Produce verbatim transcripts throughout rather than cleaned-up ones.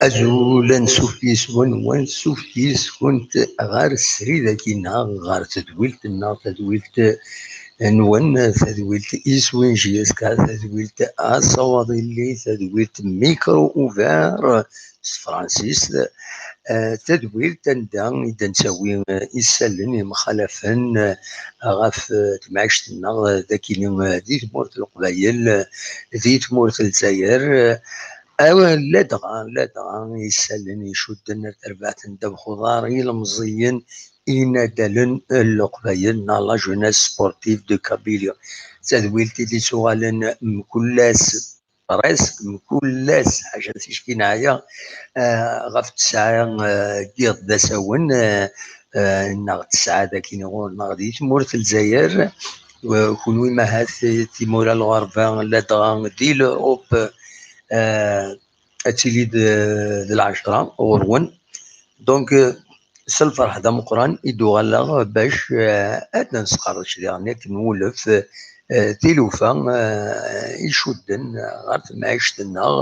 Azul, ansuf yis-wen, wansuf yis-went ɣer srid-agi-nneɣ, ɣer tedwilt-nneɣ, tadwilt-nwen, tadwilt Iswin J S K, tadwilt Asawaḍ Illi, tadwilt Micro Ouvert s tefransist, eh, tadwilt anda i d-nettawi, eh, isallen yemxalafen, eh, ɣef, eh, temɛict-nneɣ, eh, dagini, eh, di tmurt n Leqbayel, eh, di tmurt n Lezzayer, eh, Awa, ladɣa, ladɣa isallen icudden ar terbaɛt n ddabex uḍar, ilemẓiyen, inadalen n Leqbayel, neɣ la jeunesse sportive de Kabylie. D tadwilt i d-ittuɣalen mkul ass, presque mkul ass, ḥaca ticki neɛya, eh, ɣef tesɛa, eh, n yiḍ d asawen, eh, eh, neɣ tesɛa dagi ɣur-neɣ di tmurt n Lezzayer. Eh, kunwi mahat, eh, timura n lɣerba, ladɣa di l'Europe, eh, ad tili d, d lɛecṛa ɣur-wen. Donc, eh, s lferḥ d ameqqran i d-uɣaleɣ bac, eh, ad nesqerdec diɣen akken wulef, eh, tilufa, eh, icudden ɣer temɛict-nneɣ,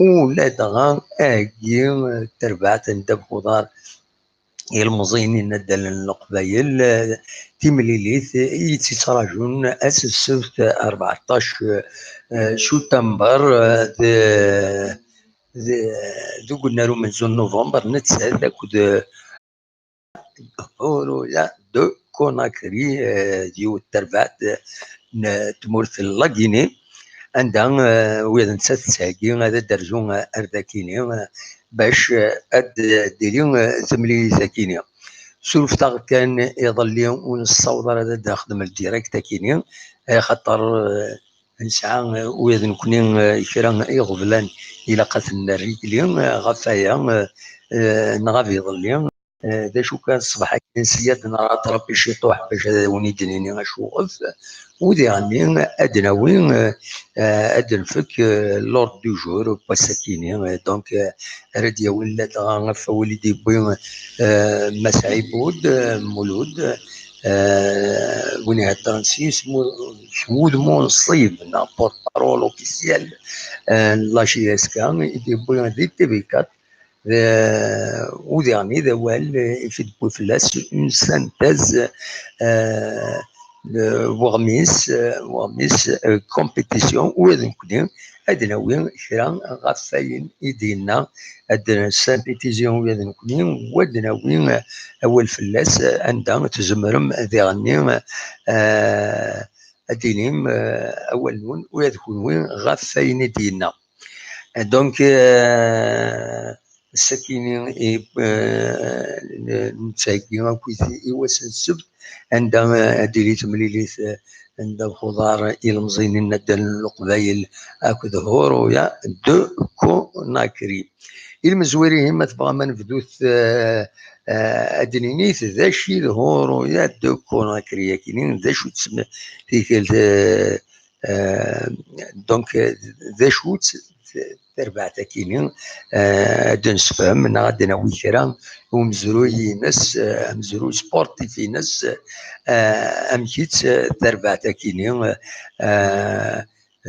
ula dɣa agi, eh, terbaɛt n ddabex uḍar, ilmeẓyen inaddalen n Leqbayel, eh, timlilit i tt-ittraǧun ass n ssebt, eh, rbeɛṭac, eh, sutamber, eh, d, d, deg unnar umenzu n November, nettat akked, eh, Horoya de Conakry, eh, d yiwet terbaɛt, eh, n tmurt n Lagini, anda, eh, ula d nettat tettheggi ad d-terzu, eh, ar dakini, eh, bac, eh, ad d-tili, eh, temlilit akini. Surfet-aɣ kan iḍelli ur nessaweḍ ara ad d-nexdem ldirect akini, eh, axaṭer, eh, nesɛa, eh, ula d nekni, eh, kra iɣeblan ilaq ad ten-nerr igli, eh, ɣef waya, eh, eh, nɣab iḍelli. Eh, d acu kan, ṣṣbeḥ-agi sya ad nɛaṭer ṛabbi ciṭuḥ bac ad awen-id-nini acuɣef. U diɣenni ad d-nawi, eh, eh, ad d-nfek, eh, l'ordre du jour n wass-akini. Eh, donc, eh, ara d-yawin ladɣa ɣef wawal i d-yewwi, eh, Mass Ɛibud, eh, Mulud, eh, win iheddren s yisem, s wudem unṣib, neɣ porte-parole officiel, eh, n la J S K, i d-yewwi di T V quatre. D, u diɣen i d awal, eh, i d-tewwi fell-as une synthèse, eh, n weɣmis, eh, weɣmis, eh, compétition, ula d nekkni ad d-nawi kra ɣef wayen i d-yenna, ad d-nsynthétiser ula d nekkni, u ad d-nawi, eh, awal fell-as, eh, anda tzemrem diɣenni, eh, ad d-tinim, eh, awal-nwen ula d kunwi ɣef wayen i d-yenna. Donc, euh, sakini, i, euh, n-, nettheggi akkit i wass n ssebt, anda, euh, ad d-tili temlilit, euh, n ddabex uḍar ilemẓiyen inaddalen n Leqbayel akked Horoya de Conakry. Ilmezwir-ihi, ma tebɣam ad nebdut, euh, euh, ad d-ninit d acu i d Horoya de Conakry-akini, d acu-tt tikkelt, euh, Euh, donc, euh, d acu-tt terbaɛt-akini, euh, ad d-nessefhem neɣ ad d-nawi kra umezruy-ines, euh, amezruy sportif-ines, euh, amek-itt, euh, terbaɛt-akini, euh,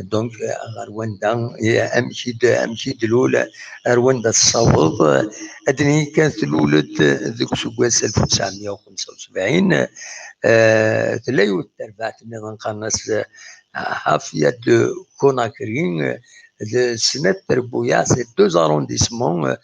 donc, euh, ɣer wanda, eh, amek i d-, amek i d-tlul, ar wanda tessaweḍ, euh, ad d-nini kan tlul-d deg useggas alef u tesɛemya u xemsa u sebɛin, euh, tella yiwet terbaɛt nniḍen qqaren-as, euh, Hafia de Conakry, euh, d snat trebbuyaɛ, c'est deux arrondissements, euh,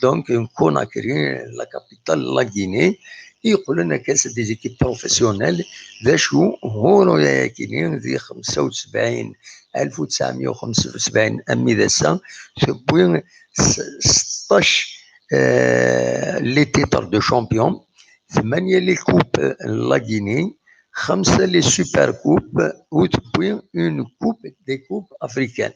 donc, n Conakry, la capitale de la Guinée, i yeqqlen akka s des équipes professionnelles. D acu, Horoya-akini di xemsa u sebɛin, alef u tesɛemya u xemsa u sebɛin, armi d ass-a, tewwi s-, seṭṭac, euh, les titres de champion, tmanya les coupes n la Guinée, xemsa les super coupes, u tewwi une coupe des coupes africaines.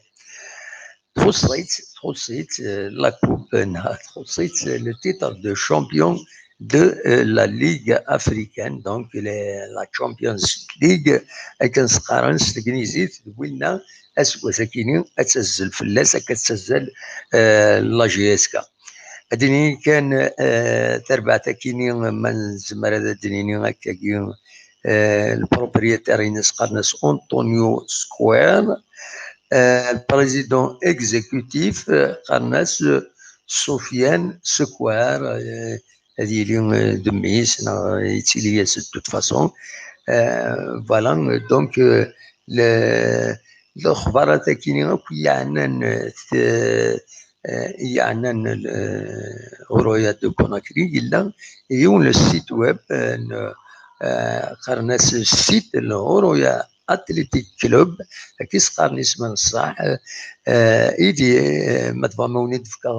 Txuṣṣ-itt, txuṣṣ-itt, euh, la coupe, euh, neɣ txuṣṣ-itt, euh, le titre de champion de la Ligue africaine, donc la Champions League, akken s-qqaren s tegnizit, d winna aseggas akini ad tazzel fell-as, akka ad tazzel la J S K. Ad d-nini kan tarbaɛt akini, ma nezmer ad d-nini akkagi, le propriétaire-ines qqaren-as Antonio Square, le président exécutif qqaren-as Sofiane Square, ad yili d mmi-s neɣ yettili-as de toute façon. Voilà, donc le lexbarat akini akk yeɛnan yeɛnan Horoya de Conakry, yella yiwen le site web qqaren-as site n Horoya Athletic Club, akka i s-qqaren isem n ṣṣeḥ. Idi, ma tebɣam ad wen-id-fkeɣ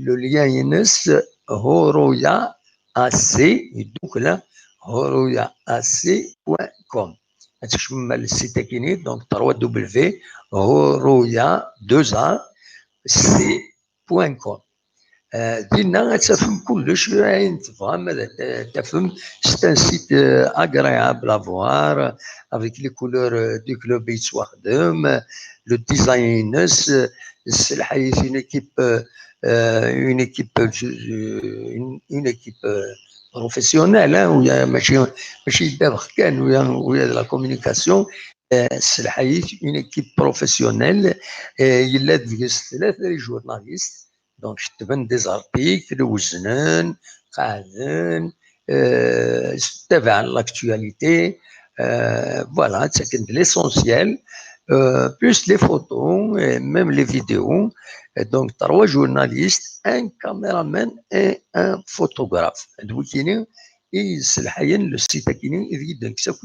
le lien-ines, Horoya A C, yeddukkla, horoya A C point com. Ad tkecmem ar le site akini, donc trois W horoya deux A C point com. Dinna ad tafem kullec ayen tebɣam ad tafem. C'est un site agréable à voir, avec les couleurs du club yettwaxdem, le design-ines, sselḥayet une équipe, une équipe, une équipe professionnelle, hein, ويا ماشي ماشي دابخ كان ويا ويا de la communication, sselḥayet une équipe professionnelle, yella deg-s tlata les journalistes, donc كتبن des articles, weznen, qeɛden, ttabaɛen l'actualité, voilà, ttaken-d l'essentiel, plus les photos et même les vidéos. Et donc trois journalistes, un caméraman et un photographe. D wikini i yesselḥayen le site akini ideg d-nekkes akk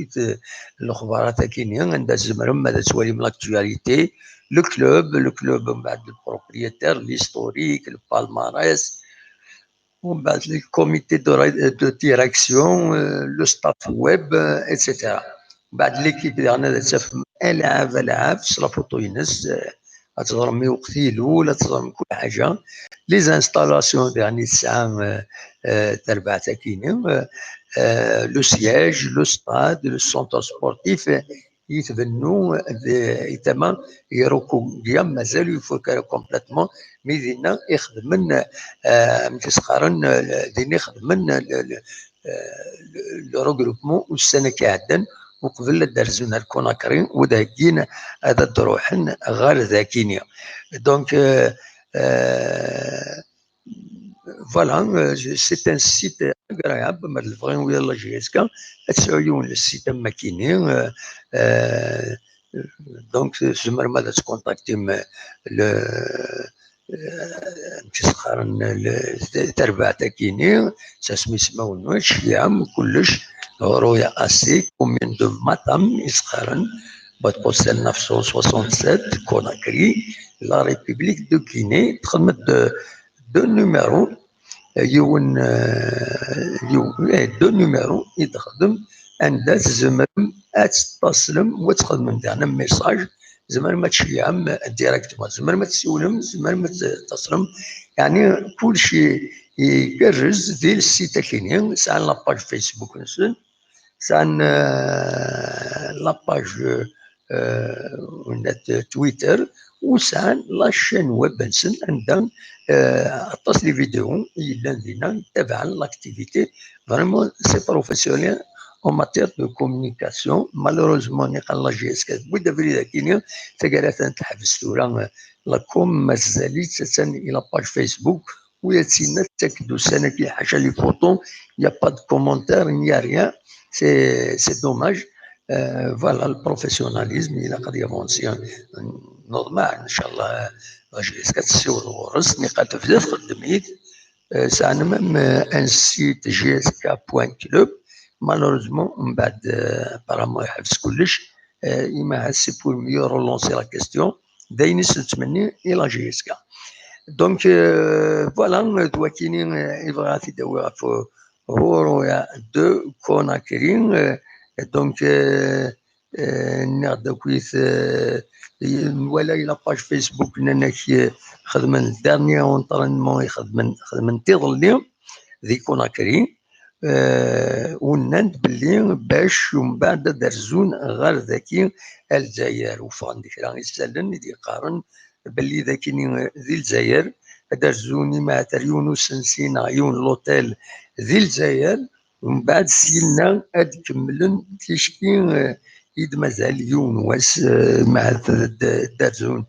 lexbarat akini, anda tzemrem ad twalim l'actualité, le club, le club mbeɛd le propriétaire, l'historique, le palmarès, mbeɛd le comité de direction, le staff web, et cetera. Mbeɛd l'équipe daɣen ad tafem alɛab alɛab s la photo-ines, ad teẓrem i weqt ilul, ad teẓrem kul ḥaǧa. Les installations daɣen i tesɛa terbaɛt akini, le siège, le stade, le centre sportif, i tbennu di tama Irukugiya, mazal ur ifuk ara complètement, mi dinna i xedmen, amek i s-qqaren, dinna i xedmen le regroupement ussan-agi iɛeddan, uqbel ad d-rzun ar Conakry, u ad heggin ad d-ruḥen ɣer dakini. Donc, voilà, c'est un site agréable, ma tebɣi ula la J S K ad tesɛu yiwen le site am wakini. Donc tzemrem ad tkuntaktim le amek i s-qqaren, tarbaɛt akini, s asmi ismawen n ceyɛem kullec, Horoya A C, commune de Matam i s-qqaren, boîte postale neuf cent soixante-sept, Conakry, la République de Guinée. Txedmet deux numéros, yiwen, deux numéros i d-texdem, anda tzemrem ad tettaṣlem u ad txedmem daɣen message. Tzemrem ad tceyyɛem directement, tzemrem ad tessiwlem, tzemrem ad tettaṣlem. Yeɛni kullec igerrez di le site akini. Sɛan la page Facebook-nsen, sɛan la page Twitter, u sɛan la chaîne web-nsen anda aṭas les vidéos i yellan dinna, ttabaɛen l'activité. Vraiment, c'est professionnel en matière de communication. Malheureusement, niqal la J S K tewwi-d abrid akini, taggara atan teḥbes tura la com, mazal-itt attan i la page Facebook, u ad tinna tettak-d ussan-agi, ḥaca les photos, il y a pas de commentaire, il n'y a rien. C'est dommage. Voilà, le professionnalisme, il a قد avancé normal, inchallah. La J S K ad tessiweḍ ɣur-s, niqal tebda txeddem-it. Sɛan même un site J S K point club. Malheureusement, mbeɛd, apparemment, yeḥbes kullec. Imaha c'est pour mieux relancer la question. D ayen i s-nettmenni i la J S K. Donc, voilà, d wakini i bɣiɣ ad t-id-awiɣ ɣef Horoya de Conakry. Donc, nniɣ-d akkit, nwala la page Facebook, nnan-ak xedmen le dernier entraînement i xedmen, xedmen tiḍelli di Conakry. eh, u nnant belli bac umbeɛd ad d-rzun ɣer daki ar Lezzayer. U ffɣen-d kra isallen i d-yeqqaren belli daki di Lezzayer ad d-rzun, imahat ar yiwen usensi neɣ yiwen n l'hôtel di Lezzayer, umbeɛd syenna ad kemmlen ticki, eh, i d-mazal yiwen wass, eh, imahat ad d-, ad d-rzun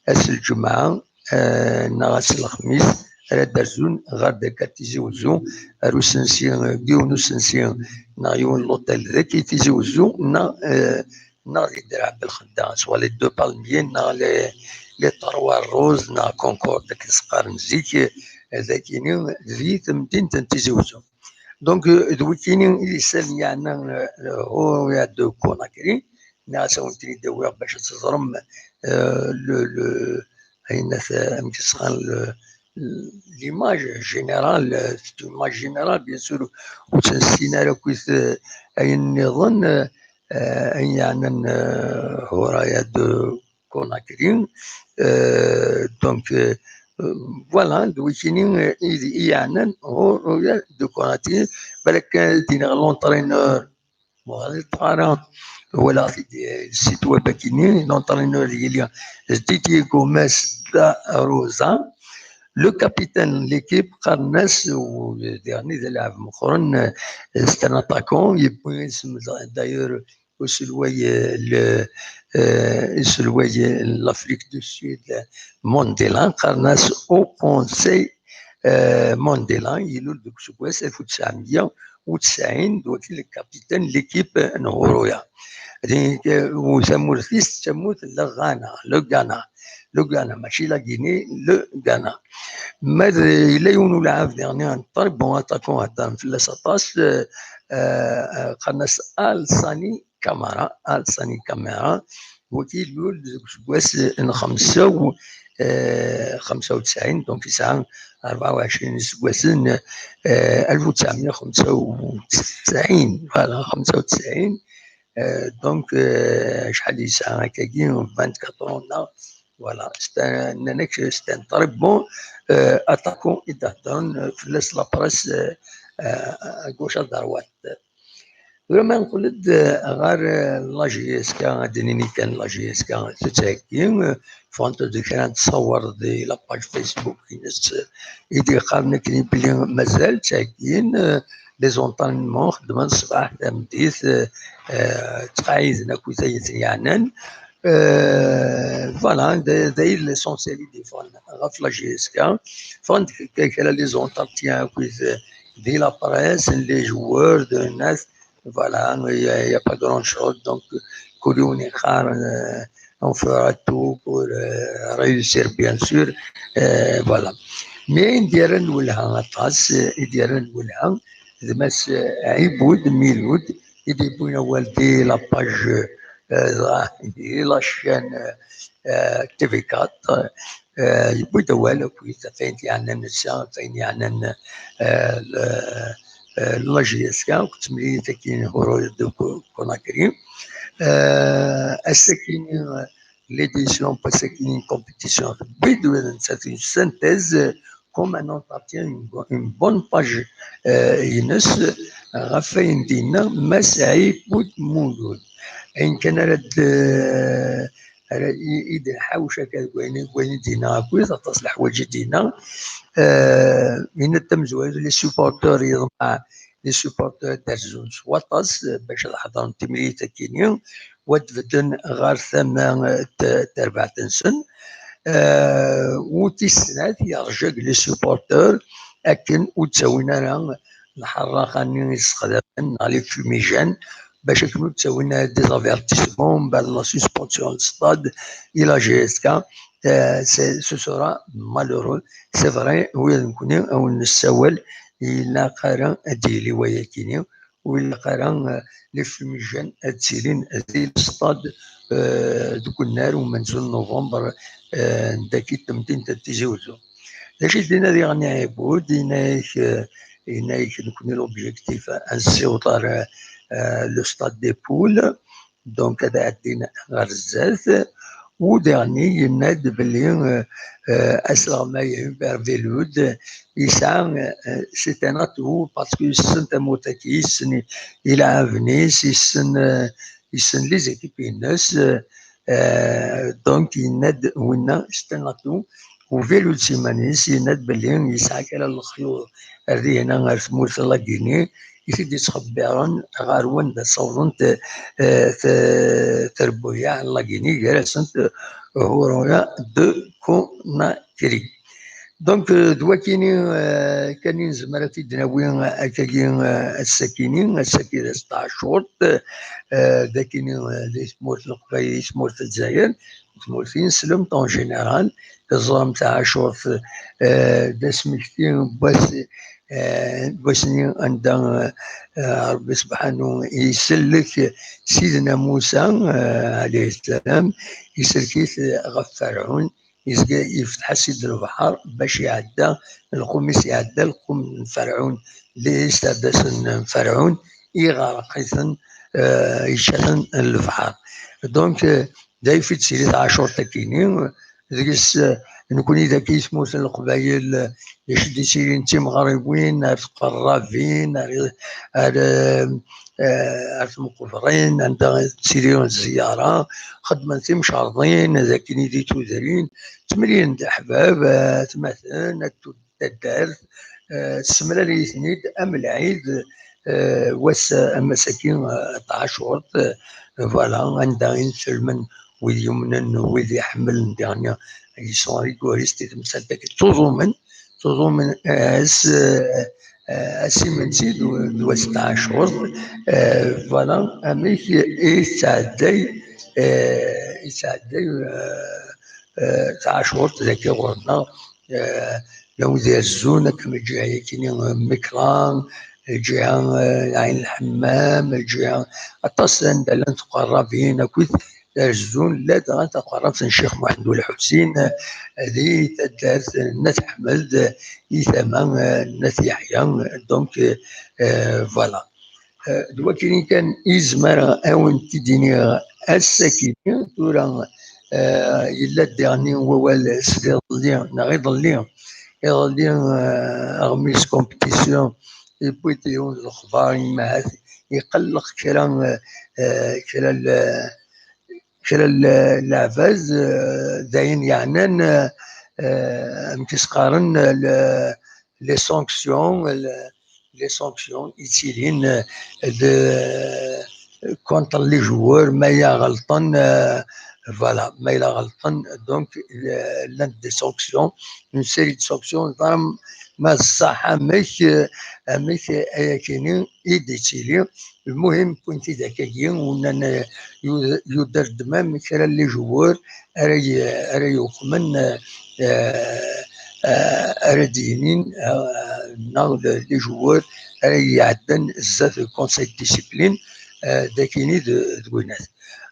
ass n lǧemɛa, eh, neɣ ass n lexmis, ara d-rzun ɣer daka Tizi Wezzu, ar usensi, eh, yiwen usensi neɣ yiwen n l'hôtel daki Tizi Wezzu, neɣ, eh, neɣ di Draɛ Belxedda, soit les Deux Palmiers, neɣ les, les Trois Roses, neɣ Concorde, akken s-qqaren zik, eh, dagini, di temdint n Tizi Wezzu. Donc, euh, d wikini i d isal yeɛnan, euh, Horoya de Conakry, nniɣ-as ad wen-ten-id-awiɣ bac ad teẓrem, euh, le, le, ayen at-, amek i s-qqaren, le, l'image générale, euh, c'est une image générale, bien sûr, ur tt-nessin ara akkit, euh, ayen nniḍen, euh, euh, ayen yeɛnan, euh, Horoya de Conakry. Euh, donc, euh, euh, voilà, d wikini, euh, i, i yeɛnan Horoya de Conakry, balak, euh, d-iniɣ l'entraîneur, ur ɣ-yeṭṭef ara, walaɣ-t-id, euh, site web akini, l'entraîneur yili d Didier Gomez da Rosa, le capitaine n l'équipe, qqaren-as, u diɣen d alaɛeb meqqren, euh, c'est un attaquant, yewwi isem d'ailleurs uselway, euh, le, euh, uselway, euh, l'Afrique du Sud, euh, Mandela, qqaren-as Ophonsay, euh, Mandela, ilul deg useggas alef u tesɛemya u tesɛin, d wakil capitaine n l'équipe n Horoya. Di, euh, u tamurt-is d tamurt n le Ghana, le Ghana, le Ghana, mačči la Guinée, le Ghana. Ma d, yella yiwen ulɛab diɣen, un très bon attaquant, heddren fell-as aṭas, euh, euh, euh, qqaren-as Al Sani Kamara, Al Sani Kamara, wagi ilul deg useggas n xemsa u, eh, xemsa u tesɛin, donc yesɛa rebɛa u ɛecrin iseggasen, eh, alef u tesɛemya u xemsa u tesɛin, voilà, xemsa u tesɛin, eh, donc, eh, acḥal yesɛa akkagi, vingt-quatre ans, neɣ, voilà, c'est un, nnan-ak, c'est un très bon, eh, attaquant i d-heddren, eh, fell-as la presse, eh, eh, à gauche, à droite. Tura ma nqel-d, eh, ɣer, eh, la J S K, ad d-nini kan la J S K tettheggi, eh, ffɣent-d kra n tṣawar di la page Facebook-ines, eh, i d-yeqqaren akken belli mazal ttheggin, eh, les entraînements, xeddmen ṣṣbeḥ, tameddit, eh, eh, ttqeɛɛiden akkit ayen ten-yeɛnan. Eh, voilà, d, d l'essentiel i d-yeffɣen ɣef la J S K. Ffɣen-d k-, kra les entretiens akkit, eh, di la presse, les joueurs, de nas, voilà, il y a, il y a pas grand chose. Donc, kul yiwen yeqqar, euh, on fera tout pour, euh, réussir, bien sûr. Euh, voilà. Mais ayen d-yerran lwelha aṭas, euh, i d-yerran lwelha, d Mass, euh, Ɛibud Milud, i d-yewwin awal di la page, euh, di la chaîne, euh, euh, T V quatre, euh, yewwi-d awal akkit ɣef wayen yeɛnan netta, ɣef wayen yeɛnan, euh, le, euh, la J S K, akked temlilit akkin Horoya de Ko-, Conakry. Euh, ass-akini, euh, l'édition, pas akkin, une compétition, tewwi-d ula d nettat une synthèse, euh, comme un entretien, une bo-, une bonne page, euh, ines, euh, ɣef wayen d-yenna Mass Ɛibud Mulud. Ayen kan ara d-, ara i, i d-nḥawec akka deg wayen, deg wayen i d-yenna akkit, aṭas leḥwayeǧ i d-yenna. Euh, yenna-d tamezwarut, les supporters, yeḍmeɛ les supporters ad d-rzun s waṭas, euh, bac ad ḥeḍren timlilit akkin-nni, u ad bedden ɣer tama, euh, t-, terbaɛt-nsen. Euh, u tis snat, yerja deg les supporters akken ur d-ttawin ara lḥerraqa-nni i ssexdamen, neɣ les fumigènes, bac akken ur d-ttawin ara des avertissements, mbeɛd la suspension n stade i la J S K, euh, c'est, ce sera malheureux. C'est vrai, ula d nekkni, a wen-nessawal, ilaq ara ad d-yili wayakini, ur ilaq ara, euh, les fumigènes ad ttilin di stade, euh, deg unnar umenzu n novembre, euh, n dagi temdint n Tizi Wezzu. D acu i d-yenna diɣen Ɛibud? Yenna-yak, euh, yenna-yak nekkni l'objectif ad nessiweḍ ar, euh, le stade des poules, donc ad ɛeddin ɣer zdat, Au dernier, yenna-d belli, euh, euh, asleɣmay Hubert Velud, yesɛa, euh, c'est un atout, parce que yessen tamurt-agi, yessen ilɛaben-is, yessen, euh, yessen les équipes-ines, euh, euh, donc yenna-d winna c'est un atout. U Velud s iman-is yenna-d belli yesɛa kra n lexyuḍ ar dihna, ar tmurt n la Guinée, i t-id-yettxebbiren ɣer wanda ssawḍent, eh, t-, terbuyaɛ n la Guinée, gar-asent, eh, Houroya de Conakry. Donc, eh, d wakini, eh, kan i nezmer ad t-id-nawi, eh, akkagi, eh, ass-akini, ass-agi d ass taɛcurt, eh, d akini, eh, di tmurt n Leqbayel, di tmurt n Lezzayer, tmurt ineslemt en général, teẓram taɛcurt, eh, d asmekti n wass, eh, n wass-nni anda, eh, Ṛebbi Sebḥanu isellek Sidna Musa, eh, alayhi ssalam, isellek-it ɣef Ferɛun, yezga yefteḥ-as-id lebḥer bac iɛedda, lqum-is iɛedda, lqum n Ferɛun, d iserdasen n Ferɛun, iɣreq-iten, eh, yečča-ten lebḥer. Donc, eh, d ayf i d-tili tɛacurt-akini, deg-s, eh, nekni dagi i tmurt n Leqbayel, eh, d acu d-yettilin d timeɣriwin, ar tqerrabin, ar, ar, eh, eh, ar tmeqbrin, anda ttiliɣ zzyara, xeddmen timcerḍin, d akken i di tudrin, ttemlilin-d aḥbab, eh, atmaten, at taddart, eh, tessemlal-iten-id am lɛid, eh, wass, am ass-agi, eh, taɛcurt, eh, voilà, anda i nselmen wid yumnen, wid iḥemmlen, diɣen, ils sont rigoristes i temsalt-agi, ttuẓumen, ttuẓumen, eh, ass, eh, eh, ass imensi d, d wass taɛcurt, eh, voilà, amek i yettɛedday, eh, yettɛedday, eh, eh, taɛcurt dagi ɣur-neɣ, eh, llan wid irezzun, akken lǧiha-yakini, eh, Mekran, lǧiha, eh, Ɛin Lḥemmam, lǧiha, aṭas anda llant tqerrabin akkit rezzun, ladɣa taqerrabt n Ccix Muḥend Ulḥusin, eh, di taddart n At Ḥmed, eh, i tama, eh, n At Yeḥya, donc, eh, eh, voilà. Eh, d wakini kan i zemreɣ a wen-t-id-iniɣ ass-akini. Tura, eh, yella-d diɣen wawal s iḍelli, neɣ iḍelli, iḍelli, eh, aɣmis compétition, yewwi-d yiwen n lexbar, imahat iqelleq kra, eh, kra n, kra n leɛbad, eh, d ayen yeɛnan, eh, eh, amek i s-qqaren, eh, le-, les sanctions, le-, les sanctions i yettilin, eh, de, contre les joueurs, ma yella ɣelṭen, eh, voilà, ma yella ɣelṭen, donc, eh, llant des sanctions, une série de sanctions, ẓram ma d ṣṣeḥ amek, eh, amek ayakini i d-yettili. Lmuhim, wwin-t-id akkagi, wennan, eh, yu-, yuder-d même kra n les joueurs ara y-, ara yuqmen, eh, eh, eh, ara d-yinin, eh, neɣ d les joueurs ara iɛeddan zdat le conseil de discipline, eh, d akini d, d winat.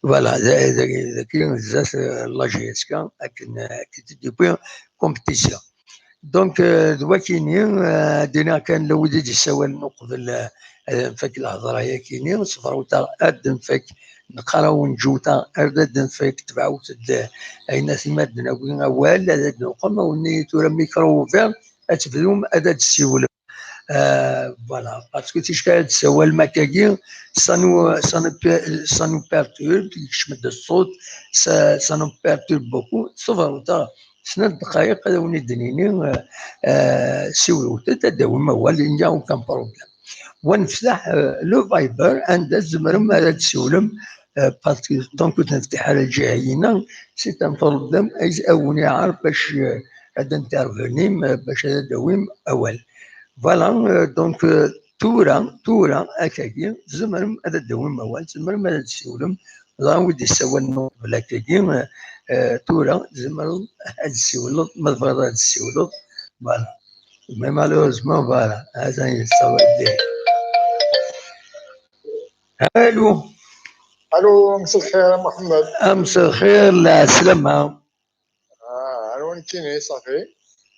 Voilà, d, d, d akini zdat, eh, la G S K, akken, eh, akken i d-yewwi compétition. Donc, euh, d wakini, euh, ad d-iniɣ kan la wid i d-yessawalen uqbel, euh, ad nfak lehḍra-yakini, sefrewteɣ ad d-nfak, neqqar-awen ǧewteɣ, ar d ad d-nfak, tebɛut-d, euh, ayen atima ad d-nawi awal, ad d-nuqem, awen-nni tura micro ouvert, ad tebdum, ad d-tessiwlem. Euh, voilà, parce que ticki ad d-tessawalem akkagi, ça nous, ça nous per-, ça nous perturbe, yekcem-d ṣṣut, ça, ça nous perturbe beaucoup, sefrewteɣ, snat ddqayeq ad awen-id-nini, eh, eh, siwlet-d, ad d-tawim awal, il n'y a aucun problème. Wa neftaḥ, eh, le Viber, anda tzemrem ad d-siwlem, eh, parce que tant que ur t-neftiḥ ara lǧiha-yina, c'est un problème, ay awen-iɛer bac, eh, ad intervenim, eh, bac ad d-tawim awal. Voilà, eh, donc, eh, tura, tura, akkagi, tzemrem ad d-tawim awal, tzemrem ad d-siwlem, Ẓran wid yessawalen uqbel akkagi, eh, tura tzemreḍ ad d-ssiwleḍ, ma tebɣiḍ ad d-ssiwleḍ. Voilà. Mais malheureusement, voilà. Atan yessawal-d. Allô. Allô, مساء الخير يا محمد. مساء الخير, lɛeslama. Ah, anwa nekkini, صافي.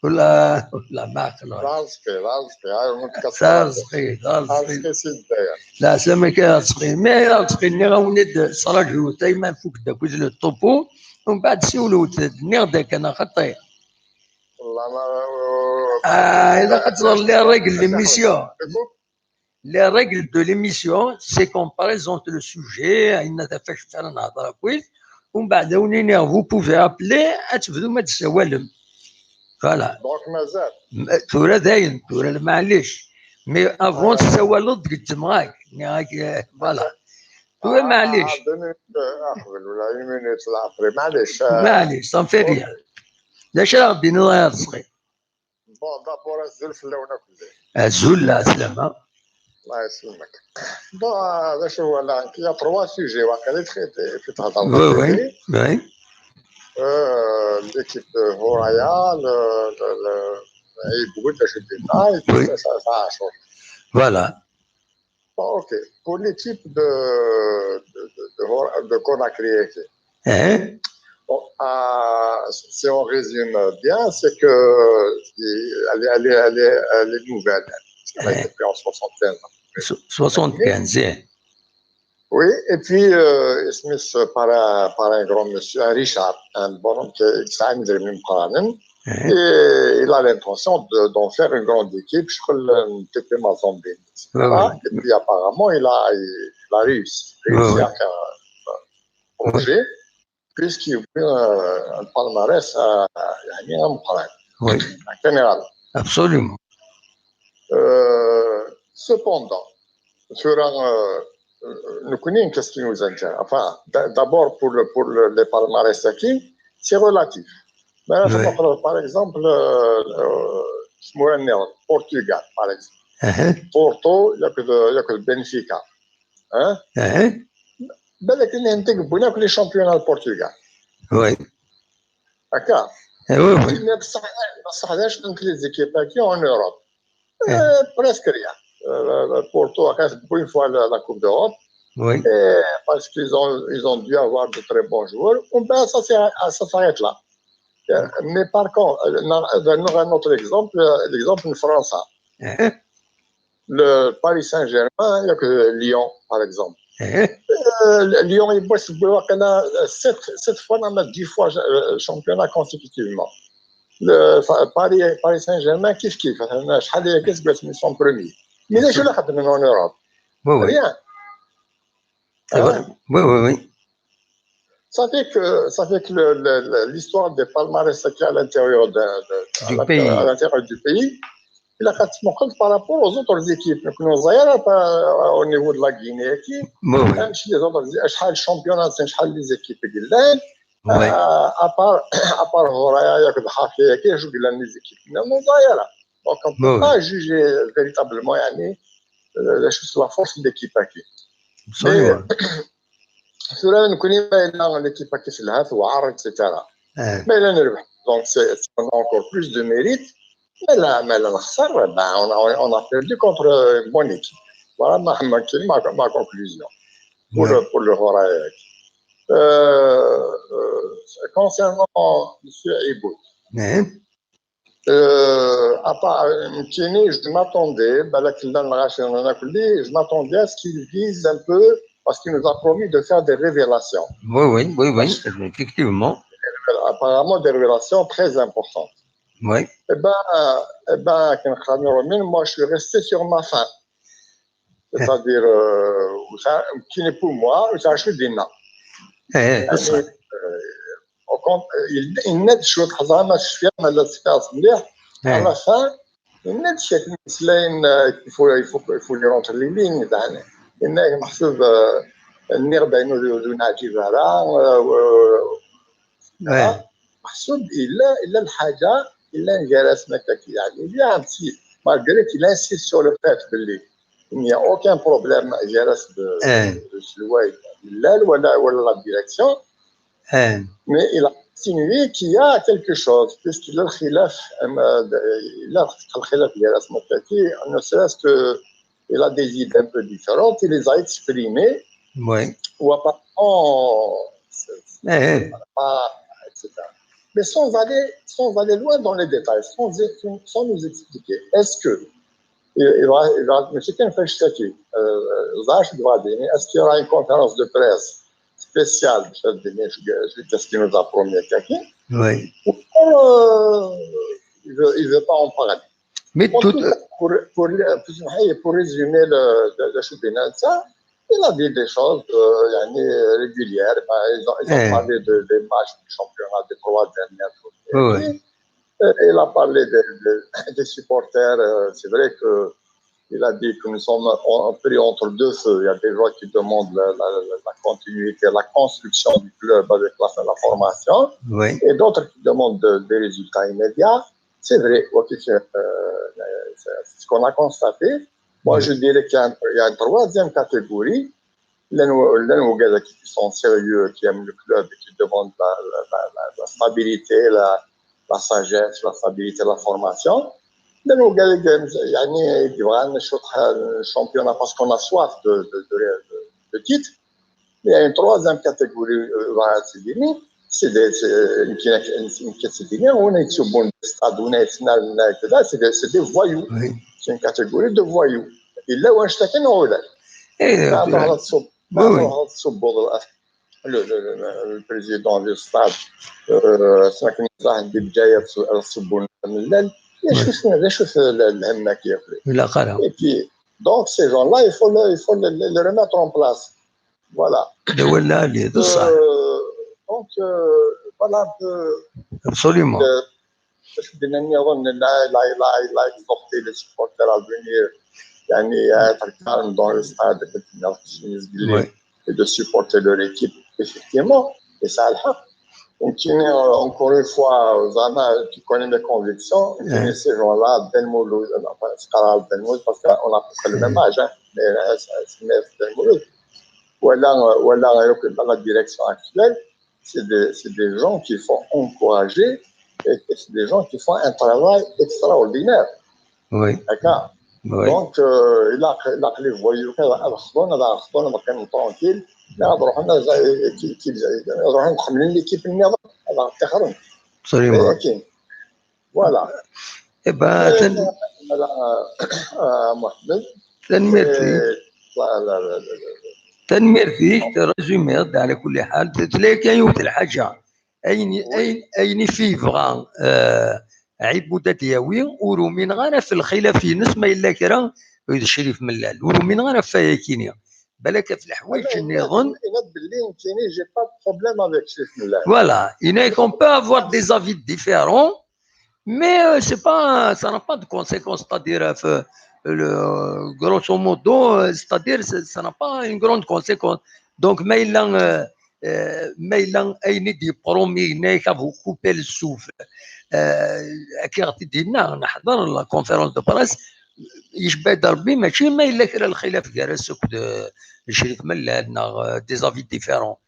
Wala, wala, ma aql-aɣ. D Arezqi, d Arezqi, ah, d Arezqi, d Arezqi. Arezqi si Lezzayer. Lɛeslama-k a Arezqi. Mi a Arezqi, nniɣ-awen-id, sraǧut, ayma nfuk-d akkit le topo, ومن بعد سولوت، نيغ داك انا خطي. والله ما آه، اذا قد les règles de l'émission. Les règles de l'émission, c'est qu'on présente le sujet, il n'a fait que ça, on a appris. ومن بعد ونيني vous pouvez appeler, تبدو ما تسوالم. Voilà. Donc مازال. ثورة داين، ثورة معليش. Mais avant تسوالو ديك الجمعة. Voilà. ثورة معليش. Deux minutes, آه، قبل ولا une minute après معليش. معليش، ça ne fait rien. لاش راه ديني الله يرزقي. Bon, d'abord, azul fell-awen akk. Azul, la salama. الله يسلمك. Bon, هذا شو هو الآن؟ Il y a trois sujets واقيلا اللي تخ-، اللي تهضر Oui, oui, فيه. Oui. Euh, l'équipe de Horaya, le, le, le, Aibout, et cetera. Et puis Oui. ça, ça, ça a changé. Voilà. Bon, ok. Pour l'équipe de, de, de, de Hor-, de Conakry, Hein? Bon, euh, si on résume bien, c'est que, euh, elle est, elle est, elle est, elle est nouvelle. Elle a été créée en soixante-quinze. So-, soixante-quinze, hein. Oui, et puis, euh, il se met par un, par un grand monsieur, un Richard, un bonhomme qui, qui s'appelle Hein? Et il a l'intention de, d'en faire une grande équipe. Je crois que c'était Mazambin, Ouais, et cetera. Ouais. Et puis apparemment, il a, il a réussi, Ouais, réussi ouais. à faire un projet, puisqu'il y a eu un, un palmarès, euh, يعني, un palmarès. Oui. En général. Absolument. Euh, cependant, sur un, euh, nous connaissons qu'est-ce qui nous intéresse. Enfin, d-, d'abord pour le, pour le, les palmarès acquis, c'est relatif. Mais là, Oui. Par exemple, euh, euh, Portugal, par exemple. Uh-huh. Porto, il y a que de, il y a que le Benfica. Hein? Uh-huh. بالك اللي انت قبل les championnats de Portugal. Oui. هكا. Eh oui, oui. Mais بصح، بصح علاش donc les équipes acquis en Europe? Eh. Euh, presque rien. Euh, Porto a gagné une fois la, la Coupe d'Europe. Oui. Et parce qu'ils ont, ils ont dû avoir de très bons joueurs. On peut, ça, c'est, ça s'arrête là. Euh, mais par contre, euh, on a, on a un autre exemple, euh, l'exemple de France. Eh. Le Paris Saint-Germain, il y a que Lyon, par exemple. Eh. Euh, Lyon, il bosse, il bosse, il a sept, sept fois, même dix fois, euh, championnat consécutivement. Le, enfin, Paris, Paris Saint-Germain, كيف كيف. Ils sont premiers. Mais là, je le en Europe. Oui, oui. Rien. C'est vrai. Hein? Oui, oui, oui. Ça fait que, ça fait que le, le, le, l'histoire des palmarès qui est à l'intérieur de, de, Du à l'int-, pays. À l'intérieur du pays, il a pratiquement compte par rapport aux autres équipes. Donc, nous, on a pas, euh, au niveau de la Guinée, qui, Oui, oui. Même si les autres, شحال championnat, شحال les équipes qui gagnent, Oui. Euh, à part, à part Horaya, il y a que Hafi, qui joue dans les équipes. Mais on va y aller. Donc, on peut Oui, oui. Pas juger véritablement, يعني, euh, la chose, la force de l'équipe acquis. Absolument. Mais, cela, nous connaissons pas l'équipe acquis, c'est la Hafouar, et cetera. Eh. Mais là, nous, donc, c'est, on a encore plus de mérite. Mais là, mais là, ça, ben, on a, on a perdu contre une bonne équipe. Voilà ma, ma, ma, ma conclusion pour Oui. Le, pour le Horaya. Euh, euh, concernant monsieur Aibout, Oui. Euh, à part, euh, Mkini, je m'attendais, بالك لا نغاشي أنا كلي, je m'attendais à ce qu'il vise un peu, parce qu'il nous a promis de faire des révélations. Oui, oui, oui, oui, Parce que effectivement. Apparemment, des révélations très importantes. Oui. Eh ben, euh, eh ben, كي نقرا Romain, moi, je suis resté sur ma faim. C'est-à-dire, euh, ça, qui n'est pour moi, ça, je suis dinna. Eh, eh, يعني, ça. Euh, au con-, il, il naît شوية حزامة شوية ما لا تفاس مليح. Eh. À la fin, il naît شوية مسلين, euh, il faut, il faut, il faut lui rendre les lignes, يعني. Il naît محسوب, euh, النير بينو دو، دو ناجي فارا, euh, و-, Eh. محسوب إلا، إلا الحاجة، إلا نجرس مكاكي، يعني, il y a un petit, malgré qu'il insiste sur le fait باللي il n'y a aucun problème, جرس ب-, Eh. بسلواي, لا، ولا، ولا la direction. Eh. Mais il a insinué qu'il y a quelque chose, puisqu'il a الخلاف, euh, il a الخلاف جرس مكاكي, ne serait-ce que il a des idées un peu différentes, il les a exprimées. Oui. Ou apparemment, c'est, Eh, eh. Pas, et cetera. Mais sans aller, sans aller loin dans les détails, sans, sans nous expliquer. Est-ce que, il, il va, il va, mais c'est une feuille statue, euh, est-ce qu'il y aura une conférence de presse spécial, ça, de, je, je, je, je, Oui. Euh, il ne veut, il veut pas en parler. Mais Pour, tout. Pour, pour, pour résumer le, le, le championnat, ça, il a dit des choses euh, يعني, régulières. Ben, ils ont, ils ont Eh. Parlé de, des matchs du championnat des trois dernières journées. Oui, oui. Et il a parlé de, de, des supporters. Euh, C'est vrai que il a dit que nous sommes en- pris entre deux feux. Il y a des gens qui demandent la, la- la- la continuité, la construction du club avec la, la formation, Oui. et d'autres qui demandent de- des résultats immédiats. C'est vrai, ok, c'est euh, c'est ce qu'on a constaté. Moi, Oui. Je dirais qu'il y, a un- il y a une troisième catégorie. L'un ou l'un ou l'autre qui sont sérieux, qui aiment le club et qui demandent la, la- la- la- la stabilité, la, la sagesse, la stabilité, la formation. L'un ou l'autre يعني يبغى نشوط le championnat parce qu'on a soif de, de, de, de- de titre. Il y a une troisième catégorie, euh, voilà, c'est des, c'est des, c'est une catégorie où on est sur bon stade, on est final, on est là, c'est des, c'est des voyous. Oui. C'est une catégorie de voyous. Et là où on est, on est là. Eh, T'as euh, droit à la soupe. Oui, oui. T'as droit à la soupe, bon, le, le, le, le président du stade, euh, c'est un qui nous a dit, déjà, il y a la soupe, bon, il y a Ouais. juste, il y a juste le, le, le, le, le, لا قرا. Et puis, donc, ces gens-là, il faut, le, il faut les, les remettre en place. Voilà. هذا هو اللي عليه، بصح. Euh, donc, euh, voilà un peu Absolument. euh, parce que Dynamiron, il a, il a, il a, il a exhorté les supporters à venir. يعني, à être calme dans le stade, Oui. Et de supporter leur équipe, effectivement. Et ça, الحق. Donc, euh, encore une fois, زعما, tu connais mes convictions. Ouais. Ces gens-là, Ben Mouloud, enfin, c'est pas Ben Mouloud, parce qu'on a pas le même âge, hein, mais euh, c'est c'est- c'est Ben Mouloud. Voilà, euh, voilà, euh, la direction actuelle, c'est des, c'est des gens qu'il faut encourager et c'est des gens qui font un travail extraordinaire. Oui. D'accord. Oui. Donc, euh, il a, il a les voyous, il a, il a, il a, il a, tranquille. Là, il a, il a, il a, il a, il a, il a, il a, il a, il a, Absolument. ولكن voilà. Eh ben, Euh, تن- voilà, euh, Mohamed. تنميرتي. Euh, voilà, voilà, voilà. تنميرتي، ريزومي على كل حال. تلاقي كاين واحد الحاجه، اين اين اين في يبغى آه عيبودات ياوي، ورمينا غير في الخلاف ينس ما الا كرا ويد شريف ملال، ورمينا غير في كينيا. بالك في الحوايج نظن Il a dit, j'ai pas de problème avec Chérif Mellal. Voilà, il n'est qu'on peut avoir des avis différents, mais euh, c'est pas, ça n'a pas de conséquence, c'est-à-dire, euh, le, grosso modo, euh, c'est-à-dire, c'est- ça n'a pas une grande conséquence. Donc, mais il a, euh, euh, mais il a, il dit, promis, il n'a qu'à vous couper le souffle. Euh, كي غادي دينا نحضر la conférence de presse, يجبد ربي ماشي ما الا كرا الخلاف كرا سكد شريف ملال ناغ des avis différents.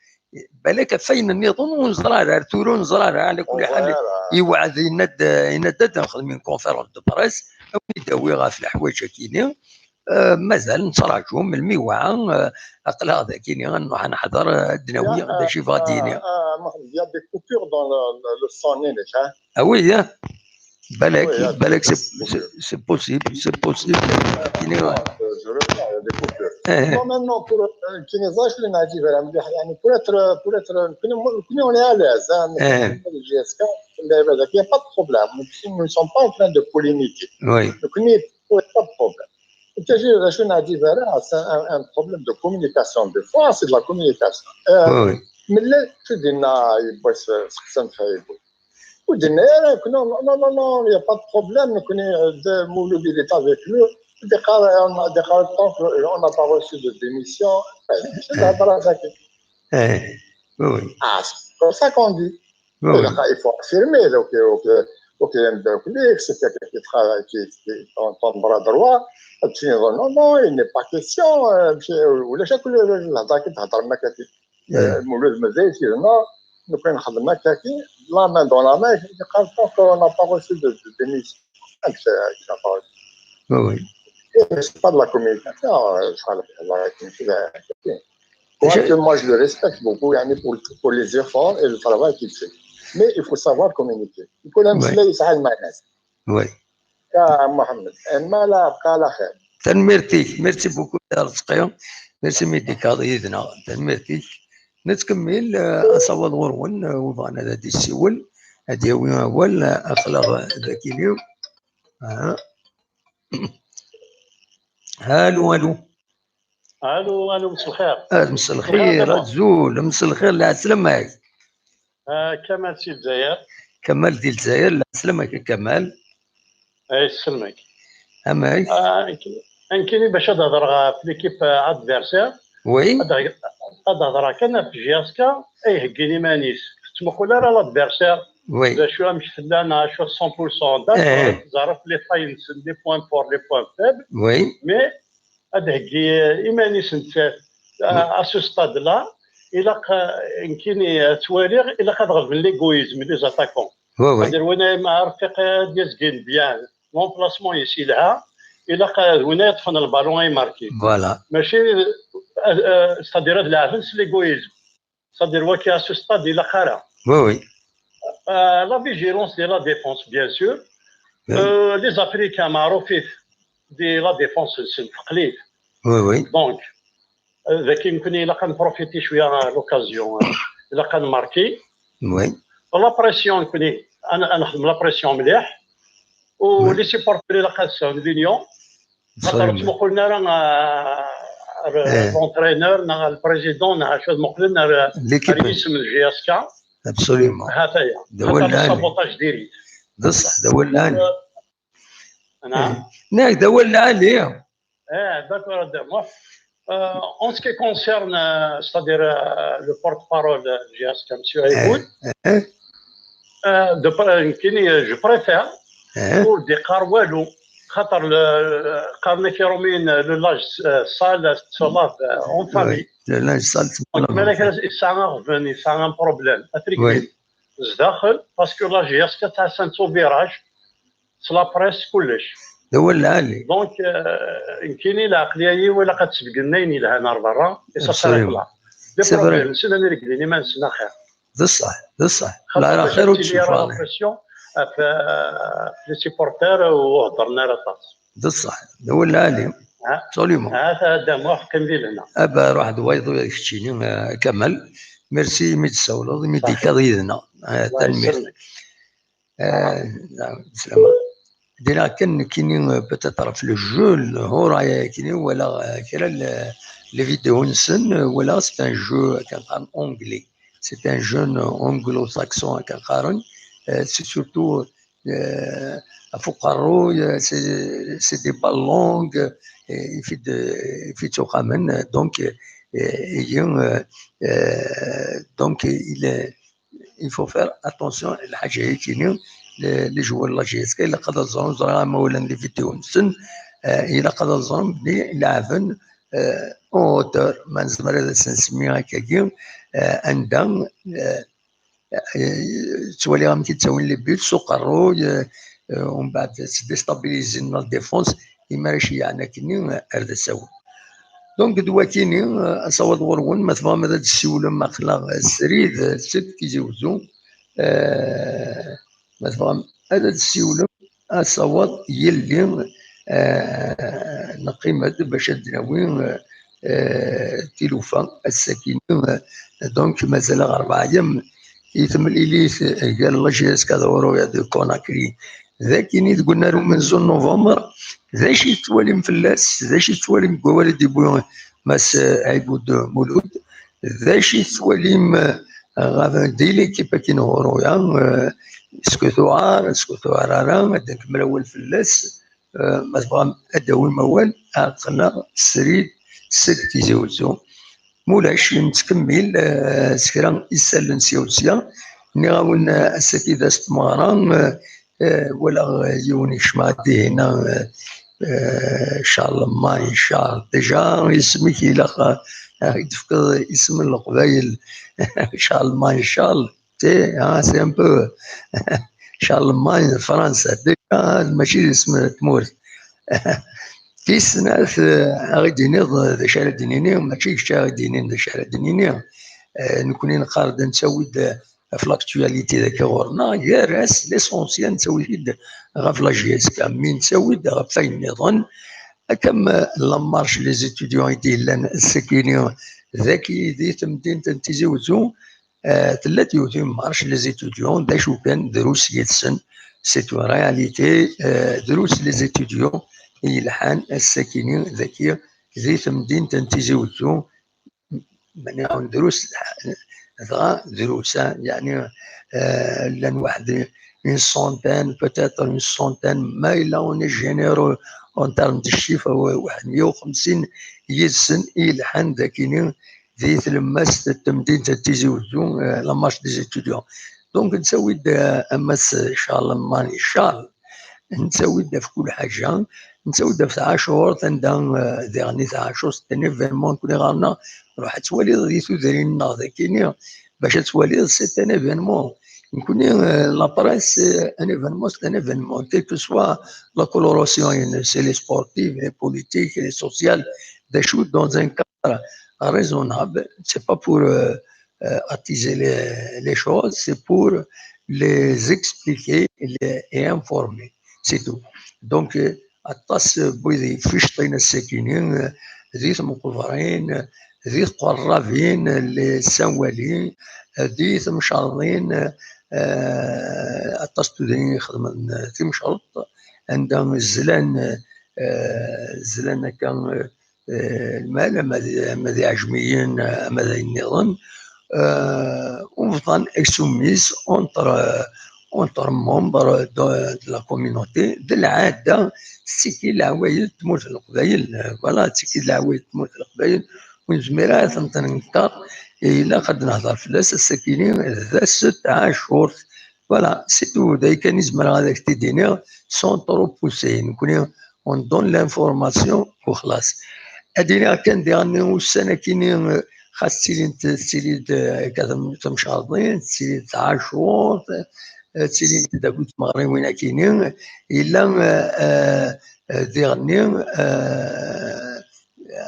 بالك فين نظن ونزرع راه تورو نزرع راه على كل حال. يوعد يند يند نخدم une conférence de presse او يداوي غا في الحوايج كيني. آه، مازال نتراجو من الميوعة. آه، أقلا ذاكيني غنروح نحضر، آه، الدناوي يا، باش يفاديني. آه، آه، ما خدمت، il y a des coupures dans le, le, le son, hein. Ah oui, hein. بالك Oui, il y a بالك des c'est c'est- c'est possible, c'est possible. كيني غا- Euh, je reviens, il y a des coupures. آه. Non, maintenant, pour euh, كي نزاش اللي نجي فيها مليح، يعني, pour être, pour être, كنا كنا on est à l'aise, hein, آه. le J S K, il n'y a pas de problème. Nous ne sommes pas en train de polémiquer. Oui, Donc, il n'y a pas de problème. كاين شي نادي فرع, c'est un, un problème de communication. Des fois, c'est de la communication. Euh, oui, oui. ملي شو دينا يبغى سخسن في عيبو. ودينا, non, non, non, non, il n'y a pas de problème. نكوني, مولود, il est avec nous. ديقار, ديقار, donc, on n'a pas reçu de démission. C'est la آه. Oui, oui. Ah, c'est comme ça qu'on dit. Oui, oui. Il faut affirmer, donc, donc, donc, donc, c'est quelqu'un qui travaille, qui, qui est en, en bras droit. Et puis, euh, non, non, il n'est pas question. Euh, puis, euh, ولا شكون الهضره كي تهضر ما كاين. آه. مولود مازال يسير, non, donc, نخدم هكاكي, la main dans la main, je ne pense pas qu'on n'a pas reçu de, de démission. Oui, oui. Et c'est pas de la communication, euh, je crois, la, la, la, Quoique moi, je le respecte beaucoup, يعني, pour, pour les efforts et le travail qu'il fait. Mais il faut savoir communiquer. Il faut même Ouais. se laisser à une manette. Oui. يا محمد, أما لا أبقى على خير. تنميرتي, merci beaucoup يا رزقي. Merci ميديكال يدنا. تنميرتي. Nettkemmil, eh, asawaḍ ɣur-wen, eh, webɣan ad d-yessiwel, ad d-yawi awal, eh, aql-aɣ dagi. Ah. Alu, alu. Alu, alu, mselxir. Ah, mselxir, azul, mselxir, lɛeslama-k. Ah, Kamal si Lezzayer. Kamal di Lezzayer, lɛeslama-k a Kamal. Ay, yesselmek. Amek? Ah, nekkini bac ad hedreɣ ɣef l'équipe adversaire. Oui. Ad, ad hedreɣ kan ɣef J S K ay heggin iman-is. Tettmuqul ara l'adversaire. Oui. D acu, amek tella, neɣ acu cent pour cent. D'accord, eh, teẓriḍ les failles-nsen, les points forts, les points faibles. Oui. Mais ad d-heggi iman-is nettat. À ce stade-là, ilaq, euh, nekkini, euh, ttwaliɣ, ilaq ad ɣelben l'égoïsme des attaquants. Oui, oui. C'est-à-dire, win ay ma Arfiq ad d-yazgin bien, l'emplacement-is yelha, ilaq, euh, d win ay yeṭṭfen le ballon ay marqué. Voilà. Mačči, euh, euh, c'est-à-dire, ad leɛben s l'égoïsme. C'est-à-dire, waki, à ce stade, ilaq ara. Oui, oui. Euh, la vigilance de la défense, bien sûr. Oui. Euh, les Africains, maɛrufit di la défense-nsen teqlit. Oui, oui. Donc, euh, daki nekkni ilaq ad nprofiti cwiya l'occasion, euh, ilaq ad nmarki. Oui. La pression nekkni, ad n-, ad nexdem la pression mliḥ. U les supporters ilaq ad sɛun l'union. Xaṭer ur ttmuqulen ara, euh, ar, eh, l'entraîneur neɣ ar le président neɣ acu, ad muqlen ar, ar l'équipe, yisem n J S K. Absolument. Hataya. D awal lɛali. Sabotage direct. D ṣṣeḥ, d awal lɛali. Euh, naam. Eh, d awal lɛali. Eh, d'accord, Adam. Euh, en ce qui concerne, euh, c'est-à-dire, euh, le porte-parole de J S K, monsieur Ayboud, eh, eh, euh, de, nekkini, euh, je préfère, eh, ur d-iqqar walu, xaṭer le, qqaren-ak iṛumyen, euh, le linge, euh, sale, se lave, euh, en famille. Le linge sale, donc, ma yesɛa aɣbel, yesɛa un problème, ad t-reglen zdaxel, parce que la J S K ttɛassan-tt au virage, s la presse, kullec. D awal lɛali. Donc, euh, nekkini lɛeqliya-iw ilaq ad sbeggen ayen yelhan ar berra, et ça s'arrête là. Absolument. C'est vrai. Les problèmes, c'est-à-dire, reglin iman-nsen axir. D ṣṣeḥ, d ṣṣeḥ. Xaṭer la pression ɣef, euh, les supporters ur heddren ara aṭas. D ṣṣeḥ, d awal lɛali. Absolument. Ah, Adam, ruḥ qqim di lehna. Aba, ruḥ d wayeḍ ula d keččini, euh, Kamal. Merci imi d-tessawleḍ, imi d-tekkaḍ yid-neɣ. Ah, tanemmirt. Euh, naam, slama. Dina kan nekkini, euh, peut-être ɣef le jeu, lehura-ya nekkini, walaɣ, euh, kra n les vidéos-nsen, euh, walaɣ c'est un jeu, akken qqaren, anglais. C'est un jeu anglo-saxon, akken qqaren. Euh, c'est surtout, euh, ɣef uqerruy, euh, c'est, c'est des balles longues, euh, i t-id, i t-id-ttxemmimen, donc, euh, euh, euh, donc, il est, il faut faire attention à lḥaǧa-agi-nni, les, les joueurs n la J S K, ilaq ad ẓren, ẓriɣ amawlan di vidéo-nsen, euh, ilaq ad ẓren belli leɛben, euh, en hauteur, ma nezmer ad as-nsemmi akkagi, euh, anda, euh, euh, ttwaliɣ amek i ttawin les buts s uqerruy, euh, euh, umbeɛd ttdestabilizin la défense, imi ara ceyyɛen akkenni, euh, ar d asawen. Donc, d wakini, euh, asawaḍ ɣur-wen, ma tebɣam ad d-tessiwlem, aql-aɣ srid, euh, seg Tizi Wezzu. Euh, ma tebɣam ad d-tessiwlem, asawaḍ yelli, euh, neqqim-d bac ad d-nawi, euh, euh, tilufa, ass-agi, euh, donc, mazal-aɣ rebɛa ayyam i temlilit gar la J S K d Horoya de Conakry. D akini deg unnar umenzu n November, d acu i tettwalim fell-as? D acu i tettwalim deg wawal i d-yewwi Mass, eh, Ɛibud Mulud? D acu i tettwalim, eh, ɣef, di l'équipe-agi n Horoya? Eh, est-ce que tuɛer, est-ce que tuɛer ara? Ad nkemmel awal fell-as. Eh, ma tebɣam ad d-tawim awal, aql-aɣ srid seg Tizi Wezzu. Mulac, nettkemmil, eh, s kra isallen sya u sya. Nniɣ-awen, eh, ass-agi d ass n tmeɣra, eh, eh, walaɣ, eh, yiwen ikcem-aɣ-d dihin, eh, eh, Charlemagne, Charles. Déjà, isem-ik ilaq, eh, ad d-tefkeḍ isem n Leqbayel. Charlemagne, Charles. Ti, ah, c'est un peu Charlemagne, Fransa. Déjà, mačči d isem n tmurt. Tis snat, eh, ad ɣ-d-tiniḍ, eh, d acu ara d-nini, mačči kečč ara d-yinin d acu ara d-nini. Eh, nekkni neqqar-d, nettawi-d, eh, ɣef l'actualité dagi ɣur-neɣ, gar-as l'essentiel, nettawi-t-id ɣef la J S K, mi nettawi-d ɣef wayen nniḍen, akka am, eh, la marche les étudiants i d-yellan ass-agi-ni, dagi di temdint n Tizi Wezzu, eh, tella-d yiwet une marche les étudiants, d acu kan, drus yid-sen, c'est une réalité, eh, drus les étudiants i yelḥan ass-akini dagi di temdint n Tizi Wezzu, maniɣ drus, dɣa drus, eh, yeɛni, eh, llan waḥed une centaine, peut-être une centaine, ma yella on est généreux en termes de chiffres, waḥed meyya u xemsin yid-sen i yelḥan dagini di tlemmast n temdint n Tizi Wezzu, eh, la marche des étudiants. Donc, nettawi-d, eh, a Mass Charles Mani, Charles, nettawi-d ɣef kul ḥaǧa, nettawi-d ɣef tɛacurt, anda, eh, diɣen i tɛacurt, c'est un événement, nekkni ɣer-neɣ, ruḥ ad twaliḍ di tudrin-nneɣ dagini, bac ad twaliḍ, c'est un événement. Nekkni, eh, la presse, eh, un événement, c'est un événement, quelle que soit la coloration, c'est les sportifs, les politiques, les sociales, d acu, dans un cadre raisonnable, c'est pas pour, euh, euh, attiser les, les choses, c'est pour les expliquer les, et informer, c'est tout. Donc, euh, aṭas n wid yefficṭin ass-akini, euh, di tmeqbrin, euh, di tqerrabin, les sawali, euh, di temcerḍin, euh, aṭas n tudrin ixedmen, euh, timcerḍt, anda zlan, euh, zlan akka, euh, eh, lmal, ama d, ama d iɛejmiyen, ama d ayen nniḍen, eh, on faisait une soumise entre, entre membres de, de la communauté, d lɛada, ttekki leɛwayed n tmurt n Leqbayel, eh, voilà, ttekki leɛwayed n tmurt n Leqbayel, ur nezmir ara ad tent-nenkeṛ, ilaq ad nehder fell-as, ass-akini d ass n tɛacurt. Voilà, c'est tout, d aya kan i zemreɣ ad ak-t-id-iniɣ, sans trop pousser. Nekkni, on donne l'information u xlas. Ad iniɣ kan diɣen ussan akini, eh, xas ttilint, ttilid, eh, akka tem-, temcerḍin, ttilid tɛacurt, eh, ttilint d akked tmeɣriwin akini, yella, eh, eh, eh, diɣen, eh,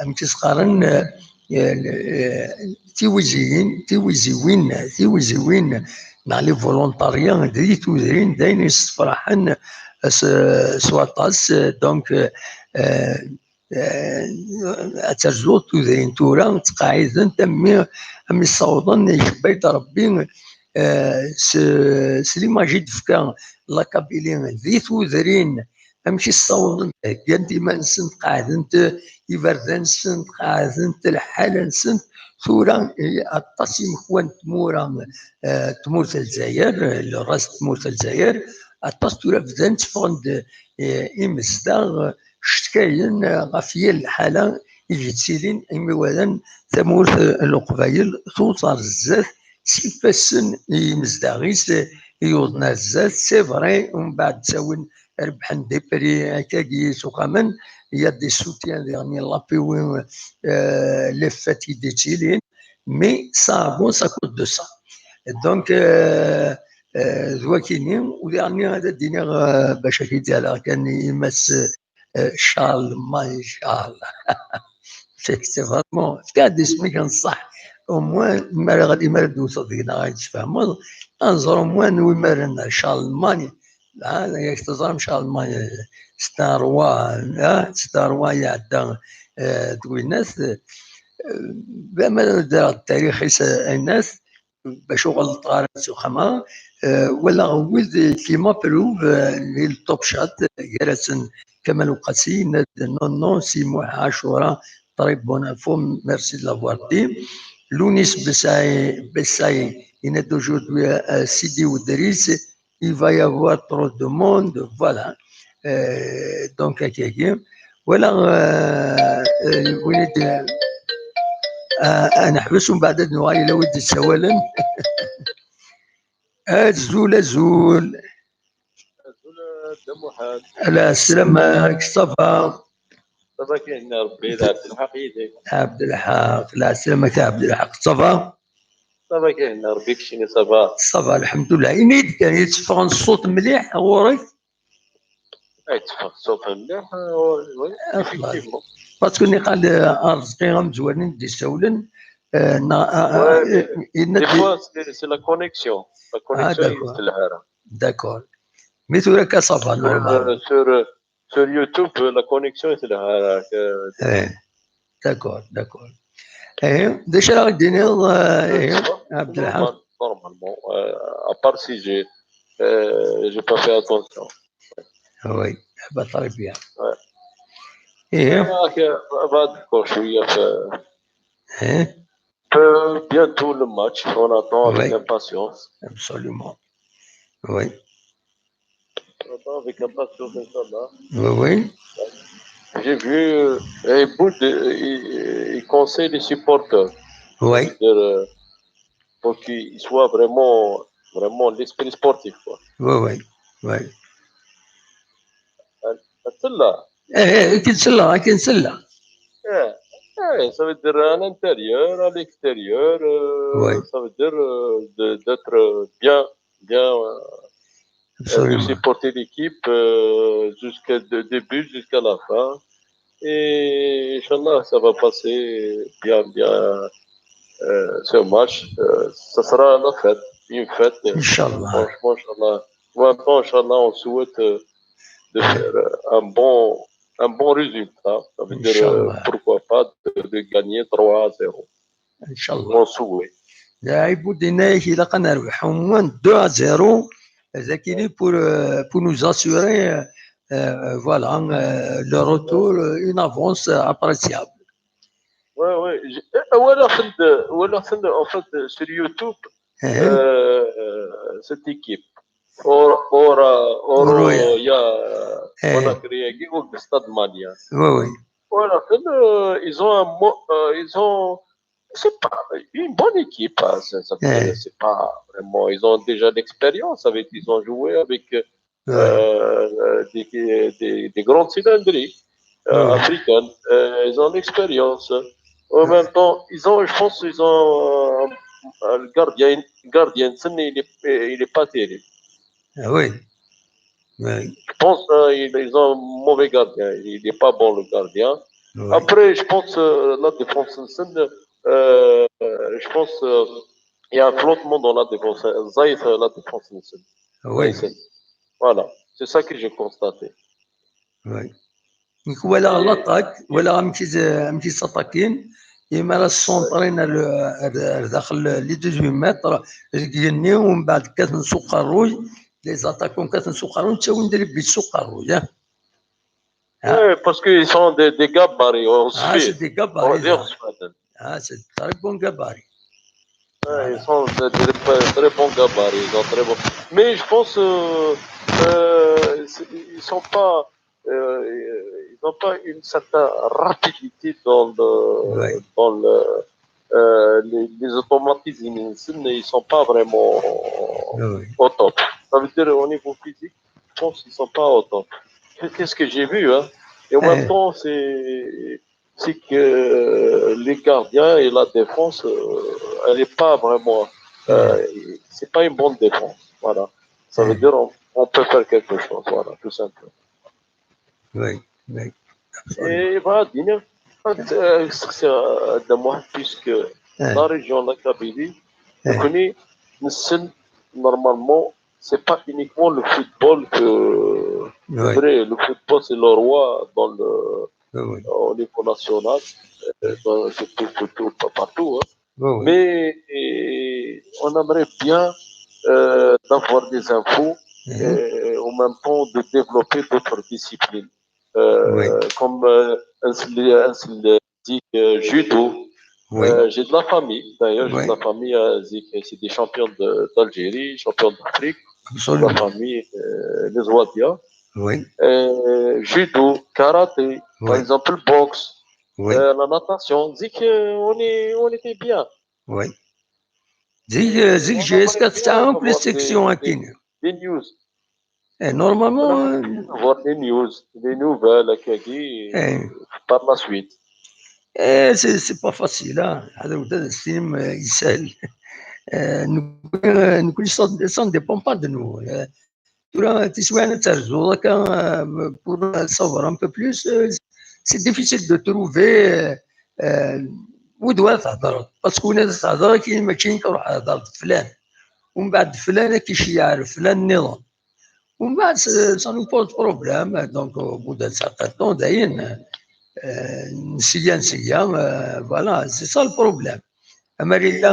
amek i s-qqaren, eh, eh, tiwiziyin, tiwiziwin, tiwiziwin, neɣ les volontariats, di tudrin, d ayen yessefraḥen s, s waṭas. Donc, eh, eh, ad terzuḍ tudrin tura, ttqaɛident, am mi, am mi ssawḍen, icebba-d Rebbi, eh, s, s l'image i d-tefka la Kabylie di tudrin, amek i ssawḍent, heggant iman-nsent, qeɛdent iberdan-nsent, qeɛdent lḥala-nsent. Tura, eh, aṭas imekwan n tmura, eh, tmurt n Lezzayer, eh, le reste n tmurt n Lezzayer, aṭas tura bdan tteffɣen-d, eh, imezdaɣ, eh, cetkayen, eh, ɣef yal lḥala i yettilin, imi walan tamurt, eh, n Leqbayel tuẓ ar zdat s ifassen n yimezdaɣ-is, eh, i yuḍen ar zdat. C'est vrai, umbeɛd ttawin, rebḥen des prix akkagi s uxamen, il y a des soutiens diɣen, l'appui, euh, les fêtes i d-yettilin, mais ça avance à cause de ça. Donc, euh, euh, d wakini, u diɣen ad d-iniɣ, euh, bac ad k-id-aleɣ kan i Mass, euh, Charles, Marie Charles. C'est, c'est vraiment, fka-d isem-ik n ṣṣeḥ. Au moins, mi ara, mi ara d-tewteḍ deg-neɣ ad tfehmeḍ, ad nẓer au moins anwa i ara nerr, Charlemagne. Ah, yak teẓram Charlemagne, c'est un roi, ah, c'est un roi iɛedda, eh, d winnat, eh, ma d tarix-is, eh, aynat, bac ur ɣelṭeɣ ara s uxxam-a, eh, walaɣ wid qui m'approuvent, eh, di le top chat, gar-asen Kamal Uqasi, yenna-d, non, non, Si Muḥ Ɛacura, très bonne info, merci de l'avoir dit. Lounis Bessaï, Bessaï, yenna-d aujourd'hui, eh, Sidi Wedris, il va y avoir trop de monde, voilà. Euh, donc, akkagi. Voilà, euh, euh, win i d-, euh, ad neḥbes, umbeɛd ad nuɣal yella wid d-yessawalen. Azul, azul. Azul, a Dda Muḥend. Ala, sslam-ik, ça va? Ça va, kan Rebbi, d Ɛebdelḥaq yid-k. Ɛebdelḥaq, la sslam-ik a Ɛebdelḥaq, ça va? Ça va, kan Rebbi, keččini, ça va? Ça va, lḥemdullah. Ini-d kan, yetteffeɣ ṣṣut mliḥ ɣur-k? Ay, yetteffeɣ ṣṣut mliḥ, ɣur-i, oui, ah, xlas, effectivement. Parce que niqal, euh, Arezqi amezwaru i d-yessawlen, euh, na-, euh, euh, ouais, euh, mais des fois, c'est, c'est la connexion. La connexion, ah, d'accord. D'accord. Mais tura akka, ça va, normal. Euh, sur, euh, sur YouTube, euh, la connexion, c'est la, euh, eh, d'accord, d'accord. Eh, d acu ara d-tiniḍ, eh, eh, Abdelhaq? Normalement, normalement, euh, à part si j'ai euh, j'ai pas fait attention. Oui, eh ben, très bien. Ouais. Eh, Ah, que- بعد شوية في eh, في bientôt le match, on attend avec Ouais. impatience. Absolument. Oui, On attend avec impatience, Inch'Allah. oui, oui. J'ai vu euh, et bout de, il, il conseille les supporters Oui, de, pour qu'ils soient vraiment, vraiment l'esprit sportif. Quoi. Oui, oui, oui. C'est là. Eh, eh, akken sella, akken sella. Eh, eh, ça veut dire à l'intérieur, à l'extérieur, euh, Ouais. Ça veut dire euh, de- d'être bien, bien, euh, de Absolument. Supporter l'équipe euh, jusqu'au de- début, jusqu'à la fin. Et Inch'Allah, ça va passer bien, bien euh, ce match. Euh, ça sera la fête, une fête. Inch'Allah. Franchement, Inch'Allah. Vraiment, Inch'Allah, on souhaite euh, de faire euh, un bon, un bon résultat. Ça veut dire, euh, Inch'Allah. Pourquoi pas de, de gagner trois à zéro. Inch'Allah. Mon souhait. Ɛibud yenna-yak ilaq ad nerbeḥ au moins deux à zéro, dagi pour, euh, pour nous assurer, euh, euh, voilà, euh, le retour, euh, une avance appréciable. Ouais, ouais. J'ai- euh, voilà, en fait, euh, voilà, en fait, en fait, euh, sur YouTube, Eh, euh, euh, cette équipe. Or, or, euh, or, Oroya. euh, il y a, Eh. On a créé au Stade Malien. Oui, oui. Voilà, euh, ils ont un mo- euh, ils ont, c'est pas une bonne équipe, hein, c'est ça veut Eh. dire, c'est pas vraiment, ils ont déjà l'expérience avec, ils ont joué avec euh, Oui. euh, des, des, des grandes cylindrées euh, Ouais. africaines. Euh, ils ont l'expérience. En même temps, ils ont, je pense, ils ont euh, le gardien, gardien, il est, il est pas terrible. Ah oui. Oui. Je pense euh, ils, ils ont un mauvais gardien. Il n'est pas bon, le gardien. Oui. Après, je pense euh, la défense, euh, je pense euh, il y a un flottement dans la défense. Zaïf, la défense. Oui. Voilà, c'est ça que j'ai constaté. Oui. Donc, voilà l'attaque, voilà amek i s-, amek i s'attaquin. Imir-a ssentrin ar, ar, ar daxel les dix-huit mètres, deg igenni, u mbeɛd kkaten s uqerruy, les attaquants kkaten s uqerruy, ttawin-d les buts s uqerruy, hein. Oui, parce qu'ils sont des, des gabarits, on se Ah, fait. C'est des On gabarits, dit, on hein. se fait. Ah, c'est très bon gabarit. Ouais, ils sont de, de, de très bons gabarits, ils ont très bons. Mais je pense euh, euh, c'est- ils sont pas, euh, ils n'ont pas une certaine rapidité dans le, Ouais. dans le, euh, les, les automatismes, ils ne sont pas vraiment Oui, oui. Au top. Ça veut dire au niveau physique, je pense qu'ils sont pas au top. Qu'est-ce que j'ai vu, hein? Et en Eh. Même temps, c'est c'est que les gardiens et la défense, euh, elle n'est pas vraiment. Euh, c'est pas une bonne défense. Voilà. Ça veut Eh. Dire on, on peut faire quelque chose. Voilà, tout simplement. Oui, oui. Et voilà, Dina, euh, c'est, euh, de moi, puisque Eh. La région, la Kabylie, Eh. On connaît, mais c'est- normalement, c'est pas uniquement le football que. Oui. Vrai, le football, c'est le roi dans le, Oui, oui. Au niveau national, euh, dans- surtout, surtout, pas partout. Hein. Oui, oui. Mais et on aimerait bien euh, d'avoir des infos Mhm. Et en même temps de développer d'autres disciplines, euh, Oui. Comme euh, un, un, euh, judo. Oui. Euh, j'ai de la famille, d'ailleurs, j'ai Oui. De la famille, euh, c'est c'est des champions de- d'Algérie, champions d'Afrique, de la Absolument. Famille, euh, les Ouadia. Oui. Euh, judo, karaté, par Oui. Exemple, boxe, Oui. euh, la natation. Zik, euh, on, est, on était bien. Oui. Zik, euh, zik, j'ai jusqu'à ça en plus section à Kenya. Des news. Et normalement, euh, Avoir des news, des nouvelles, qui Eh. Par la suite. Eh, c'est c'est pas facile, hein. هذا هو السينما يسهل. Eh, nous, euh, nous, ça, ça ne dépend pas de nous. Eh, tura tiswiɛin ad terzuḍ akka, eh, pour savoir un peu plus, eh, c'est difficile de trouver, eh, eh, où doit تهضر. Parce que وين تهضر كاين ماشي كروح هضر فلان. ومن بعد فلان كيشيع فلان نظام. ومن بعد ça nous pose problème. Donc au bout d'un certain temps, داين, N sya, n sya, voilà, c'est ça le problème. Amer yella,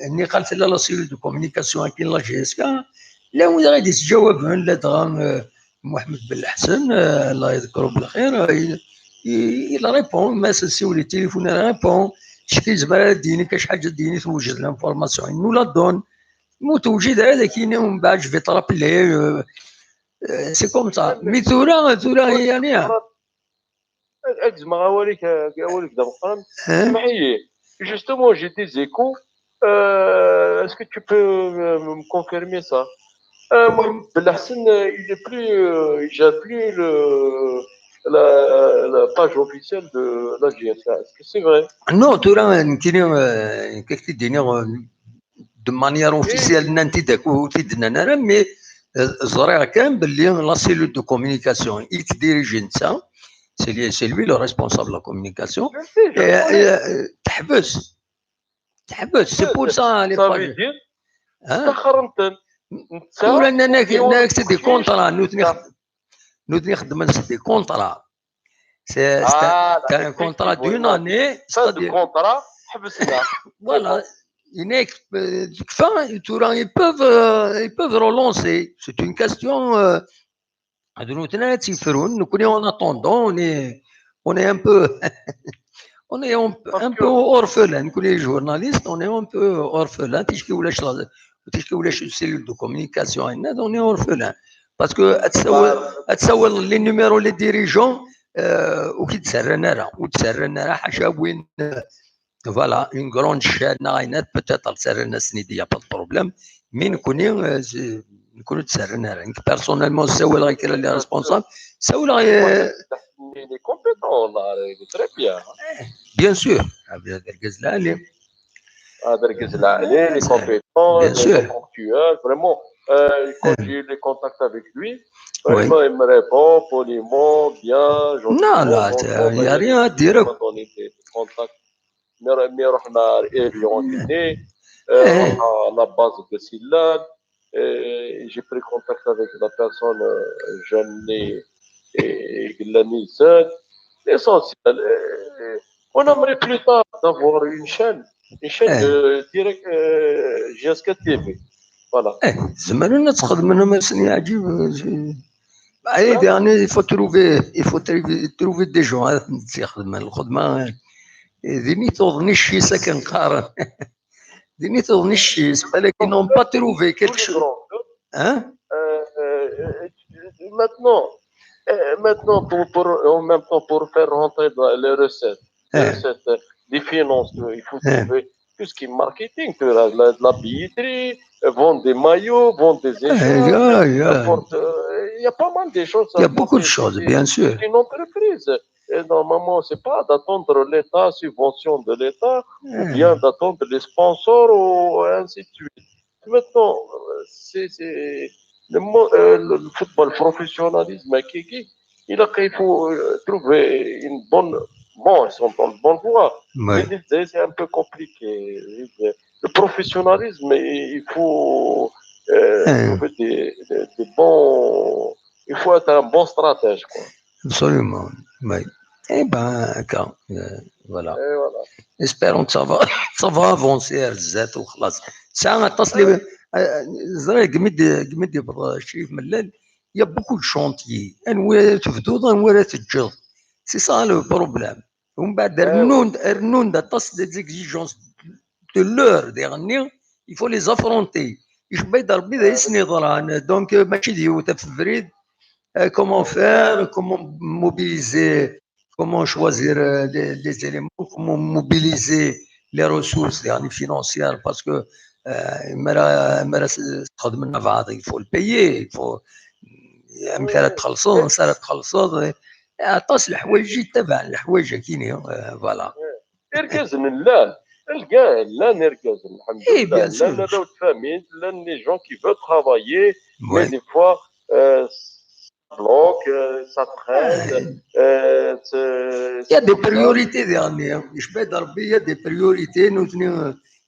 nniɣ-ak tella la cellule de communication akin la G S K, llan wid ara d-yettjawaben, ladɣa Muḥemmed Belleḥsen, Allah yeḍker-it belxir, il répond, ma as-nsiwel i téléphone, il répond. Ticki yezmer ad d-yini acḥal ad d-yini tewjed l'information, il nous la donne. Ma ur tewjid ara, ad ak-yini, mbeɛd je vais te rappeler, c'est comme ça. Mais tura, tura, yani, ad zemreɣ awal-ik, awal-ik d ameqqran. Smeḥ-iyi. Justement, j'ai des échos. Euh, est-ce que tu peux euh, me confirmer ça? Euh, Mohamed Belleḥsen, euh, il est plus, euh, il gère plus le, la, la page officielle de la G S K. Est-ce que c'est vrai? Non, tura, nekkini, euh, kif t-id-iniɣ, euh, de manière officielle, nnan-t-id akk, ur t-id-nnan ara, mais euh, ẓriɣ kan belli la cellule de communication i t-dirige netta, c'est lui, c'est lui le responsable de la communication. Teḥbes. Teḥbes, c'est pour ça les pages. Staxren-ten. Tura nnan-ak c'est des contrats, nutni xeddmen c'est des contrats. C'est un contrat d'une année. C'est-à-dire contrat, ḥbes-aɣ. Voilà. Yenna-ak, euh, tura, ils peuvent, euh, ils peuvent relancer. C'est une question. Euh, Ad nutni ad tt-yefrun, nekkni en attendant, on est, on est un peu, on est un, un peu orphelin, nekkni les journalistes, on est un peu orphelin, ticki ulac la, ticki ulac cellule de communication, on est orphelin. Parce que ad tsawaleḍ, ad tsawaleḍ les numéros, les dirigeants, euh, ur k-id-serran ara, ur d-serran ara, ḥaca win, euh, Voilà, une grande chaîne, peut-être, il n'y a pas de problème. Mais nous connaissons, nous connaissons, personnellement, c'est vrai que les responsables, c'est vrai. Il est compétent, là, il est très bien. Bien sûr. Ah, il est compétent, il est ponctuel, vraiment. Euh, quand j'ai eu les contacts avec lui, vraiment, il me répond poliment, bien, gentiment. Non, là, il n'y a rien à dire. Mi ruḥna ar Évian-nni, ruḥna la base de Sillal, j'ai pris contact avec la personne jeune-nni i yellan yid-sen. L'essentiel, on aimerait plus tard d'avoir une chaîne, une chaîne de direct G S K T V. Voilà. Tzemrem ad txedmem ma sen-yeɛǧib. Bah, il faut trouver, il faut trouver des gens. Din i tuḍen icc-is akken qqaren. Din i tuḍen icc-is, balak ils n'ont pas trouvé quelque chose. Hein? Maintenant, maintenant pour, pour, en même temps, pour faire rentrer les recettes, les recettes, les finances, il faut trouver tout ce qui est marketing, de la, de la billetterie, vendre des maillots, vendre des échanges. Il y a pas mal de choses. Il y a beaucoup de choses, bien sûr. Une entreprise. Et normalement, c'est pas d'attendre l'État, subvention de l'État, ou bien d'attendre les sponsors, ou ainsi de suite. Maintenant, c'est le, le, football professionnalisme, il faut trouver une bonne. Bon, ils sont dans la bonne voie. Mais c'est un peu compliqué. Le professionnalisme, il faut trouver des, des, des bons. Il faut être un bon stratège, quoi. Absolument. Oui. Eh ben, quand, euh, voilà. Espérons que ça va, ça va avancer, Erzat, ou خلاص. Ça, aṭas les, euh, ẓriɣ, gmi d, gmi d, il y a beaucoup de chantiers. Anwa ara tebduḍ, anwa ara teǧǧeḍ. C'est ça le problème. Umbeɛd rnun-d, rnun-d aṭas des exigences de l'heure, diɣenni, il faut les affronter. Icebba-yi-d Rebbi d ayen yeḍran. Donc, mačči d yiwet ɣef ubrid. Comment faire, comment mobiliser, comment choisir les, les éléments, comment mobiliser les ressources, diɣenni, financières, parce que mi ara, mi ara txedmem abɛaḍ, il faut le payer, il faut, amek ara txellṣeḍ, ansa ara txellṣeḍ, aṭas leḥwayeǧ yettabaɛen leḥwayeǧ akini, voilà. Irgazen llan, llan irgazen, lḥemdullah, llan arraw n tfamin, llan les gens qui veulent travailler, mais des fois, euh, ça bloque, euh, ça traîne. Il y a des priorités, diɣenni. Icebba-yi-d Rebbi, il y a des priorités, nutni,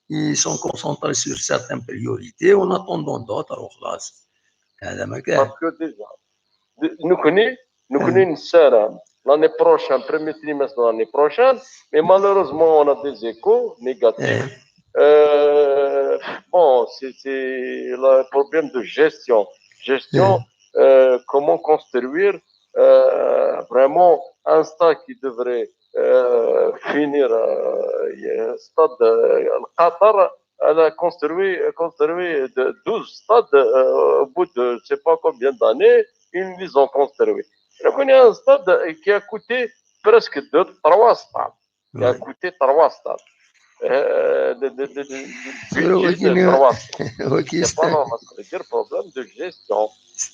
ils sont concentrés sur certaines priorités, en attendant d'autres, وخلاص. هذا ما كان. Parce que déjà, nekkni, nekkni nessaram l'année prochaine, premier trimestre de l'année prochaine, mais malheureusement, on a des échos négatifs. Euh, bon, c'est c'est le problème de gestion. Gestion, euh, comment construire euh, vraiment un stade qui devrait euh, finir, euh, un stade, euh, le Qatar, elle a construit, construit de- douze stades euh, au bout de je sais pas combien d'années, ils les ont construits. Donc, il y a un stade qui a coûté presque deux, trois stades. Qui a coûté trois stades. Euh, de, de, de, de, de budget de trois stades. C'est pas normal, ça veut dire problème de gestion.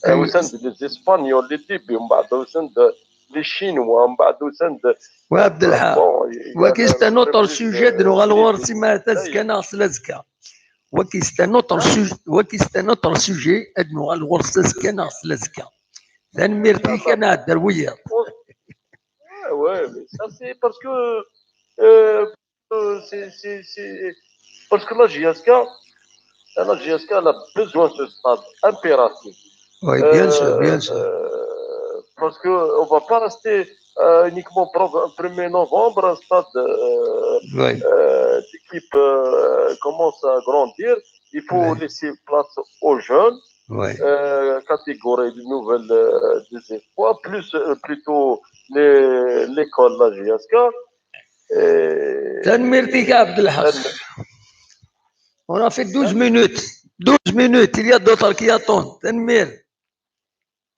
Euh, au sein des Espagnols, les débuts, au sein de, les Chinois, au sein de وعبد الحق. ولكن c'est un autre sujet, نوغال غور سي ما تزكى ناغ سلازكى. ولكن c'est un autre sujet, ولكن c'est un autre sujet, نوغال غور سلازكى ناغ سلازكى. Tanemmirt-ik, ad nɛeddi ar wiyaḍ. Ouais, ouais, mais ça c'est parce que euh, c'est c'est- c'est- parce que la J S K, la J S K, elle a besoin de ce stade impératif. Oui, bien sûr, bien sûr. Euh, parce qu'on ne va pas rester euh, uniquement le premier novembre, un stade euh, Oui. euh, d'équipe euh, commence à grandir. Il faut Ouais. laisser place aux jeunes, Oui. euh, catégorie de nouvelles euh, des espoirs, plus euh, plutôt les- l'école, la J S K. Et- Tanemmirt-ik a Abdelhaq. On a fait douze minutes. Douze minutes, il y a d'autres qui attendent. Tanemmirt.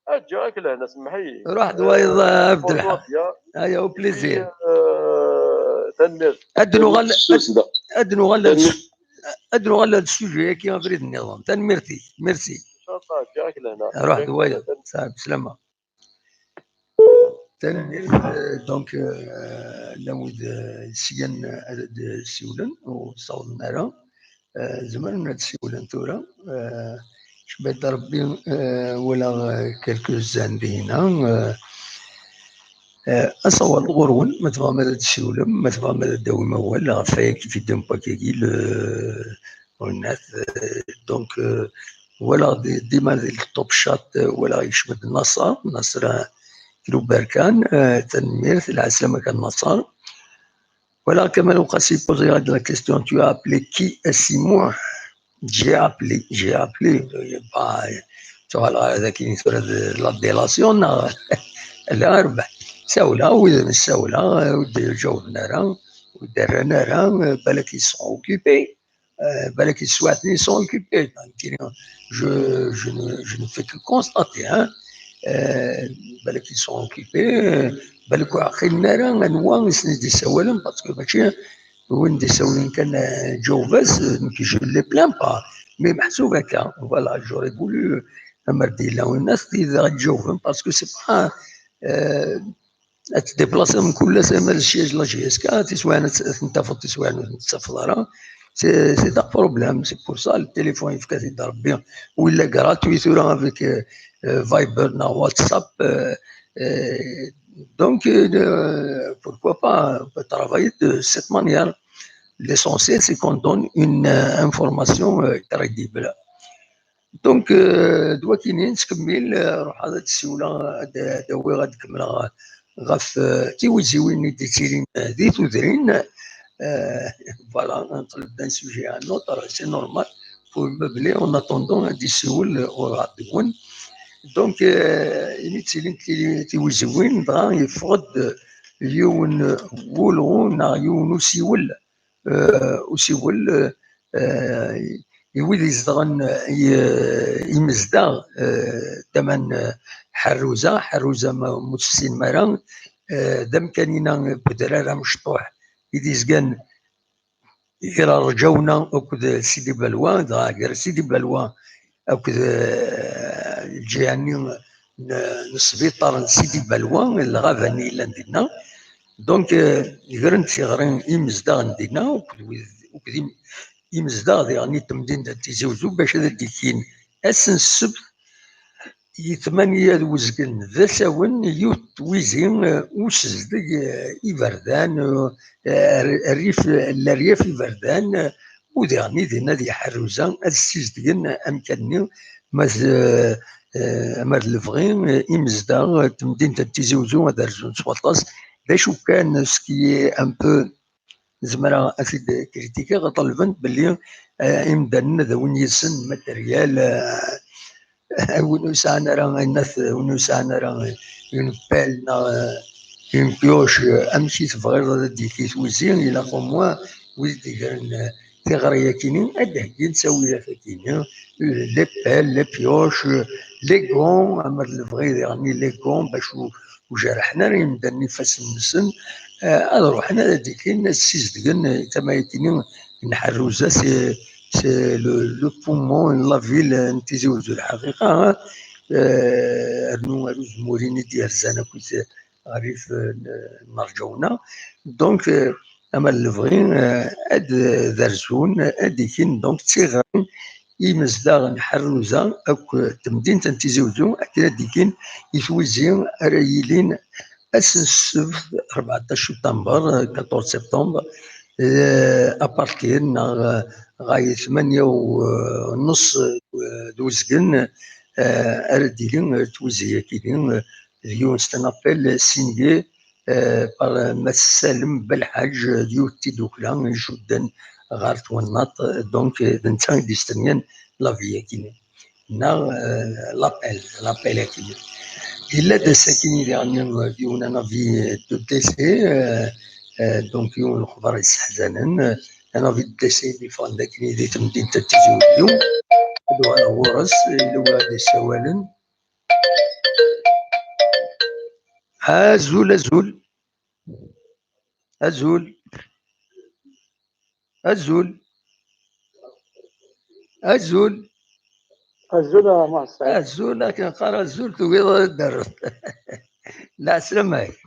Ah, جاك لهنا، اسمحي. روح دوايض عبد Bonjour, الحق. bien. ايوا، au plaisir. Euh, tanemmirt. Ad nuɣal, Susda. ad nuɣal ad ad nuɣal ad sujet-agi abrid nniḍen. Tanemmirt-ik. Merci. ان شاء الله جاك لهنا. روح دوايض. Sɛa bslama. Tanemmirt, euh, donc, euh, llan wid euh, syen ad d-siwlen ur ssawḍen ara. Euh, zemren ad d-siwlen tura. Euh, cbad Rebbi, euh, walaɣ euh, quelques-uns dinna. Euh, euh, asawaḍ ɣur-wen, ma tebɣam ad d-siwlem, ma tebɣam ad d-tawim awal ɣef wayagi vidéo n wakagi, le, euh, donc, euh, walaɣ di- dima di le top chat, euh, walaɣ yekcem-d Naṣer, Naṣer, euh, Kruberkan, euh, tanemmirt, lɛeslama kan Naṣer. Walaɣ Kamal Uqasi posé la question, tu as appelé qui, a Si Muḥ? J'ai appelé, j'ai appelé, euh, pas, tu vois, là, avec une sorte de la délation, là, là, ben, ça, là, oui, ça, là, euh, déjà, on a, on a, on a, euh, balak ils sont occupés. Euh, balak ils sont occupés. Donc, je, je, ne, je ne fais que constater, hein. Euh, balak ils sont occupés. Euh, balak ur ɛqilen ara anwa i sen-d-issawalen, parce que mačči win d-issawlen kan, euh, Joe Vaz, euh, nekk, je ne les plains pas. Mais meḥsub akka, voilà, j'aurais voulu, euh, amer d-yella win ad t-id-ǧawben, parce que c'est pas, euh, ad tdéplaciḍ mkul ass ama d siège la J S K, tiswiɛin ad t-tafeḍ, tiswiɛin ur t-tafeḍ ara. C'est c'est un problème, c'est pour ça le téléphone yefka-t-id Rebbi, ou il est gratuit tura avec euh, euh, Viber neɣ WhatsApp. Euh, euh, donc euh, pourquoi pas, on peut travailler de cette manière. L'essentiel c'est qu'on donne une euh, information euh, crédible. Donc, euh, d wakkini nettkemmil, euh, ruḥ ad d-siwleɣ, ad d-awiɣ, ad d-kemmleɣ ɣef euh, tiwiziwin i d-yettilin euh, di tudrin. Euh, voilà, on peut d'un sujet à un autre, c'est normal. Pour meubler, en attendant, ad d-yessiwel euh, urɛad deg-wen. Donc, euh, imi ttilint ti- tiwiziwin, dɣa yeffeɣ-d euh, yiwen euh, wulɣu neɣ yiwen usiwel, euh, usiwel euh, euh, i wid izedɣen, euh, i, euh, imezdaɣ euh, tama n euh, Ḥerruza, Ḥerruza ma ma ur tessinem ara, euh, d amkan-inna n wedrar amecṭuḥ i d-izgan gar Rǧawna akked Sidi Balwa, dɣa gar Sidi Balwa akked euh, lǧiha-nni n n sbiṭar n Sidi Balwa, lɣaba-nni yellan dinna. Donc, euh, gren-d tiɣri imezdaɣ n dinna, akked wid, akked im- imezdaɣ diɣen n temdint n Tizi Uzzu, bac ad d-ikkin ass n ssebt, i tmanya d uzgen d asawen, yiwet n twizi, euh, usezdeg euh, iberdan, euh, rrif, leryaf iberdan, euh, u diɣen i dinna di Ḥerruza ad ssizdgen amkan-nni, ma d euh, eh, amar d lebɣi, eh, imezdaɣ, eh, temdint n Tizi Uzzu ad rzun s waṭas. D acu kan, ce qui est un peu, zemreɣ ad t-id-kritikiɣ, ṭelbent belli, eh, imdanen ad awin yid-sen matériel, eh, win ur sɛan ara, ayennat, win ur sɛan ara une pelle neɣ, eh, une pioche, eh, amek i tebɣiḍ ad d-yekki twizi, ilaq au moins wid d-igren, eh, tiɣri-yakini, ad d-heggin ttawilat-akini, eh, les pelles, les pioches, eh, les gants, amar d lebɣi diɣen les gants, bac ur, ur jerrḥen ara yimdanen ifassen-nsen, eh, ad ruḥen ad d-ikkin, ad ssizdgen, eh, tama-yakini n Ḥerruza, c'est, c'est le, le poumon n la ville n Tizi Uzzu, lḥaqiqa, eh, rnu ar uzemmur-in i d-yerzan akkit ɣer rrif n, n Rǧawna. Donc, eh, amar d lebɣi, eh, ad d-rzun, ad d-ikkin, donc, d tiɣri i yimezdaɣ n Ḥerruza akk temdint n Tizi Uzzu, akken ad d-ikkin i twizi ara yilin ass n ssebt, rbeɛṭac septembre, eh, quatorze septembre, eh, à partir neɣ, eh, ɣer tmanya u, eh, nneṣ, eh, d uzgen, eh, ara d-tili, eh, twizi-yakini, eh, d yiwen, c'est un appel signé, eh, par, eh, Mass Salem Belḥaǧ, eh, d yiwet n tiddukla icudden ɣer twennaḍt, eh, donc, eh, d netta i d-istenyan la vie-yakini. Neɣ, eh, l'appel, l'appel-agi. Yella-d ass-agi diɣen, eh, yiwen un avis de décès, eh, eh, donc yiwen n lexbar yesseḥzanen, eh, un avis de décès i d-iffɣen d akken di temdint n Tizi Uzzu. Ad uɣaleɣ ɣur-s, yella win i d-yessawalen. Azul, azul. Azul. Azul. Azul. Azul a Mass Saɛid. Azul, akken qqar azul, tugiḍ ad d-terreḍ. Lɛeslama-k.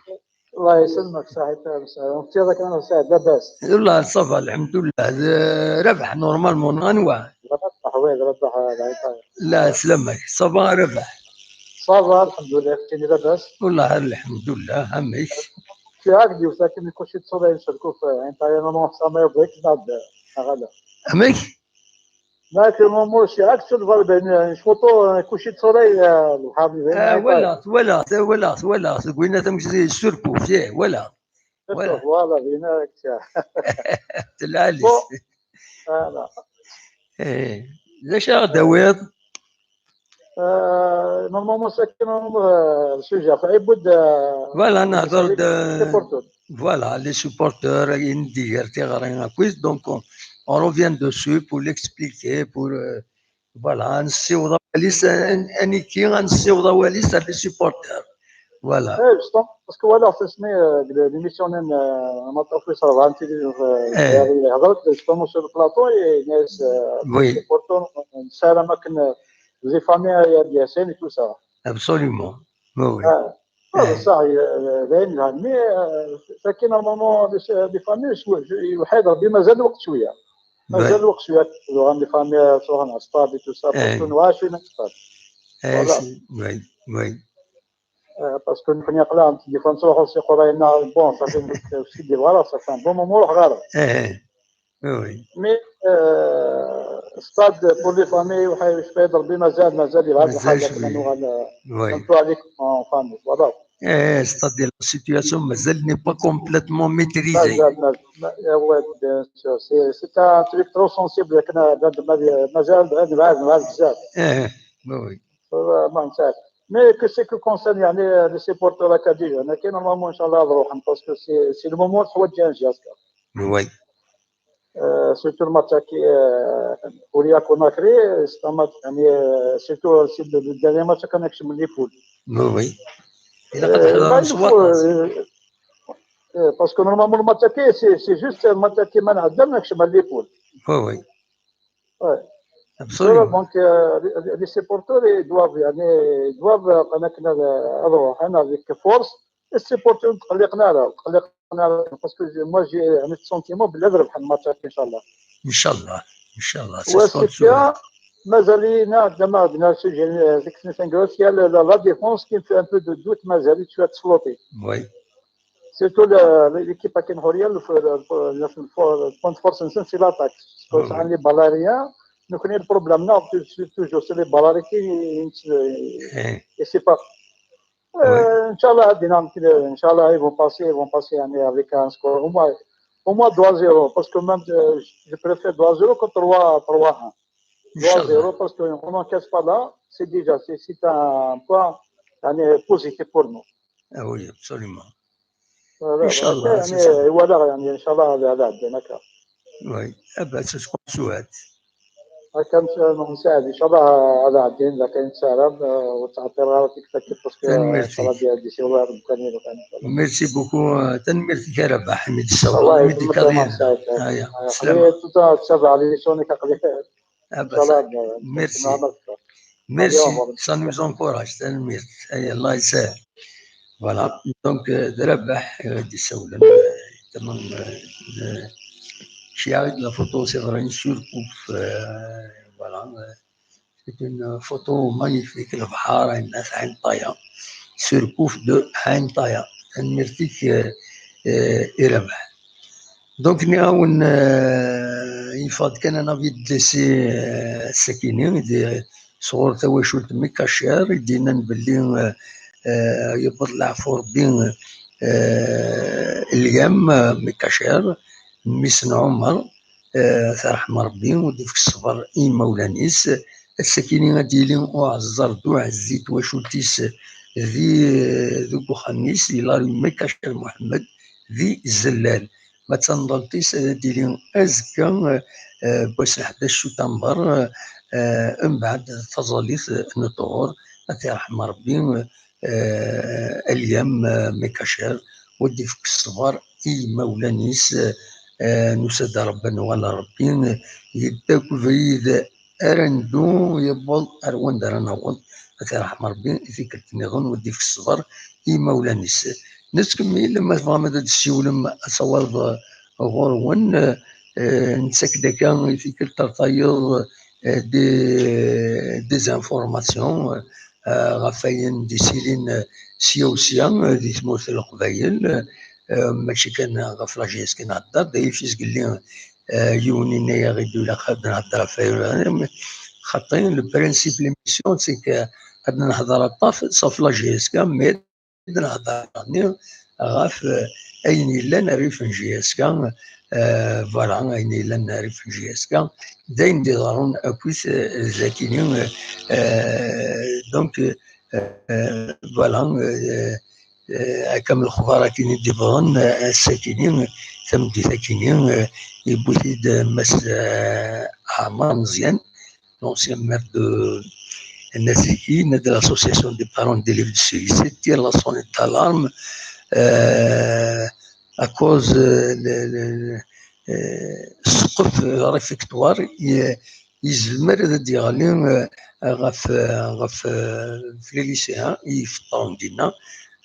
Allah yesselmek, Saɛid. Neftiḍ akken a Mass Saɛid, labas? Wallah, ça va, lḥemdullah. D-, Rabaḥ, normalement, anwa? Rabaḥ, oui, Rabaḥ, euh, la, la, ça va, Rabaḥ? Ça va, lḥemdullah, keččini labas? Wallah, lḥemdullah, amek? Kečči ɛad d-yewta akken kuci d ṣṣura-ines lkuf, eh, inṭayen, non, ça m'a oublié, neɣ d, neɣ ala. Amek? Nek, mon, mon, c'est acte sur le Valbin, une photo, euh, coucher de soleil, euh, le Harvey, Ah, voilà, voilà, voilà, voilà, voilà, c'est Gwyneth, donc c'est sur le coup, yeah, voilà. Voilà. Voilà, bien, avec ça. Bon, voilà. Eh, d acu ara d-tawiḍ? Euh, normalement, c'est que, euh, le sujet, enfin, il boude, euh, Voilà, نهضر de, les supporters. Voilà, les supporters, i d-iger tiɣri akkit, donc on, on revient dessus pour l'expliquer, pour, euh, voilà, ad nessiweḍ awal-is, ad, ad niki, ad nessiweḍ awal-is ar les supporters. Voilà. Eh, justement, parce que voilà, c'est ce, euh, l'émission, euh, on a fait ça avant, euh, Eh. Justement, sur le plateau, et, euh, Oui. C'est important, euh, ça, la marque, euh, les familles, euh, bien, c'est tout ça. Absolument. Oui, oui. Ah, ah, Eh. Ça, euh, ben, là, mais, euh, ça qui, normalement, les, les familles, je, je, يحيد ربي مازال الوقت شوية. مازال الوقت شوية. Les familles, euh, sur un stade et tout ça, parce que nous, je suis un stade. Eh, Voilà. Oui, oui. Euh, parce que nous, quand on a des fois, on se retrouve, bon, ça fait, c'est des, voilà, ça fait un bon moment, on regarde. Eh, eh. Oui, oui. Mais, euh, stade pour les familles, وحي-، وش بيض ربي مازال، مازال يبعد مازال الحاجة شوية. كنا نوع ال-، Oui. نمتوا عليك en famille، voilà. Eh, c'est-à-dire la situation, مازال n'est pas complètement maîtrisée. مازال، مازال، ما-، ouais, bien sûr. C'est, c'est un truc trop sensible، كنا بعد ما-، مازال بعد، بعد، بعد بزاف. Eh, oui, oui. Euh, ما نساش. Mais que c'est que concerne، يعني، les supporters acadiens، أنا كي normalement إن شاء الله نروح، parce que c'est, c'est le moment تحوج جي أسكر. Oui. Euh, surtout le match qui, euh, Oria Conakry, c'est un match, يعني, euh, surtout, c'est le, le dernier match كنا نكسب من les poules. Oui, oui. إلا Euh, قد حضرنا bah, il faut, سواطات. Euh, euh, parce que normalement, le match qui, c'est, c'est juste un match qui mène à deux matchs من les poules. Oui, oui. Ouais. Absolument. Donc, euh, les, les supporters, ils doivent, يعني, ils doivent, euh, avec, euh, avec force. Les supporters, parce que moi, j'ai un sentiment بلي نربح الماتش إن شاء الله. إن شاء الله، إن شاء الله. C'est ce qu'on souhaite. مازال لينا عندنا، ما عندنا شي، يعني، ديك السنة كنقول، c'est la, la, la défense qui fait un peu de doute، مازال شوية تسلوطي. Oui. Surtout le, l'équipe كاين حورية، le, le, le, le point de force نسن c'est l'attaque. Parce que les ballons aériens, Nekkni le problème-nneɣ, toujours, c'est les balles arrêtées, et c'est pas. Inchallah, inchallah, ils vont passer, ils vont passer, يعني, avec un score au moins, au moins deux zéro, parce que même, euh, je préfère deux zéro que trois, trois un. Deux zéro, parce qu'on n'encaisse pas là, c'est déjà, c'est, c'est un point, يعني, positif pour nous. Ah oui, absolument. Voilà, inchallah, يعني, voilà, يعني, inchallah, هذا، هذا عندنا كا. Oui, ah ben, c'est ce qu'on souhaite. هكا نساعد ان شاء الله على الدين، اذا كان سلام وتعطي راسك فكر، parce que merci beaucoup. Tanemmirt-ik a Rabaḥ, imi d-tessawleḍ, imi d-ikkaḍ yid-neɣ. Aya, xliyet tuta ttabɛ les émissions-ik aqli. Merci. Merci, ça nous encourage. Tanemmirt. Aya, Allah yessahel. Voilà. Donc, euh, d Rabaḥ, euh, d-issawlen, euh, tamam, euh, euh, ci-a d la photo, c'est vrai, une surcoupe, euh, voilà, euh, c'est une photo magnifique, lebḥer, Ɛin Ṭaya, surcoupe de Ɛin Ṭaya. Tanemmirt-ik, euh, euh, i Rabaḥ. Donc, nniɣ-awen, euh, yeffeɣ-d kan un avis de décès, euh, ass-akini, di, sɣur tawacult Mekacir, i d-yennan belli, euh, euh, yewweḍ leɛfu Rebbi, euh, Lyam, euh, Mekacir, mmi-s n Ɛumer, euh, ad t-yerḥem Rebbi, u d-ifk ṣṣber i yimawlan-is. Ass-akini ad d-yili uɛeẓẓer d uɛezzi n twacult-is di, deg uxxam-is, di la rue Mekacir Muḥemmed, di Zellal. Ma d tanḍalt-is ad d-tili azekka, eh, eh, n wass n ḥdac utamber, eh, mbeɛd taẓallit n ṭṭuhur, ad t-yerḥem Rebbi, eh, Alyam, eh, Mekacir, u ad d-ifk ṣṣber i yimawlan-is, eh, nusa-d ɣer Rebbi, ad nuɣal ɣer Rebbi, yedda deg ubrid ara neddu, yewweḍ ar wanda ara naweḍ, ad t-yerḥem Rebbi, i tikkelt nniḍen, u ad d-ifk ṣṣber i yimawlan-is. Nettkemmil, ma tebɣam ad d-tessiwlem, ad tawaleḍ, eh, ɣur-wen, eh, nettak-d akka i tikkelt ar tayeḍ, eh, des, des informations, eh, ɣef wayen d-issilin, eh, sya u sya, eh, di tmurt n Leqbayel, eh, mačči kan ɣef la J S K i nhedder, d ayif izgelli, eh, yiwen yenna-yaɣ-id ilaq ad nhedder ɣef wayen, xaṭi, le principe de l'émission, c'est que ad nehder aṭas ɣef la J S K, mais ad nehder daɣen ɣef, eh, ayen yellan rrif n J S K, eh, voilà, ayen yellan rrif n J S K, d ayen d-iḍerrun akkit, eh, dakini, eh, donc, eh, eh, voilà, eh, eh, akka am lexbar akini d-iwwḍen, eh, ass-akini, tameddit akini, eh, yewwi-t-id, eh, Mass, eh, Ɛmar Meẓyan, l'ancien maire de Naziki, de l'association des parents d'élèves de ce lycée, tire la sonnette d'alarme, euh, à cause, euh, le, le, euh, ssqef réfectoire, i, yezmer ad d-yeɣli, euh, ɣef, ɣef, euh, les lycéens, i ifeṭṭaren dinna.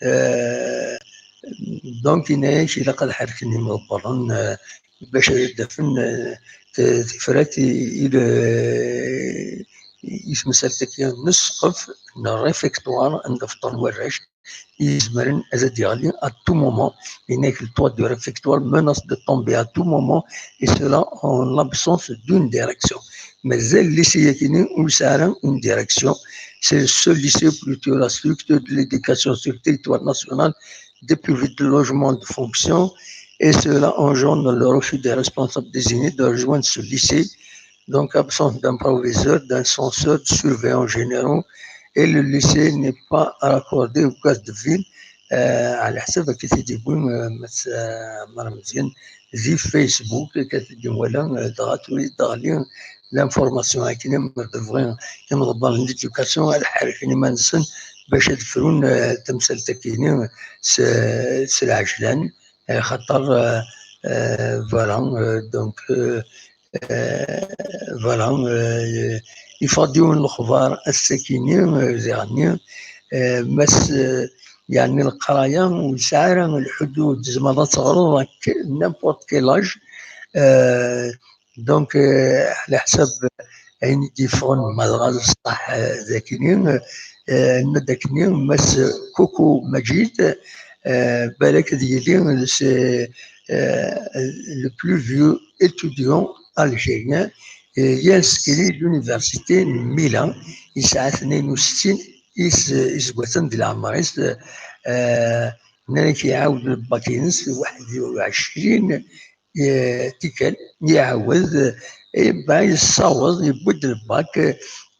Euh, donc, yenna-yak, ilaq ad ḥerken imḍebbren, euh, bac ad d-afen, eh, t-, tifrat i, i, le-, i temsalt-agi n ssqef n réfectoire anda feṭṭren warrac, i izemren ad d-yeɣli à tout moment, yenna-yak le toit du réfectoire menace de tomber à tout moment, et cela en l'absence d'une direction. Mazal lycée-agi ur yesɛi ara une direction. C'est le seul lycée, plutôt la structure de l'éducation sur le territoire national dépourvue de logement de fonction, et cela engendre le refus des responsables désignés de rejoindre ce lycée. Donc, absence d'un proviseur, d'un censeur, de surveillants généraux, et le lycée n'est pas raccordé au gaz de ville. Euh, على حسب كي تيجي بوين، آه، مس-، آه، مرة مزيان، زي فيسبوك، كتجي ولا، آه، دغا تولي دغلي، l'information هاكي، ما تبغي، كما تبغي l'éducation، على حال كاين ما نسن، باش تفرون، آه، تمثال تاكيني، س-، سلعجلان، آه، خاطر، آه، آه، voilà، آه، donc، آه، آه، voilà، آه، يفضيون الأخبار السكيني، آه، يعني، آه، مس-، آه، يعني القراية وسعر الحدود زعما لا تغرض n'importe quel âge. آه، donc، آه، على حسب عين ديفون ما غاز صح، آه، ذاكني، آه، ندكني مس كوكو مجيد، آه، بالك ديالي c'est, آه، le plus vieux étudiant algérien Yenscrit l'université n Milan, yesɛa tnin u settin is-, iseggasen di leɛmer-is, eh, nnan-ak iɛawed lbak-ines waḥed u ɛecrin, eh, tikkal, iɛawed, eh, yebba yessaweḍ, yewwi-d lbak,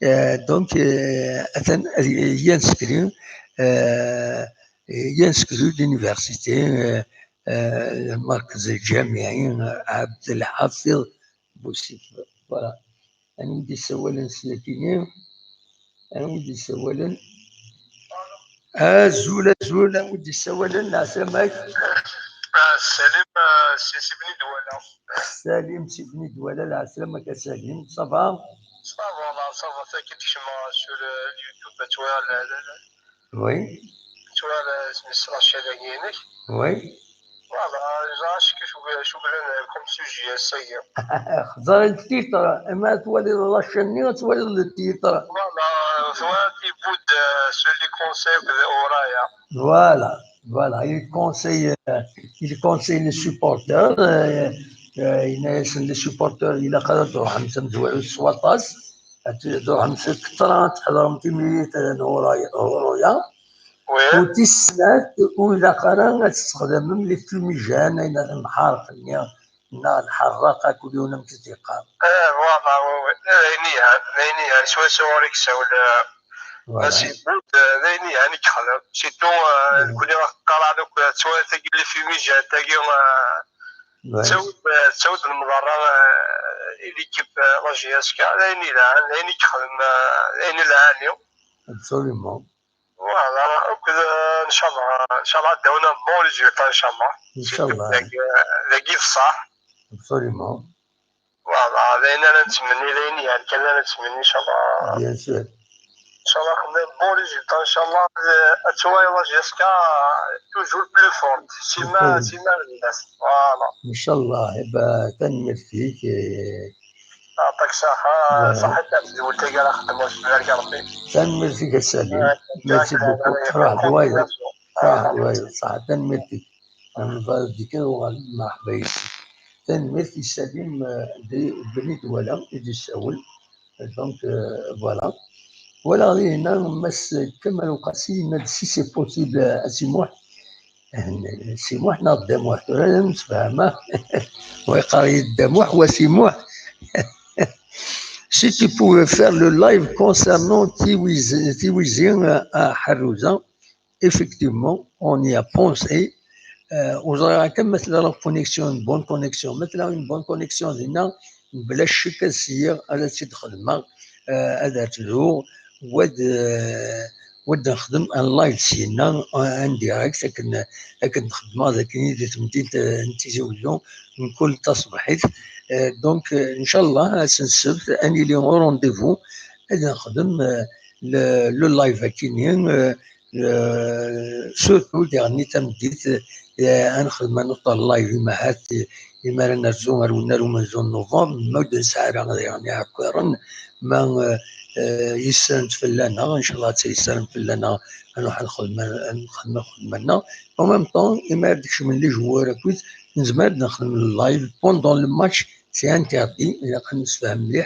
eh, donc, eh, atan ad y-, yenscrit, eh, yenscrit l'université, eh, eh, lmerkez lǧamiɛi, eh, Ɛebdelḥafiḍ Busif. Voilà. Anwa i d-yessawalen s yakini? Anwa i d-yessawalen? Azul, azul, anwa i d-yessawalen? Lɛeslama-k. Ah, Salim, ah, si, si Bni Dwala. Salim, si Bni Dwala, lɛeslama-k a Salim. Ça va? Ça va, là, ça va, ça qui te chemin sur, euh, YouTube, tu vois, le, le, le, Oui. Tu vois, le, le, le, Oui. Voilà, je sais que je voulais, je voulais, euh, comme sujet, ça y est. Xẓer le titre, ma twaliḍ la chaîne-nni, ad twaliḍ le titre. Voilà, euh, tu vois, il boude, euh, sur les conseils de Oraya. Voilà, voilà, il conseille, euh, il conseille les supporters, euh, euh, yenna-yasen les supporters, ilaq ad truḥem tamezwarut s waṭas, ad truḥem s lketṛa, ad tḥedṛem timlilit n Oraya, Oraya. Oui. U tis snat, ur ilaq ara ad tessexdamem les fumigènes, ayen lemḥerq-nni, neɣ lḥerraqa, kul yiwen amek i s-d-yeqqar. Eh, voilà, oui, oui. Eh, d ayen yelhan, d ayen yelhan, swaswa ɣur-k sawel, eh, Voilà. Mass Ibud, eh, d ayen yelhan i yexdem. Surtout, eh, Mm. Nekkni ɣer qqareɣ akk, eh, ttwali tagi les fumigènes tagi, eh, Ouais. Ttawi-d, eh, ttawi-d lemḍerra, eh, i l'équipe, eh, la J S K, d ayen yelhan, d ayen i yexdem, eh, d ayen yelhan. Absolument. Voilà, akked, eh, ncallah, ncallah ad d-awin un bon résultat, ncallah. Ncallah. Dagi, dagi d ṣṣeḥ. Absolument. Voilà, d ayen ara nettmenni, d ayen yelhan kan ara nettmenni, ncallah. Bien sûr. Ncallah xedmen bon résultat, ncallah, eh, ad twaliḍ la J S K toujours plus forte. Sima, sima llas. Voilà. Ncallah, eh ben, tanemmirt-ik, eh, Yeɛṭik ṣṣeḥḥa, ṣaḥit ɣef tdewlt-agi ara xedmeɣ s tbarka Rebbi. Tanemmirt-ik a Salim. Merci beaucoup. Ferḥeɣ d wayeḍ. Ferḥeɣ d wayeḍ. Ṣaḥ, tanemmirt-ik. Nẓer deg uɣal, merḥba yes-k. Tanemmirt i Salim, eh, di Bni Dwala i d-yessawel. Donc, euh, voilà. Walaɣ dinna Mass Kamal Uqasi yenna-d si c'est possible, a Si Muḥ. Si Muḥ neɣ Dda Muḥ? Tura ad nemsefham, ah. Wa yeqqar-iyi Dda Muḥ, wa Si Muḥ. Si tu pouvais faire le live concernant Tiwizi, Tiwizi, euh, à Ḥerruza, effectivement, on y a pensé. Euh, ur ẓriɣ akka ma tella la connexion, une bonne connexion. Ma tella une bonne connexion dinna, bla ccek ad sliɣ, ad tt-id-xedmeɣ, euh, ad tt-bduɣ, wa d, euh, wa d-nexdem un live syenna, un direct, akken, akken d-xedmeɣ dagi di temdint, euh, n Tizi Wezzu, mkul taṣebḥit. Euh, donc, euh, ncallah, ass n ssebt, ad nili au rendez-vous, ad nexdem, euh, le, le live akini, euh, Euh, surtout diɣenni tameddit, euh, ad nexdem ad nuṭer live, imahat, euh, imi ara nerzu ar wennar umenzu n novembre, ma ur d-nesɛi ara diɣenni iɛekkiren, ma, euh, euh, yessarem fell-aneɣ, ncallah ad yessarem fell-aneɣ ad nruḥ ad nexdem, ad nexdem lxedma-nneɣ. En même temps, imi ara d-kecmen les joueurs akkit, nezmer ad nexdem live pendant le match, c'est interdit, ilaq ad nemsefham mliḥ.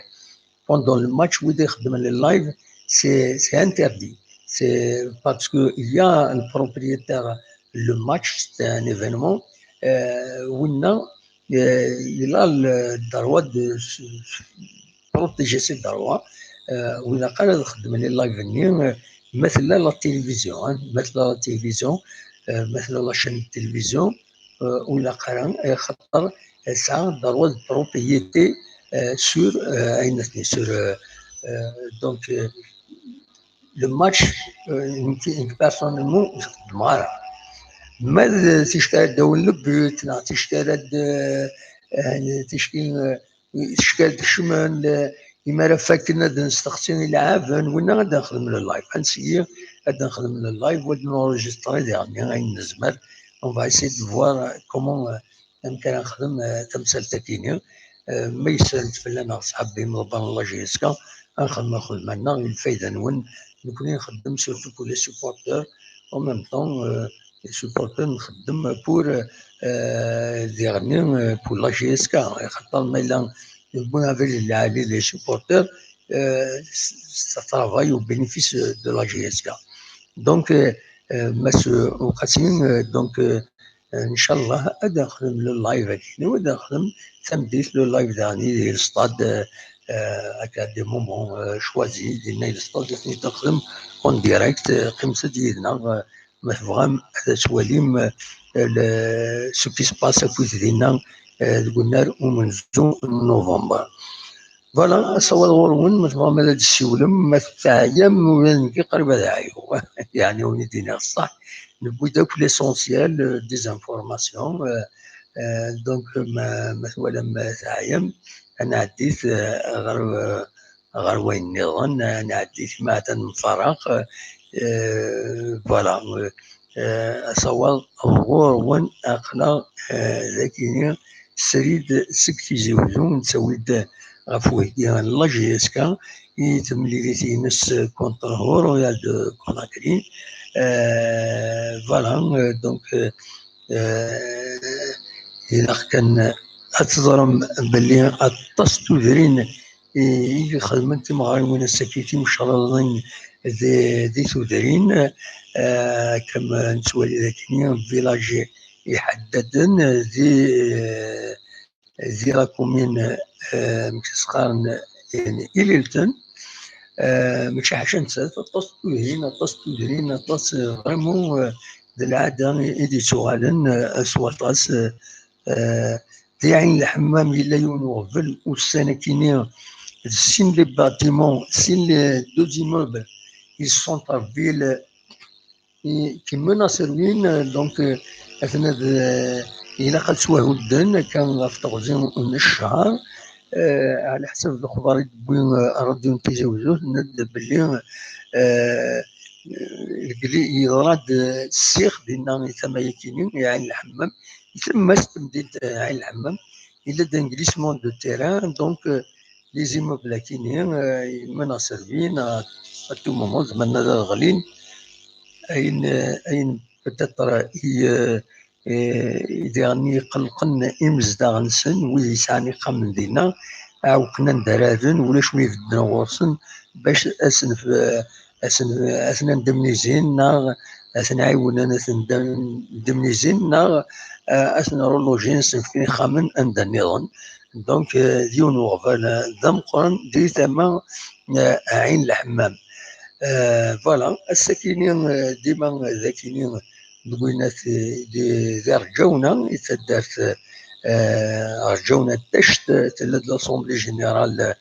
Pendant le match, wid ixeddmen le live, c'est, c'est interdit. C'est parce que il y a un propriétaire, le match, c'est un événement, euh, winna, euh, il a le droit de se, se protéger ses droits. Euh, win ilaq ara ad xeddmen les live-nni, euh, ma tella la télévision, hein, ma tella la télévision, euh, ma tella la chaîne de télévision, euh, ur ilaq ara, eh, xaṭer, eh, tesɛa droit de propriété, eh, sur, eh, ayen-nni, sur, eh, eh, donc, eh, le match, eh, nekk, nekk personnellement, ur t-xeddmeɣ ara. Ma d ticki ara d-awin le but, neɣ ticki ara d, eh, eh, ticki, eh, ticki ara d-kecmen, eh, imi ara fakken ad nesteqsi ilɛaben, winna ad nexdem le live. Ad nseggi ad nexdem le live, ad nenregistré diɣenni ayen nezmer. On va essayer de voir comment, euh, amek ara nexdem, euh, tamsalt-agi-nni. Euh, ma yessarem fell-aneɣ ṣṣḥab imḍebbren n la J S K, ad nxedem lxedma-nneɣ i lfayda-nwen. Nekkni nxeddem surtout pour les supporters. En même temps, euh, les supporters nxeddem pour, euh, diɣenni, euh, pour la J S K. Axaṭer ma yella Bon, avec les, les, les supporters, euh, ça travaille au bénéfice de la J S K. Donc, euh, euh, Monsieur Oukassine, euh, donc, euh, Inch'Allah, ad nexdem le live-agi, ad nexdem tameddit le live daɣen di le stade, euh, euh, à des moments euh, choisis, di le stade, ad nexdem en direct, euh, qqimet-d yid-neɣ, euh, ma tebɣam ad twalim, euh, le, ce qui se passe akked dinna, euh, deg unnar umenzu n novembre. Voilà, asawaḍ ɣur-wen, ma tebɣam ad d-tessiwlem, ma teɛyam, ula d nekki qrib ad ɛyuɣ. Yeɛni, ur d-iniɣ ṣṣeḥ, newwi-d akk l'essentiel, euh, des informations. Euh, euh, donc, ma, ma twalam, euh, teɛyam, ad nɛeddi-t, euh, ɣer, euh, ɣer wayen nniḍen, euh, ad nɛeddi-t, ma ad nferreq. Euh, voilà, euh, euh, asawaḍ ɣur-wen, aql-aɣ, euh, dagi-ni srid seg Tizi Uzzu, nettawi-d ɣef wigi n la J S K i temlilit-ines contre Royal de Conakry. Euh, voilà, euh, donc, euh, euh, ilaq kan ad teẓrem belli aṭas n tudrin i, i ixedmen timeɣriwin ass-agi, timecraḍin di, di tudrin, euh, akken nettwali dagi, village iḥeddaden di, di la commune, euh, amek i s-qqaren, yani, Ililten. Euh, mačči ḥaca nettat, aṭas n tudrin, aṭas n tudrin, aṭas, euh, vraiment, euh, d lɛada i, i d-yettuɣalen, euh, s waṭas, euh, euh, di Ɛin Lḥemmam yella yiwen uɣbel ussan akini d sin les bâtiments, sin les deux immeubles, ils sont en ville, i, qui menacent ruine, euh, donc, euh, atna d, euh, ilaq ad ttwahudden akka ɣef teɣzi n ccher. Euh, ɛla ḥsab lexbar i d-tewwi, euh, rradyu n Tizi Uzzu, tenna-d belli, euh, deg li-, yeḍra-d, euh, ssiɣ dinna i tama-yakini, i Ɛin Lḥemmam, i tlemmast n temdint, euh, Ɛin Lḥemmam, yella-d un glissement de terrain, donc, euh, les immeubles akini, euh, menacent ruine, à, à tout moment, zemren ad ɣlin. Ayen, euh, ayen peut-être i, euh, euh, i diɣen iqellqen imezdaɣ-nsen, wid yesɛan ixxamen dinna, ɛewqen anda ara rren, ulac mi bedden ɣur-sen bac ad sen-, ad sen-, ad ten-indemnizin neɣ ad ten-ɛiwnen ad ten-indemnizin neɣ, euh, ad ten-relogin, ad sen-fken ixxamen anda nniḍen. Donc, euh, d yiwen uɣbel, euh, d ameqqran di tama, euh, Ɛin Lḥemmam. Euh, voilà, ass-akini, euh, dima d akini, deg winat, euh, di, di Rǧawna, i taddart, euh, Rǧawna Tact, tella-d l'Assemblée Générale,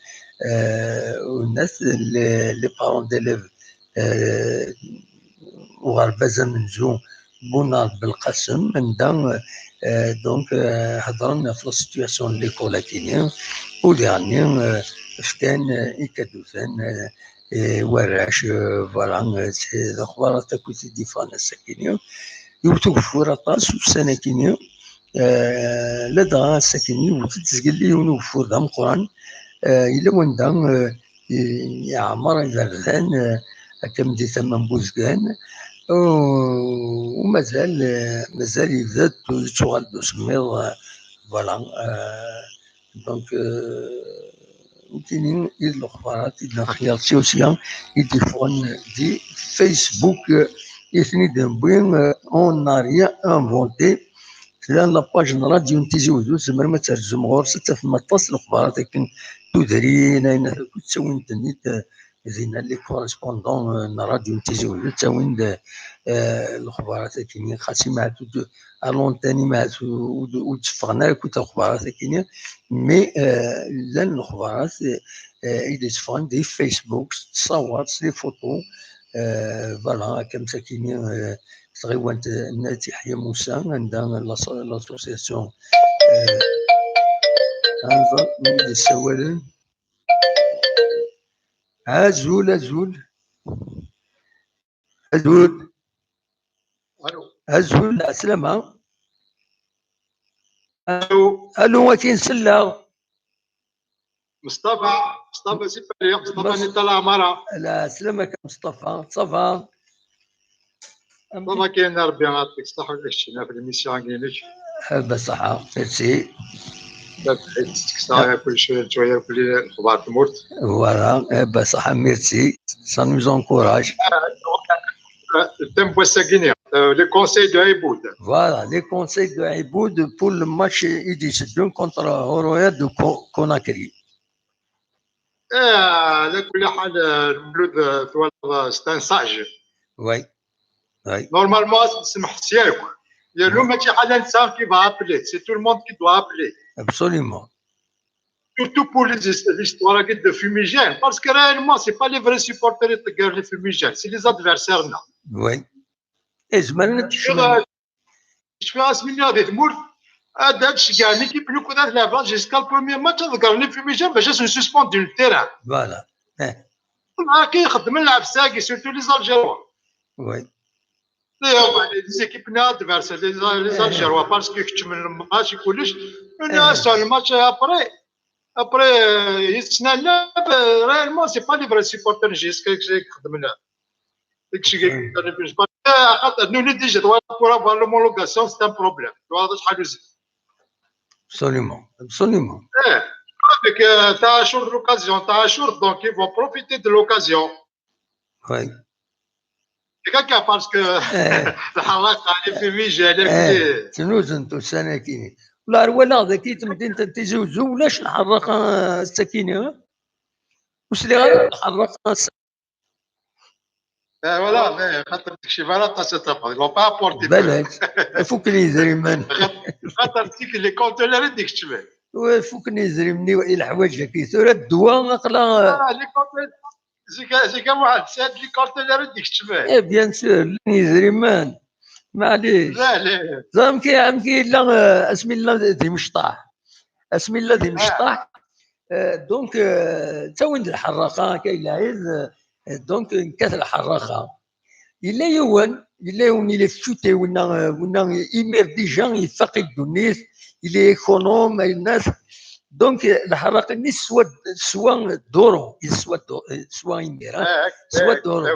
euh, unat, les, les parents d'élèves, euh, uɣerbaz amenzu Bunar Belqasem, anda, euh, donc, euh, hedren ɣef la situation n l'école akini, u diɣenni, euh, fkan, euh, ikaduten, euh, euh, warrac, euh, voilà, euh, c'est lexbarat akk i d-yeffɣen ass-akini. Yewwet ugeffur aṭas ussan-akini, euh, ladɣa ass-akini yewwet-d zgelli yiwen ugeffur d ameqqran, euh, yella wanda, euh, i-, yeɛmer iberdan, euh, akken di tama n Buzgan, u, u mazal, euh, mazal yebda-d yettuɣal-d usemmiḍ, euh, voilà, euh, donc, euh, nekkini i d lexbarat i d-nexyar si usya i d-yeffɣen di Facebook, euh, i ten-id-newwi, euh, on n'a rien inventé. Tella la page n rradyu n Tizi Uzzu, tzemrem ad terzum ɣur-s, ad tafem aṭas n lexbarat akken tudrin, ayen akk ttawin-ten-id, euh, dinna les correspondants, euh, n rradyu n Tizi Uzzu, ttawin-d, euh, lexbarat akken, xas imaɛtu à l'antenne, imaɛtu ur d-, ur d-tteffɣen ara akk lexbarat akken, mais, euh, llan lexbarat, euh, i d-itteffɣen di Facebook, s tṣawat, s les photos, euh, voilà, akka msakini, euh, tɣiwant n At Yeḥya Musa, anda l'asso-, l'association, euh, anẓar mi d-ssawalen. Azul, azul. Azul. Allô. Azul, ɛeslama. Allô. Allô, akin selleɣ. Mustafa, Mustafa, c'est pas lui, Mustafa Mas-, Nita Lamara. Ɛeslama-k a Mustafa, ça va? Ça va, kayen Rebbi, yeɛṭik ṣṣeḥḥa, ulac ccna ɣef l'émission-agi-inek. Ḥebba ṣṣeḥḥa, merci. Tekkes-aɣ yakk lcayr, lexbar n tmurt. Voilà, eh ben, ça, merci, ça nous encourage. Thème n wass-agi-nni, euh, les conseils de Iboud. Voilà, les conseils de Iboud pour le match i d-iteddun contre Horoya de Co- Conakry. Eh, على كل حال, euh, المولود, euh, twalaḍ, euh, c'est un sage. Oui, oui, Normalement, c'est Mahsiak. Il y a le match qui va appeler. C'est tout le monde qui doit appeler. Absolument. Surtout pour les, l'histoire de Fumigène. Parce que réellement, c'est pas les vrais supporters de guerre, les Fumigènes. C'est les adversaires, là. Oui. Et je me Je fais un million de mours. هذا الشيء كاع l'équipe اللي كنا نلعبها jusqu'à le premier match هذا قال لي في ميجان باش نسسبوندي le terrain. Voilà. هاكي يخدم اللاعب ساقي, surtout les Algérois. Oui. Les équipes adverses, les Algérois, parce que كتشمل ماشي كلش. Une seule match et après, après, يتسنى, réellement, c'est pas les vrais supporters, jusqu'à que يخدم لا. داكشي كيخدم. خاطر nous, déjà, pour avoir l'homologation, c'est un problème. Tu vois, شحال وزن. Absolument, absolument. Eh, avec, euh, Tachour, l'occasion, Tachour, donc ils vont profiter de l'occasion. Oui. C'est quelqu'un parce que الحراقة اللي في ميجا, eh, تنوزن توسانكيني. والله رولا ذاكي تمدينة تيزي وزو ولاش الحراقة السكينة. وسلي غير الحراقة. Eh, voilà, mais خاطر داكشي فوالا تاع cette affaire, ils vont pas apporter. بالك. فوكني زريمان. خاطر ديك les conteneurs ديك الشمال. فوكني زريمني الحوايج كي ثورة الدواء اقلا. Ah, les conteneurs. زيك زيك واحد ساد les conteneurs ديك الشمال. Eh bien sûr, ني زريمان. معليش. لا, لا. زعما كي عم كي لا, آه, اسمي الله دي مشطاح. اسمي الله دي مشطاح. آه, donc, آه, تا وين الحراقة كاين العيد, آه, donc نكات الحراقة. إلا يوان, إلا يوان إلا فوتي ونا, ونا إيمير ديجا يفاقي الدنيس, إلا إيكونوم, الناس. Donc الحراقة ني سوا, سوا دورو, سوا دو, سوا إيمير, ها؟ سوا دورو.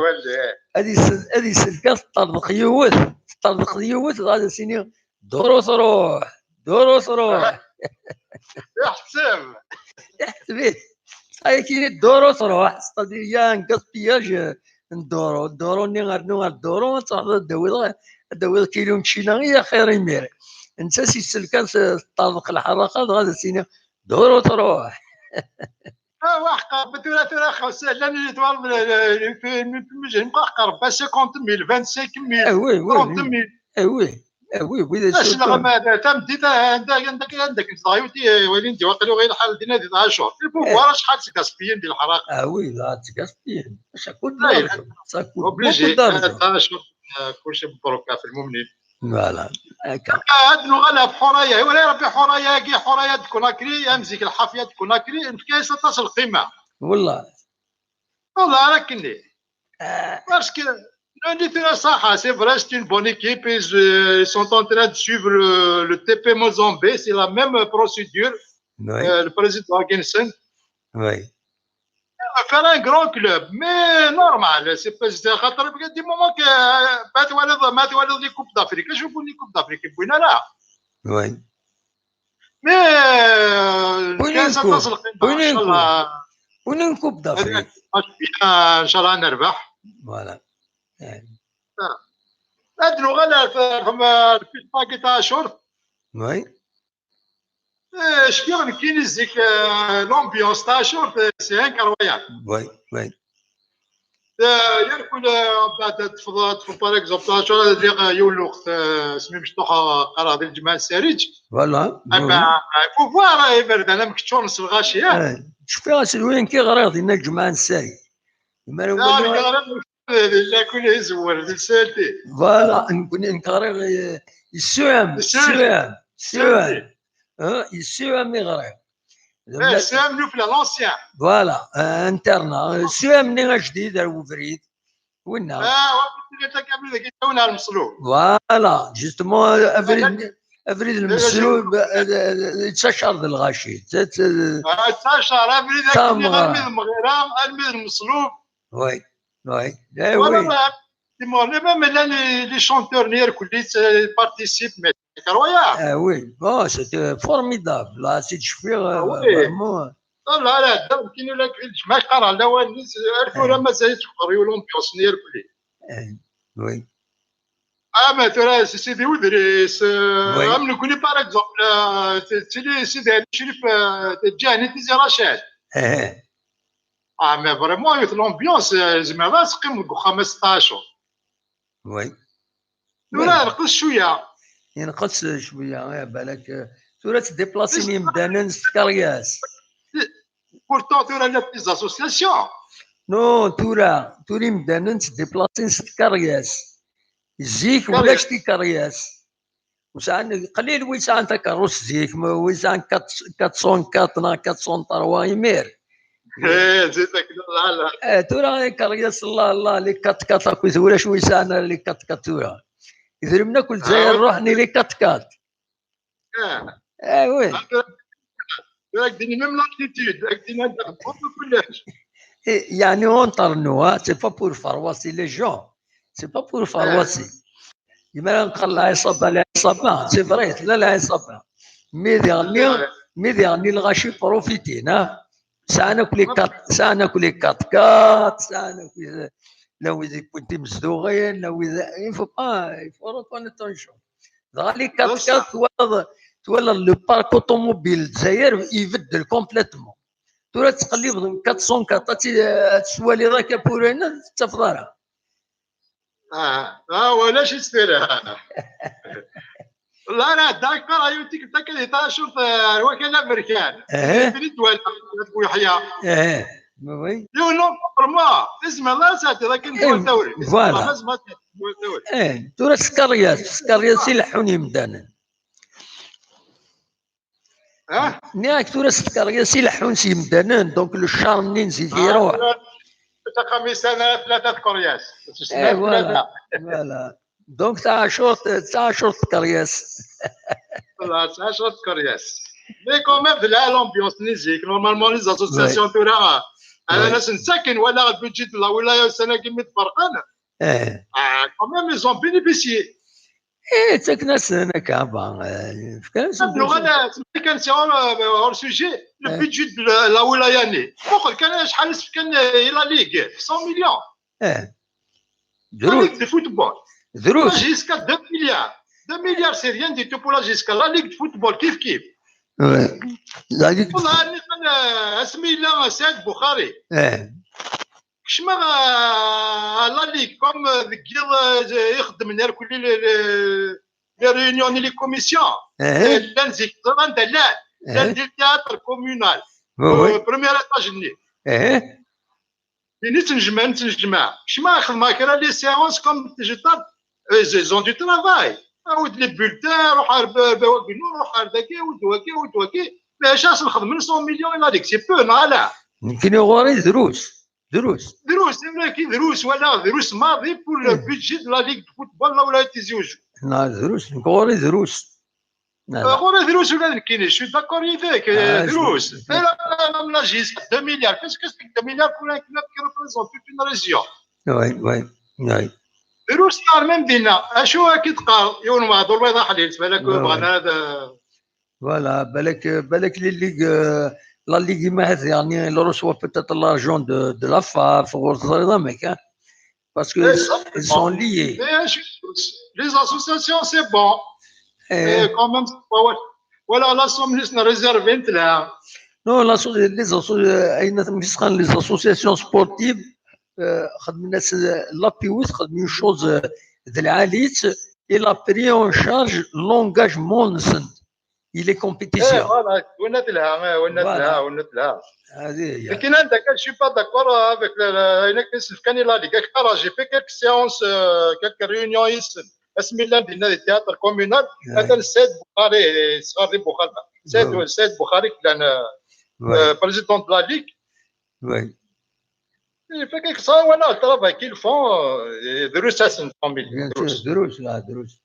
هذه س-, هذه سلكة تطرق يوث, تطرق يوث, غادي سيني دورو تروح, دورو تروح. يحسب. يحسب. هاي كي دورو تروح, c'est-à-dire يا gaspillage, ندورو, ندورو, ني غير, ني غير دورو, تروح داوي, داوي كيلو مشينا يا خير يمير. انت سي سلكان تطرق الحراقة, غادي سيني دورو تروح. اه, واحد قابل ثلاثة ولا خمسة, لان اللي طوال في المجهن بقى قرب cinquante mille, vingt-cinq mille, Eh oui, oui, trente oui. mille. Eh oui, eh oui, oui, باش لغا ما تمديت عندك, عندك, عندك زايوتي, ولين دي واقيلا غير الحال دينا دي عشر. Il faut voir شحال c'est gaspillé ديال الحراقة. Ah oui, là, c'est gaspillé. Ça coûte de لا, l'argent. Ça coûte Obligé. beaucoup d'argent. عشر, آه, كلشي مبروك في المؤمنين. Voilà. هكا. هاد نغلا في حرايا, ولا ربي حرايا, كي حرايا تكون اكري, امزيك الحافية تكون اكري, انت كاين ستاش القيمة. والله. والله راك كني. آه، Parce que, je dis, c'est ça, c'est vrai, c'est une bonne équipe. Ils, euh, ils sont en train de suivre le, le T P Mozambique. C'est la même procédure. oui, Euh, le président Hackinson. Oui. Faire un grand club. Mais normal. C'est pas, c'est خاطر, du moment que, euh, ما توالد, ما توالد les Coupes d'Afrique. Je veux les Coupes d'Afrique. Oui, là. Oui. Mais, euh, Oui, كاين une coupe. ستاش القيمة, Oui, إن شاء une الله. Une coupe d'Afrique. إن شاء الله نربح. Voilà. هاد نغلا في, في, في الباكي تاع شورت. Oui. إيه, شكون كي نزيك, آه, l'ambiance تاع شورت, آه, c'est incroyable. Oui, oui. آه, يركل, آه, بعد تفضل, تفضل, par exemple, تاع شورت, آه, يوم الوقت, آه, سمي مشطوحة قرا هذه الجمعة السارج. Voilà. أما, آه, faut voir, آه, يبرد, أنا مكتشور نص الغاشية. آه، شوف يا سي وين كي غريض هنا الجمعة نساي. ما لا, نقول لا, لا, لا, كل يزور, c'est ça. Voilà, نكون نكاري السوام, السوام. السوام, السوام. ها, السوام يغري. إيه, c'est un nouveau, l'ancien. Voilà, آه, انترنا. السوام ني جديد, راه وفريد. ونا. آه, وقت اللي تكمل ذاك يتونها المصلوب. Voilà, justement, افريد, افريد المسلوب, آه, آه, تشعر الغاشي. ت-, ت-, آه, تشعر, افريد ذاك تامغة. اللي غير المغيرة, المير المصلوب. Oui, oui. Eh Voilà, oui. bah, c'est moi, même là, les, les chanteurs, les, les participent, mais Incroyable. Ah oui, bon, c'était formidable. Là, si je fais, euh, ah oui, vraiment. Là, là, là, كاين ولا كاين جماعه قرا على والناس، عرفوا ولا مازال تقريو l'ambiance نير كلي. Oui. Ah, mais tu vois, c'est des Oudris, euh, oui. Par exemple, euh, c'est les, c'est des Chérif, euh, de Djani, Tizi Rachel. Ah, mais vraiment, l'ambiance, euh, زعما راه تقيم لك واخا ما ستاش. Oui. Tura yenqes cwiya. Yenqes cwiya, eh, balak, eh, tura ttdiplasin imdanen s tkeryas. Pourtant, tura llant des associations. Non, tura, tura imdanen ttdiplasin s tkeryas. Zik ulac tikeryas. Ur sɛan, qlil wi sɛan takeṛṛust zik, ma wi sɛan quatre cent quatre neɣ quatre cent trois imir. Eh, tura ikeryas, Allah, Allah, les quatre quatre akkit, ulac wi sɛan ara les quatre quatre tura. Idrimen akk n Lezzayer ruḥen i les quatre quatre. Ah oui. Tura ak-d-ini même l'attitude, ak-d-ini anda tewweḍ kullec. Eh, yeɛni, entre nous, hein, c'est pas pour faire wasser les gens. C'est pas pour faire wasser. Yemma nqal lɛiṣaba, lɛiṣaba, c'est vrai, tella lɛiṣaba. Mi diɣenni, mi diɣenni lɣaci profitin, ha? Sɛan akk les quatre, sɛan akk les quatre quatre, sɛan akk la wid yewwin timezduɣin, la wid, il faut pas, il faut reconnaître une chose. Dɣa les quatre quatre, twalaḍ, twalaḍ le parc automobile Lezzayer ibeddel complètement. Tura tettqellibeḍ quatre cent quatre, ad tt-, ad tettwaliḍ akka pur ayen ur tettafeḍ ara. Ah, ah, ulac istira. Là, là, d'accord, ayo, tik tak, di tacurt, euh, ar wakal aberkan. Eh. Fini twala, At Buyeḥya. Eh, oui. Yiwen n uqerma, isem Allah, sɛeddi, akken voilà. Isem Allah, sɛeddi, tkeryas, tkeryas i leḥḥun yimdanen. Ah? Nniɣ-ak tura s tkeryas i leḥḥun s yimdanen, donc le charme-nni n zik iruḥ. Taqamisa tlata tkeryas. Eh, voilà, voilà. Donc taɛacurt, taɛacurt tkeryas. Voilà, taɛacurt tkeryas. Mais quand même, de la l'ambiance-nni zik, normalement, les associations, tura, ad as-nessakin, wala le budget de la wilaya, ussan-agi mi tferqen. Ah, quand même, ils ont bénéficié. Eh, ttaken-asen akka, bah, eh, fkan-asen. Nuɣal, eh, kan si hors, eh, hors sujet, le budget de la, la wilaya-nni. Muqel kan acḥal i s-fkan, eh, i la Ligue, cent millions. Eh. La Ligue de football. Drus. Jusqu'à deux milliards. Deux milliards, c'est rien du tout pour la jusqu'à la Ligue de football, kif kif. Ouais. La Ligue de football. Eh, asmi yella Saïd Bukhari. Eh. Kecmeɣ, euh, à la Ligue, comme, euh, deg yiḍ, euh, ixeddmen irkelli les, les, les réunions ni les commissions. Eh. Llan zik, ẓran da llan. Eh. Llan di le théâtre communal. Oui, oui. Euh, premier étage-nni. Eh. Din i ttnejmaɛ, nettnejmaɛ. Kecmeɣ xedmeɣ kra les séances comme digital. Ils, ils ont du travail. Awi-d les bulletins, ruḥ ar b-, b-, wagi, ruḥ ar dagi, awi-d wagi, awi-d wagi. Mais acu as-nxedmen cent millions i la Ligue, c'est peu, neɣ ala? Nekkini ɣur-i drus. Drus. Drus, imlaki drus, wala drus maḍi pour le budget de la Ligue de football, la wilaya Tizi Uzzu. Na, drus, nekk ɣur-i drus. Na, na. Ɣur-i drus ula d nekkini, je suis d'accord avec, euh, drus. Mais là, là, là, là, j'ai deux milliards. Qu'est-ce que c'est que deux milliards pour un club qui représente toute une région? Oui, oui, oui. Drus, car même dinna. Acu akka i d-qqar yiwen waɛḍul, wayeḍ aḥlil, balak bɣan ad, euh, Voilà, balak, balak les ligues, euh, la Ligue, ma, يعني, elle reçoit peut-être l'argent de, de la FAF, ur teẓriḍ amek, hein? Parce que ils sont liés. Mais, euh, les associations, c'est bon. Eh. Mais quand même, c'est pas, ouais. Voilà, la somme, juste réservée, là. Non, la so-, les asso-, euh, ayen mi s-qqaren les associations sportives, euh, xedmen-as, euh, l'appui, xedmen une chose, euh, de lɛali-tt, il a pris en charge l'engagement-nsen. Il est compétition. Eh, voilà, winna telha, eh, winna telha, winna telha. Lakin anda kan, je suis pas d'accord avec le, le, ayen akken i s-fkan i la Ligue. J'ai fait quelques séances, euh, quelques réunions ici. Asmi llan dinna di théâtre communal, atan Saïd Bukhari, ṣṣɣar di Bukhari. Saïd, Saïd Bukhari, qui est, euh, euh, président de la Ligue. Oui. Il fait quelque chose, voilà, le travail qu'ils font, euh, et drus-asen, tant mieux. Bien sûr, drus, ah, drus.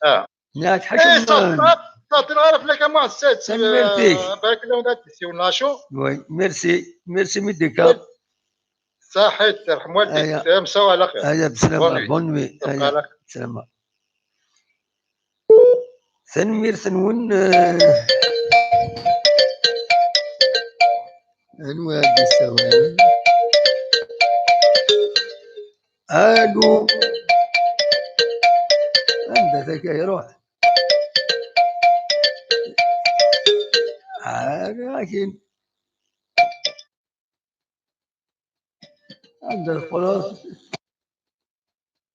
Ah. Nniɣ-ak ḥaca. Eh, ṣaḥit, ṣaḥit, ɣer fell-ak a Muḥ Saɛid, tanemmirt-ik. Eh, barak Allah, ula d tiwnacu. Oui, merci, merci Midika. Ṣaḥit, yerḥem walidek. Aya. Msawa ɛla xir. Aya, bslama, bonne nuit. Bonne nuit. Aya, bslama. Tanemmirt-nwen. Eh, anwa ad d-yessawalen? Alu. Anda-t akka iruḥ? Ara akin. Anda teqqleḍ?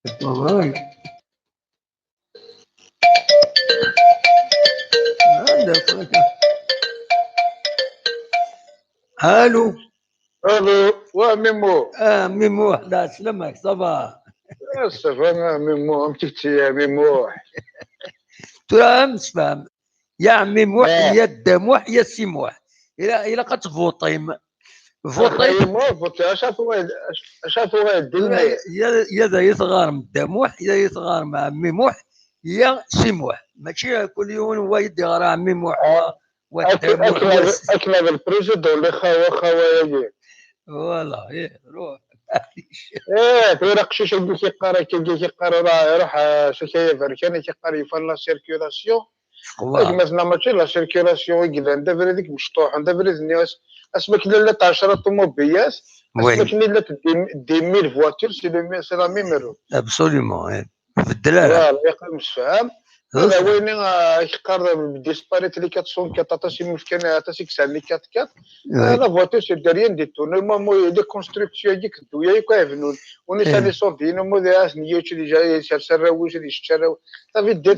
Ṭṭabay. Anda teqqleḍ? Alu. Alu, wa Mimo. Ah, Mimo, la, sslam-ik, ça va? Ah, ça va, ah, Mimo, amek i tt-, ya Mimo? Tura ad nemsefham. Ya ɛemmi Muḥ, ya dda Muḥ, ya si Muḥ. Ila-, ilaq ad tvuṭim. Vuṭim. Acu tuɣal, acu tuɣal ddin? Ya, ya d ay teɣarem dda Muḥ, ya ay teɣarem ɛemmi Muḥ, ya si Muḥ. Mačči kul yiwen wa i d-iɣra ɛemmi Muḥ, wa, wa dda Muḥ, wa si. Akken ad lprésident, les xawa, xawa-agi. Voilà, eh, ruḥ. Eh, tura aqcic-agi k-iqqar akka, k-iqqar, ruḥ, ruḥ, ah, s akayad aberkan, k-iqqar yufan la circulation. Gma-tneɣ mačči la circulation i yellan, d abrid i imecṭuḥen, d abrid-nni as-, asmi akken llant ɛecra ṭumubilat, asmi akken llant dix mille voitures, c'est le mi-, c'est la même route. Absolument, eh. Beddel ara. Voilà, yeqqim msefham. Ala wayen, ah, ak-qqar disparaître les quatre cent quatre, aṭas i m-fkan, aṭas i yesɛan les quatre quatre. La voiture, c'est de rien du tout. Normalement, les constructions-agi, on est ça, les sont dit, normalement, déjà,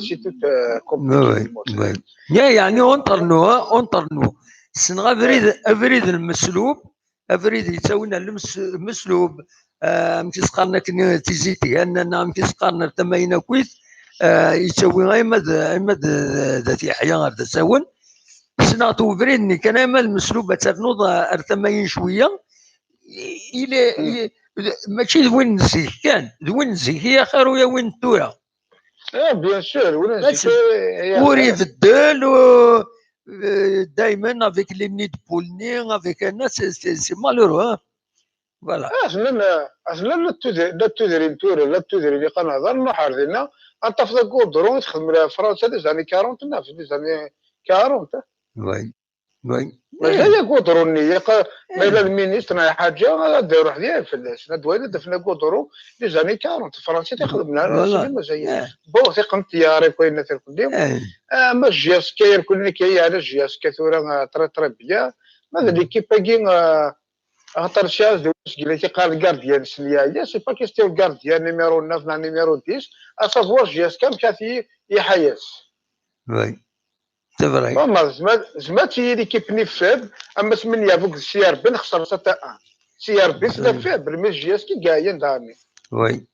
c'est tout, euh, compliqué. Ya, yeɛni, entre nous, hein, entre nous. Ssneɣ abrid, abrid n Meslub, abrid yettawin ar Lemes-, Meslub, ah, amek i s-qqaren akken, Tizi Tihana, neɣ amek i s-qqaren ar tama-in akkit, ah, yettawi ayma d, ayma d, d At Yeḥya ar d asawen. Ssneɣ-t ubrid-nni kan, ama d Meslub ad ternuḍ, ah, ar tama-in cwiya. Il est, il est, mačči d win n zik kan, d win n zik i axir uya win n tura. Ah, bien sûr, win n zik, eh, ur ibeddel, ur, eh, daymen avec les nids de poule-nni, avec un, c'est, c'est, c'est malheureux, hein. Voilà. Ah, aten-a, aten-a la tudrin, la tudrin tura, la tudrin i qqaren hḍer, nruḥ ar dinna, ad tafeḍ agudru i texdem Fransa des années quarante, neuf, des années quarante, hein. Oui. Oui. Mazal agudru-nni, ma yella d ministre neɣ ḥaǧa, ad iruḥ diɣen fell-as. Ad d-wayen ad d-afen agudru des années quarante, Fransa i t-ixedmen, ara mazal. Bon, tiqenṭyar akk ayen irkelli. Ah, ma J S K irkelli nekk, yeɛni J S K tura, ah, très, très bien. Ma d l'équipe-agi, ah, axaṭer J S K d win i yeqqaren gardien s lyaye, c'est pas question gardien numéro neuf neɣ numéro dix, à savoir J S K amek ara t-iḥayes. Oui. C'est vrai. Bon, ma, zma, zma tili l'équipe-nni faible, ama asmi n Yavuk d C R B nexser sept à un. C R B c'est faible, mais J S K i gagnen daɣen. Oui.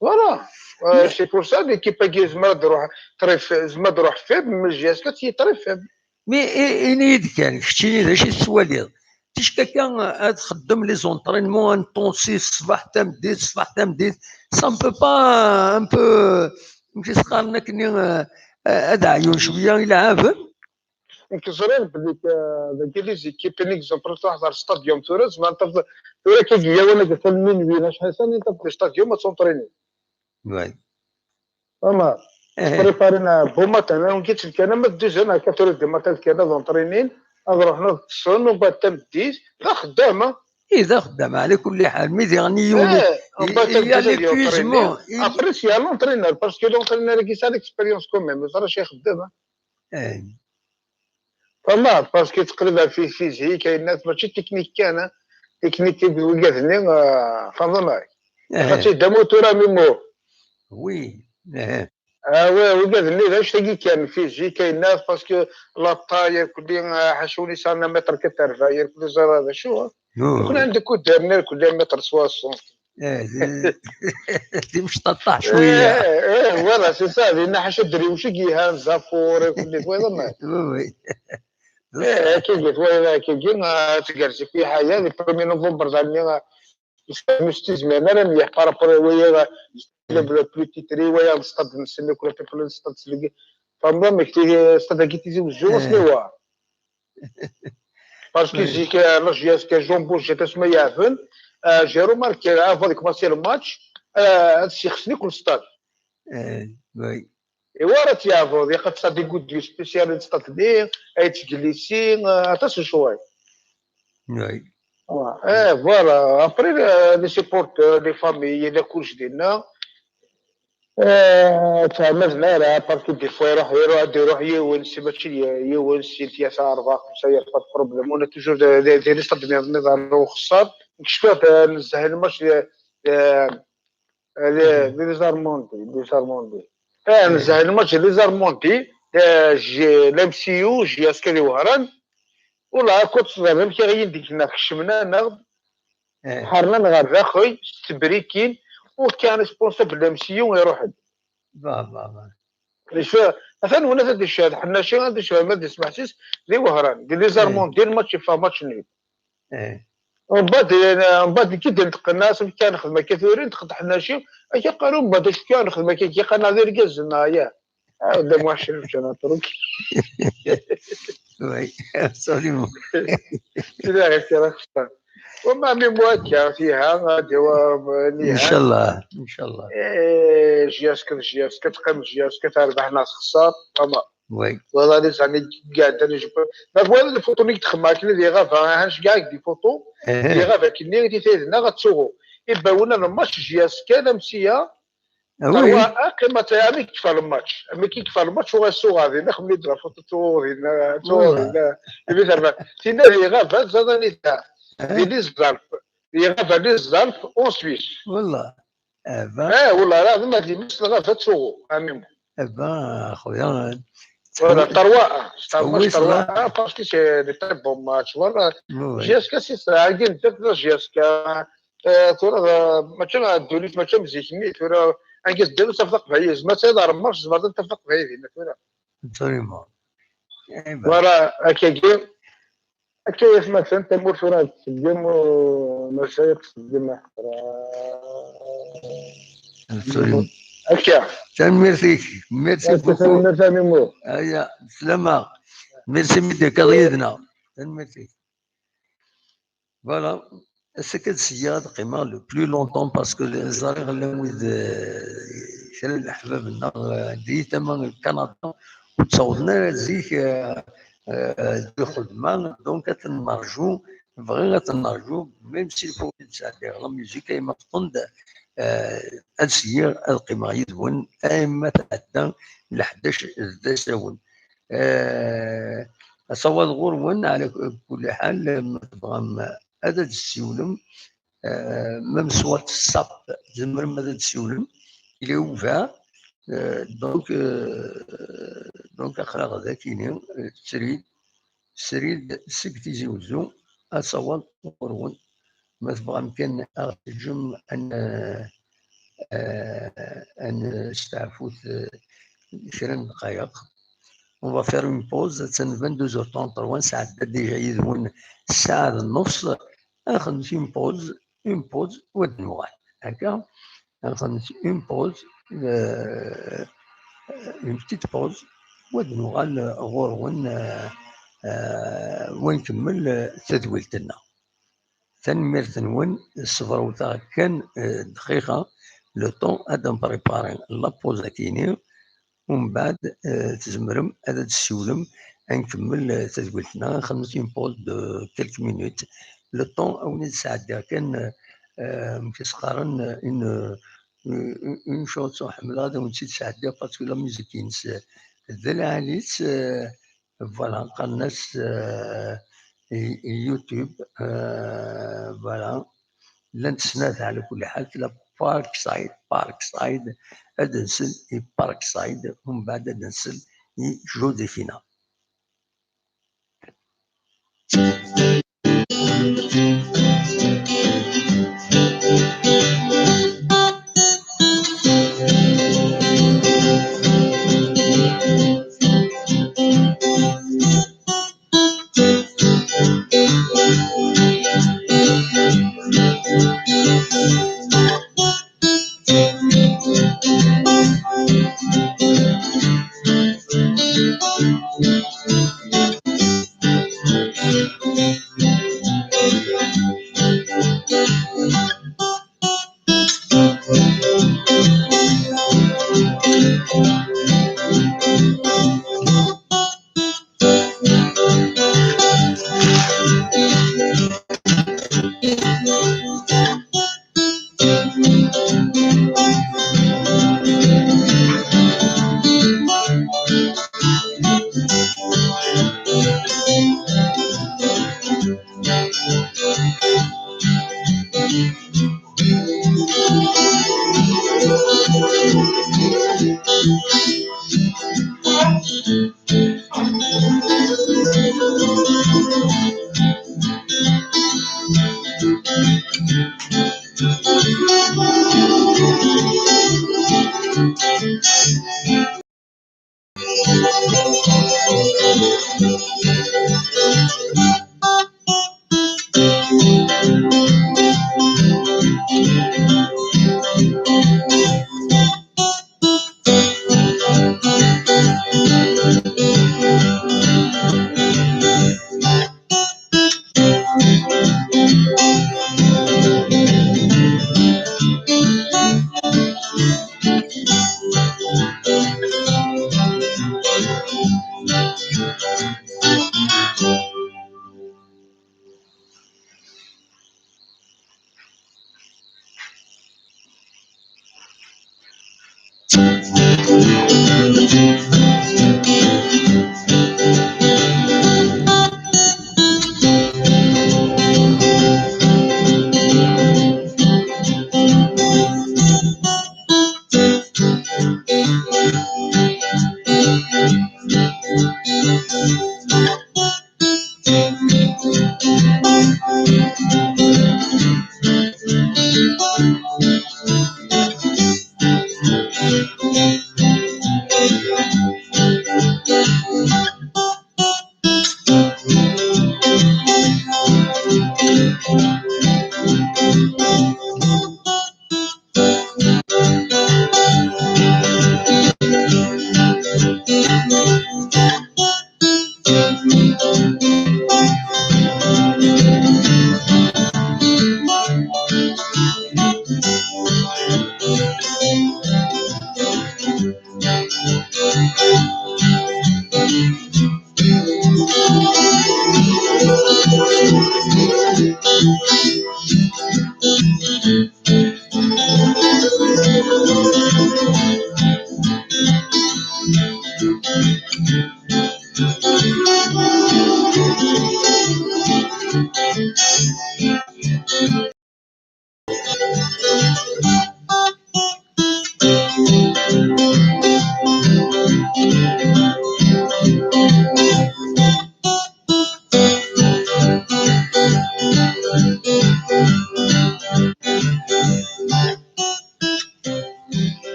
Voilà. Euh, c'est pour ça l'équipe-agi zma ad d-truḥ très fa-, zma ad d-truḥ faible, mais J S K c'est très faible. Mais i-, ini-yi-d kan, keččini d acu i tettwaliḍ? Ticki akka ad txeddem les entraînements intensifs, ṣṣbeḥ tameddit, ṣṣbeḥ tameddit, ça ne peut pas, un peu, amek i s-qqaren akkenni, euh, ad ɛyun cwiya ileɛɛaben? Nekk ẓriɣ belli, euh, dagi les équipes, par exemple, tṛuḥ ɣer stadium tura, zemren tafeḍ, tura akka deg lawan ad d-afen minuit, acḥal sani tafeḍ deg stadium ad s'entraîner. Oui. Ama, préparer-n bon matin, neɣ nekk kan ama d deux heures neɣ quatre heures du matin kan ad entraîner-n, ad ruḥen ad ṭṭsen, u baɛd tameddit, d axeddam, ah. Eh, d axeddam, ɛla kulli ḥal, mi diɣen yiwen, eh, u baɛd tameddit ad entraîner. Après, c'est à l'entraîneur, parce que l'entraîneur-agi yesɛa l'expérience quand même, yeẓra acu ixeddem, ah. Eh. Tfehmeḍ, parce que teqleb ɣef fi-, physique, ayennat, mačči technique kan, ah. Technique i wigad-nni, ah, tfehmeḍ amek? Eh. Xaṭi d amutur a Mimo. Oui. Eh. Ah, oui, wigad-nni d anect-agi kan, physique, ayennat, parce que la taille, kulli, ah, ḥaca win yesɛan un mètre quatre-vingts, kulli ẓra d acu, ah. Nekni ɛendna kuderner, kulli un mètre soixante. Eh, d-, d imecṭaṭaḥ cwiya. Eh, eh, voilà, c'est ça. Dinna ḥaca drewc i yelhan, zafuṛ, kulli, twayeḍ amek? Oui, oui. Eh, akkagi, twayeḍ akkagi, ah, tgerrez-ik lḥaya, di premier novembre, daɣen, ah, yesɛa ur s-tizmir ara mliḥ par rapport i waya, ah, le plus titri, waya, stade n Sennukra, le stade n Sennukra. Tfehmeḍ amek, stade-agi Tizi Wezzu, eh, asmi wa. Parce que zik, euh, la J S K, Jean Boucher, asmi i lɛaben, euh, j'ai remarqué, avant de commencer le match, euh, ad ssixsen akk le stade. Eh, oui. Iwa ara tt-yeɛbuḍ, iqef ça des gouttes d'huile spécial n tqedmi, ay ttgelisi, eh, aṭas n ccɣel. Oui. Eh, voilà. Après, eh, les supporteurs, les familles, la kullec dinna. Eh, ttɛamaden ara, parce que des fois iruḥ, iruḥ, ad iruḥ yiwen, si mačči d yiwen, si tlata, rebɛa, xemsa, y a pas de problème. On a toujours des, des, des listes de merde, mais dans le xessar. Kecfiɣ, eh, nezzeh lmač, eh, eh, les, les Armandais, les Armandais. Eh, nezzeh lmač, les Armandais, eh, j-, l'M C U, J S K di Wehran. Wala, akk ttẓallen amek i ɣ-yin-d-gneɣ, kecmen-aneɣ-d, ḥernan ɣer daxel, s tebrikin, aucun responsable M C U iruḥ-d. Bah, bah, bah. Atan win ad d-icehhed ḥennaci, ad d-icehhed ma d ismeḥsis, di Wehran, di les Armandais, lmač yeffeɣ match nul. Mbeɛd, mbeɛd nekk i d-nteqqen-as, amek ara nexdem akka tura, nteqqen ḥennaci, akka qalu, mbeɛd acu kan nexdem akka, akka qanneɣ d irgazen, ah, ya. Ah, d amwaḥcel, meččan aṭruk. Oui, absolument. Tila ɣef kra xestan. Wama mi mo akka, fiha, ad iwa, niha. Inchallah, inchallah. Eh, J S K, J S K, teqqim J S K, terbeḥ neɣ texṣer, wama. Oui. Wala les années iɛeddan, je peux. Ma voilà les photos nekk txemmeɣ akken ad iɣab, ha, ha, nceggeɛ-ak des photos, iɣab akken-nni, di tayet-nneɣ ad tuɣu. Ibawen-a n match J S K, l'M C U, Ah, oui, oui. Terwa, ah, qqimet, ah, mi yekfa lmatch. Mi yekfa lmatch, uɣal suɣa dinna, xemmi-d ɣef uṭuṭu dinna, tuɣ dinna, imi terba. Tinna di Ɣabat, zaḍan i ta. Di Les Alpes. Di Ɣabat, Les Alpes, en Suisse. Wallah. Eh ben. Eh, wallah, la, ma di mis, Ɣabat, suɣu, amim. Eh ben, خويا. Voilà, trois un. C'est un match trois un, parce que c'est des très bons matchs. Voilà. Oui, oui. J S K, c'est ça. J S K. Eh, tura, eh, mačči d ddunit, mačči am zik-nni, tura, anga s-ddun tafeḍ aqbayli, ma tesɛiḍ armar, tzemreḍ ad tafeḍ aqbayli dinna, tura. Absolument. Eh ben. Voilà, akkagi, akka i atmaten, tamurt tura ad tseggem, u mazal ad tseggem, aḥeqra. Absolument. Akka. Tanemmirt-ik, merci beaucoup. Tanemmirt a Mimo. Aya, slama. Merci mi d-tekkaḍ yid-neɣ. Tanemmirt-ik. Voilà. Ass-agi ad syiɣ ad qqimeɣ le plus longtemps parce que ẓriɣ llan wid, eh, kra n leḥbab-nneɣ, eh, di tama n Kanada ur ttawḍen ara zik, eh, eh, di lxedma, donc ad ten-nerju, bɣiɣ ad ten-nerju, même s'il faut ad sɛeddiɣ la musique, ayma teṭṭen-d, eh, ad syiɣ ad qqimeɣ yid-wen, ayma tɛedda leḥdac d asawen. Eh, asawaḍ ɣur-wen, ɛla kulli ḥal, ma tebɣam ad d-tessiwlem, eh, même s WhatsApp, tzemrem ad d-tessiwlem, il est ouvert. Eh, donc, eh, donc, aql-aɣ dagi-ni, eh, srid, srid seg Tizi Uzzu, asawaḍ ɣur-wen. Ma tebɣam kan ad ɣ-teǧǧem, ad n-, eh, ad nesteɛfut, eh, kra n ddqayeq. On va faire une pause, attan vingt-deux heures trente-trois, sɛedda déjà yid-wen ssaɛa d nnefs, ad nxedmet une pause, une pause, u ad nuɣal. Akka, ad nxedmet une pause, euh, une petite pause, u ad nuɣal ɣur-wen, euh, euh, u ad nkemmel, euh, tadwilt-nneɣ. Tanemmirt-nwen, ṣebret-aɣ kan, eh, dqiqa, le temps ad nprépari la pause-agi-ni, umbeɛd, eh, tzemrem ad d-tessiwlem, ad nkemmel, eh, tadwilt-nneɣ, ad nxedmet une pause de quelques minutes, le temps ad wen-id-sɛeddiɣ kan, eh, amek i s-qqaren, eh, une, eh, une chanson, ḥemmleɣ ad wen-tt-id-sɛeddiɣ parce que la musique-ines, eh, d lɛali-tt, eh, Voilà, qqaren-as, euh, i, i YouTube, euh, voilà. Llant snat, ɛla kulli ḥal, tella Parkside, Parkside, ad nsel i Parkside, umbeɛd ad nsel i Joséphina.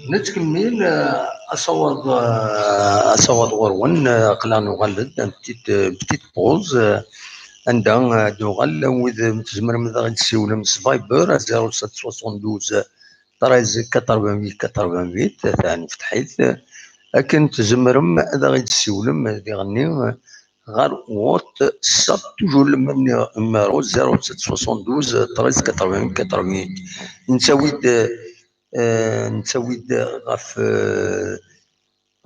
Nettkemmil, eh, asawaḍ, eh, asawaḍ ɣur-wen, eh, aql-aɣ nuɣal-d, un petit, eh, petite pause, eh, anda, eh, ad nuɣal, wid, eh, tzemrem ad aɣ-d-tessiwlem s Viber, zéro sept soixante-douze treize quatre-vingt-huit quatre-vingt-huit, atan mfetḥit. Akken tzemrem ad aɣ-d-tessiwlem diɣenni ɣer WhatsApp, toujours le même numéro, zéro sept soixante-douze treize quatre-vingt-huit quatre-vingt-huit. Nettawi-d, eh, nettawi-d ɣef, eh,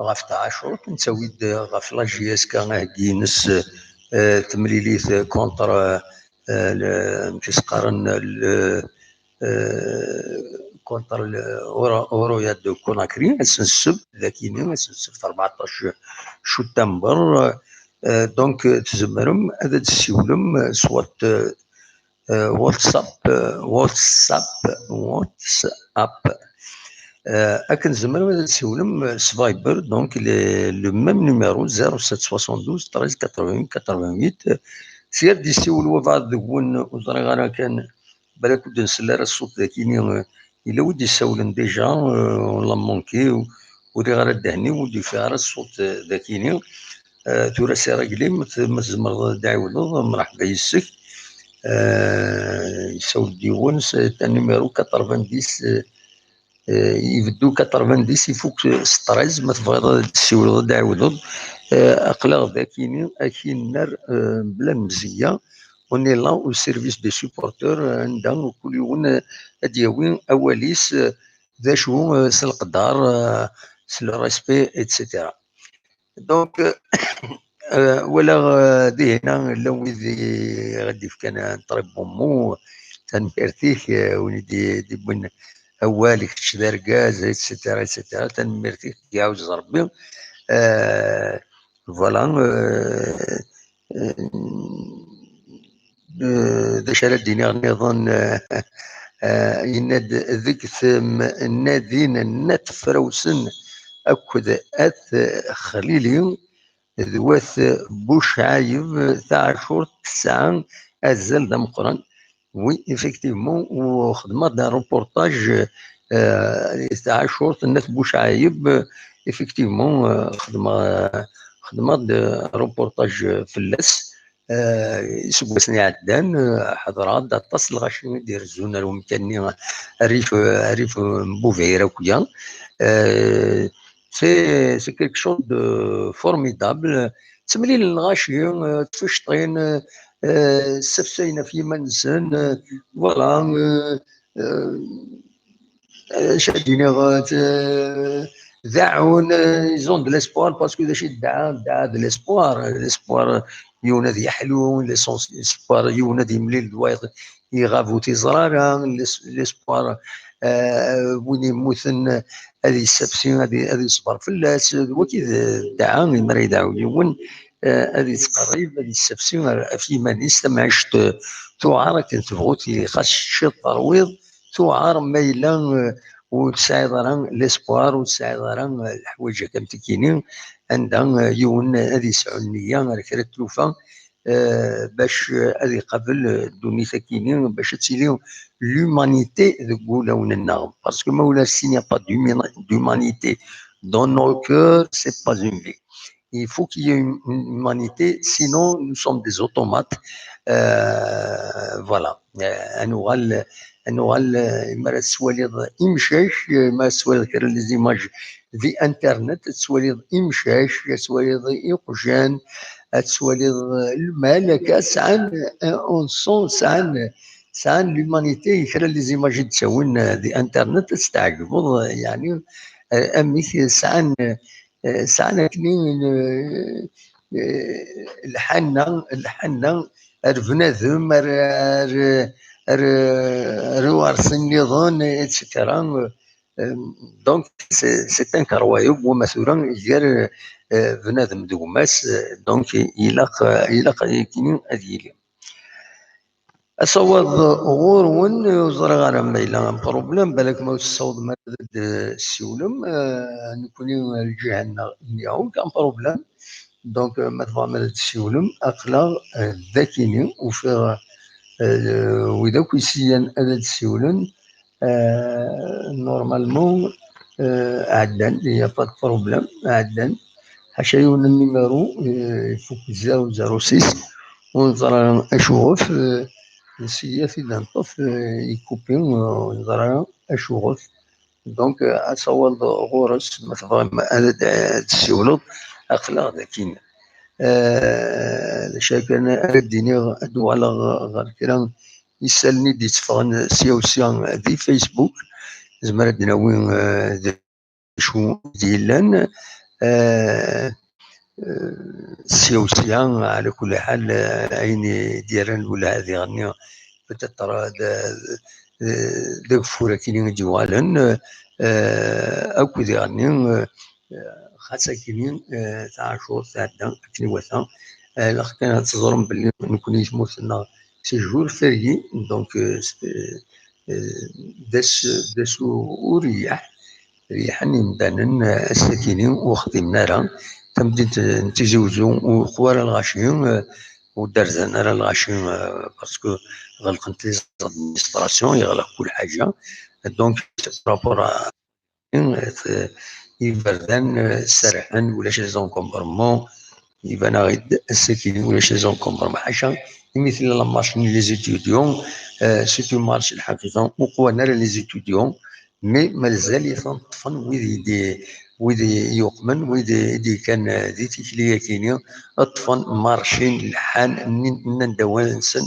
ɣef tɛacurt, nettawi-d ɣef la J S K aheggi-ines, eh, temlilit contre, eh, le, amek i s-qqaren, le, eh, contre le Oro-, Oroya de Conakry, ass n ssebt, dakini, ass n ssebt rbeɛṭac septembre. Eh, donc, tzemrem ad d-tessiwlem, eh, soit, eh, eh, WhatsApp, eh, WhatsApp, WhatsApp. Eh, akken tzemrem ad d-tessiwlem, eh, s Viber, donc, le, le même numéro, zéro sept soixante-douze treize quatre-vingt-huit quatre-vingt-huit. Sya d-yessiwel wabɛaḍ deg-wen, ur ẓriɣ ara kan, balak ur d-nsell ara ṣṣut dakini, eh, yella wi d-yessawlen déjà, eh, on l'a manqué, ur, ur riɣ ara ddehn-iw, ur d-yufiɣ ara ṣṣut, eh, dakini. Eh, tura c'est réglé, ma t-, ma tzemreḍ ad d-ɛiwdeḍ, mreḥba yes-k. Eh, yessawel-d yiwen s, un numéro quatre-vingt-dix, eh, eh, ibeddu quatre-vingt-dix, ifuk s treize, ma tebɣiḍ ad d-tessiwleḍ, ad d-ɛiwdeḍ. Eh, aql-aɣ dakini, ad k-in-nerr, eh, mebla lemzeyya. On est là au service des supporters, eh, anda kul yiwen, eh, ad d-yawi awal-is, eh, d acu, eh, s leqder, eh, s le respect, et cetera. Donc, euh, walaɣ, euh, dihin-a llan wid i ɣ-d-yefkan un très bon mot, tanemmirt-ik, euh, win i d-, d-yewwin awal, kečč d argaz, et cetera, et cetera. Tanemmirt-ik, iɛawez Rebbi. Euh, voilà, euh, euh, euh, d acu ara d-iniɣ nniḍen? Euh, euh, yenna-d deg temnadin n At Frawsen akked At Xlili d wat Bucɛayeb, taɛacurt tesɛa azal d ameqqran. Oui, effectivement, u xedmeɣ-d un reportage, euh, taɛacurt n At Bucɛayeb, Effectivement, euh, xedmeɣ, euh, xedmeɣ-d, euh, reportage, euh, fell-as. Euh, iseggasen iɛeddan, euh, ḥeḍreɣ-d aṭas n lɣaci i d-irezzun ar umkan-nni, rrif, euh, rrif, euh, n Bubɛir akya. Euh, c'est, c'est quelque chose de formidable. Ttemlilen lɣaci, euh, ttfecṭin, euh, euh, ssefsayen ɣef yiman-nsen, euh, voilà, euh, euh, acu ad d-iniɣ, euh, deɛɛun, euh, ils ont de l'espoir, parce que d acu i ddeɛɛa, ddeɛɛa d l'espoir, l'espoir yiwen ad yeḥlu, l'espoir yiwen ad yemlil d wayeḍ iɣab ur t-iẓra ara, l'es-, l'espoir, euh, win yemmuten ad yessafsi, ad y-, ad yeṣber fell-as, d wagi d ddeɛɛa, mi ara yedɛu yiwen, euh, ad yettqerrib, ad yessafsi ɣef yiman-is, tamɛict, euh, tuɛer akken tebɣu tili, xas ciṭ terwiḍ, tuɛer ma yella, euh, ur tesɛiḍ ara l'espoir, ur tesɛiḍ ara, euh, leḥwayeǧ akka am tikini, anda, euh, yiwen ad yesɛu nniya ar kra n tlufa, euh, bac, euh, ad iqabel, euh, ddunit akini, bac ad tili l'humanité deg wulawen-nneɣ. Parce que ma ulac, s'il n'y a pas d'humani-, d'humanité dans nos cœurs, c'est pas une vie. Il faut qu'il y ait une, une humanité, sinon nous sommes des automates. Euh, voilà. Euh, ad nuɣal, ad nuɣal, euh, mi ara tettwaliḍ imcac, euh, mi ara tettwaliḍ kra n les images di internet, ad tettwaliḍ imcac, ad tettwaliḍ iqjan, ad tettwaliḍ, euh, lmal, akka sɛan, euh, un sens, sɛan, sɛan l'humanité, kra n les images i d-ttawin, euh, di internet, ad testeɛǧbeḍ, euh, yeɛni, euh, amek sɛan, euh, sɛan akken, euh, eh, lḥanna, lḥanna ar bnadem, ar, ar, ar, ar uɣersi nniḍen, et cetera. Euh, donc, c'est, c'est incroyable, wama tura, gar, euh, bnadem d gma-s, euh, donc, ilaq, ilaq ad yili. Asawaḍ ɣur-wen, ur ẓriɣ ara ma yella un problème, balak ma ur tessawḍem ara ad d-tessiwlem, euh, nekkni lǧiha-nneɣ, il n'y a aucun problème. Donc, euh, ma tebɣam ad d-tessiwlem, aql-aɣ, euh, d akini, ufiɣ, euh, wid akk yeslan ad d-ssiwlen, euh, normalement, euh, ɛeddan, il n'y a pas de problème, ɛeddan. Ḥaca yiwen n numéro, euh, ifuk zéro zéro six, ur neẓra acuɣef, euh, nseyya-t-id ad neṭṭef, euh, ikupi, euh, ur neẓra acuɣef. Donc, euh, asawaḍ ɣur-s, ma tebɣam ad, ad tessiwleḍ, aql-aɣ d akin. Euh, d acu kan ara d-iniɣ, ad d-uɣaleɣ ɣer kra n yisallen i d-yetteffɣen sya u sya di Facebook. Nezmer ad d-nawi, euh, d acu i d-yellan, euh, euh, sya u sya, ɛla kulli ḥal, euh, ayen i d-yerran wala ad iɣenni, peut-être, euh, d, d, d ageffur akkin i d-yuɣalen, euh, akk d iɣenni, euh, xas akkin, euh, taɛacurt tɛedda akken iwata. Euh, ilaq kan ad teẓrem belli nekkni tmurt-nneɣ c'est jour férié, donc, euh, c'est, euh, d ass, d ass u-, ureyyeḥ, reyḥen imdanen, euh, ass-akini ur xdimen ara. Tamdint n Tizi Uzzu ur qwa ara lɣaci, euh, ur d-rzan ara lɣaci, euh, parce que ɣelqent les administrations, yeɣleq kul ḥaǧa. Donc, par rapport à, euh, iberdan, euh, serrḥen, ulac les encombrements, iban-aɣ-id ass-akini ulac les encombrements. Ḥaca imi tella la marche n les étudiants, euh, c'est une marche lḥaqiqa ur qwan ara les étudiants, mais mazal-iten ṭṭfen wid i d-, wid i yuqmen, wid i d-yekkan, euh, di tikli-akini, ṭṭfen marchin lḥan, nnan-d awal-nsen,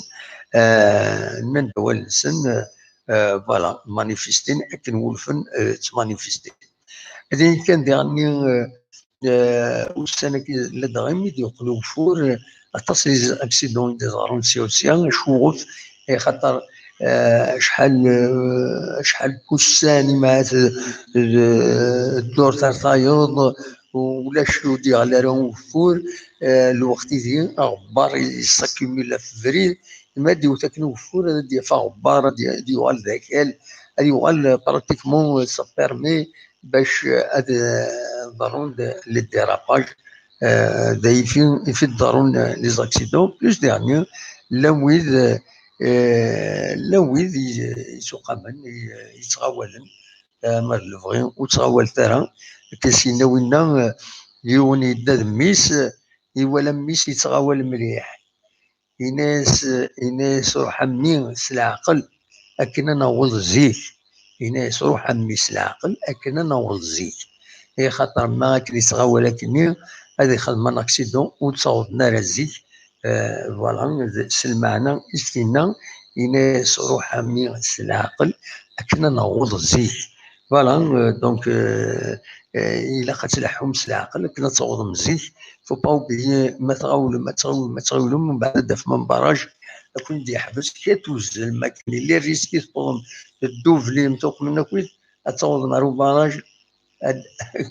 euh, nnan-d awal-nsen, euh, euh, voilà, manifestin akken wulfen, euh, ttmanifestin. Din kan diɣenni, euh, euh, ussan-agi ladɣa imi d-yeqqel ugeffur, euh, aṭas n les accidents i d-iḍerrun sya u sya, acuɣef? Axaṭer, euh, acḥal, euh, acḥal n wussan i ma t-, d-, ddurt ar tayeḍ, ulac ur d-yeɣli ara ugeffur, euh, lweqt-idi aɣebbar yessakumul ɣef ubrid, ma d-iwet akken ugeffur ad d-yaf aɣebbar, ad d-, ad d-yuɣal d akal, ad yuɣal, euh, pratiquement, euh, ça permet bac, euh, ad, euh, ḍerrun d-, les dérapages, euh, d ayfi i fi d-ḍerrun, euh, les accidents, plus dernier, llan wid, euh, llan wid i, i suqamen, i, i yettɣawalen, euh, ma d lebɣi, ur ttɣawalet ara, Akka s-yenna winna, eh, yiwen yedda d mmi-s, eh, iwala mmi-s yettɣawal mliḥ. Yenna-yas, yenna-yas: "Ruḥ a mmi s leɛqel akken ad naweḍ zik." Yenna-yas: "Ruḥ a mmi s leɛqel akken ad naweḍ zik." Axaṭer ma akken yettɣawal akkenni, ad ixdem un accident ur ttawḍen ara zik. Euh, voilà, d, s lmeɛna i s-yenna, yenna-yas: "Ruḥ a mmi s leɛqel akken ad naweḍ zik." Voilà, euh, donc, euh, euh, ilaq ad tleḥḥum s leɛqel akken ad tawḍem zik. Faut pas oublier, ma tɣawlem, ad tɣawlem, ad tɣawlem, mbeɛd ad d-tafem barrage, ad ken-id-yeḥbes, kra tuzzel, ma akken yella risque i tewwḍem, teddublim, tuqmem akkit, ad tawḍem ar ubarrage, ad,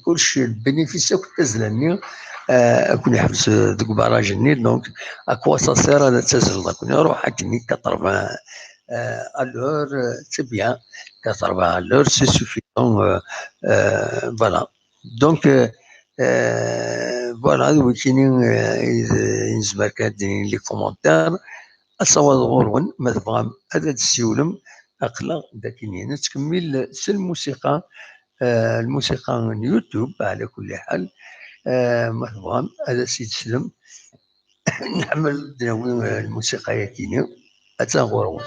kullec, bénéfice akk tazzla-nni, euh, ad ken-yeḥbes, euh, deg ubarrage-nni. Donc, à quoi ça sert ad tazzleḍ akkenni? Ruḥ akkenni quatre-vingts, euh, à l'heure, euh, c'est bien, quatre-vingts à l'heure, c'est suffisant, euh, euh, voilà. Donc, euh, euh, voilà, d wikini, euh, i d, i nezmer kan ad d-nini les commentaires. Asawaḍ ɣur-wen, ma tebɣam ad d-tessiwlem, aql-aɣ d akkenni. Nettkemmil s lmusiqa, euh, lmusiqa n YouTube, ɛla kulli ḥal. Euh, ma tebɣam ad as-id-teslem, nḥemmel ad d-nawi, euh, lmusiqa-yakini. Attan ɣur-wen.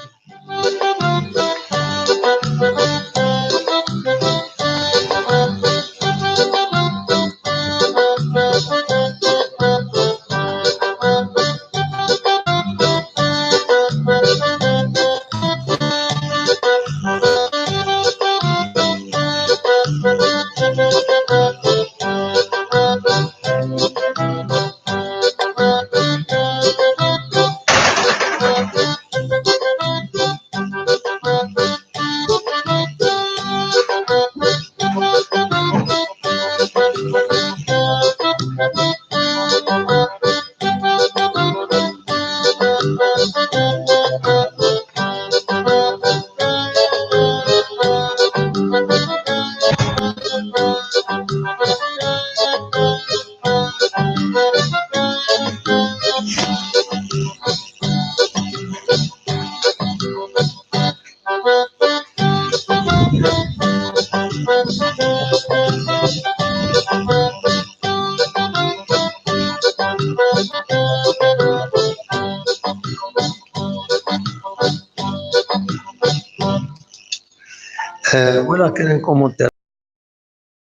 Euh, voilà, كاين commentaire.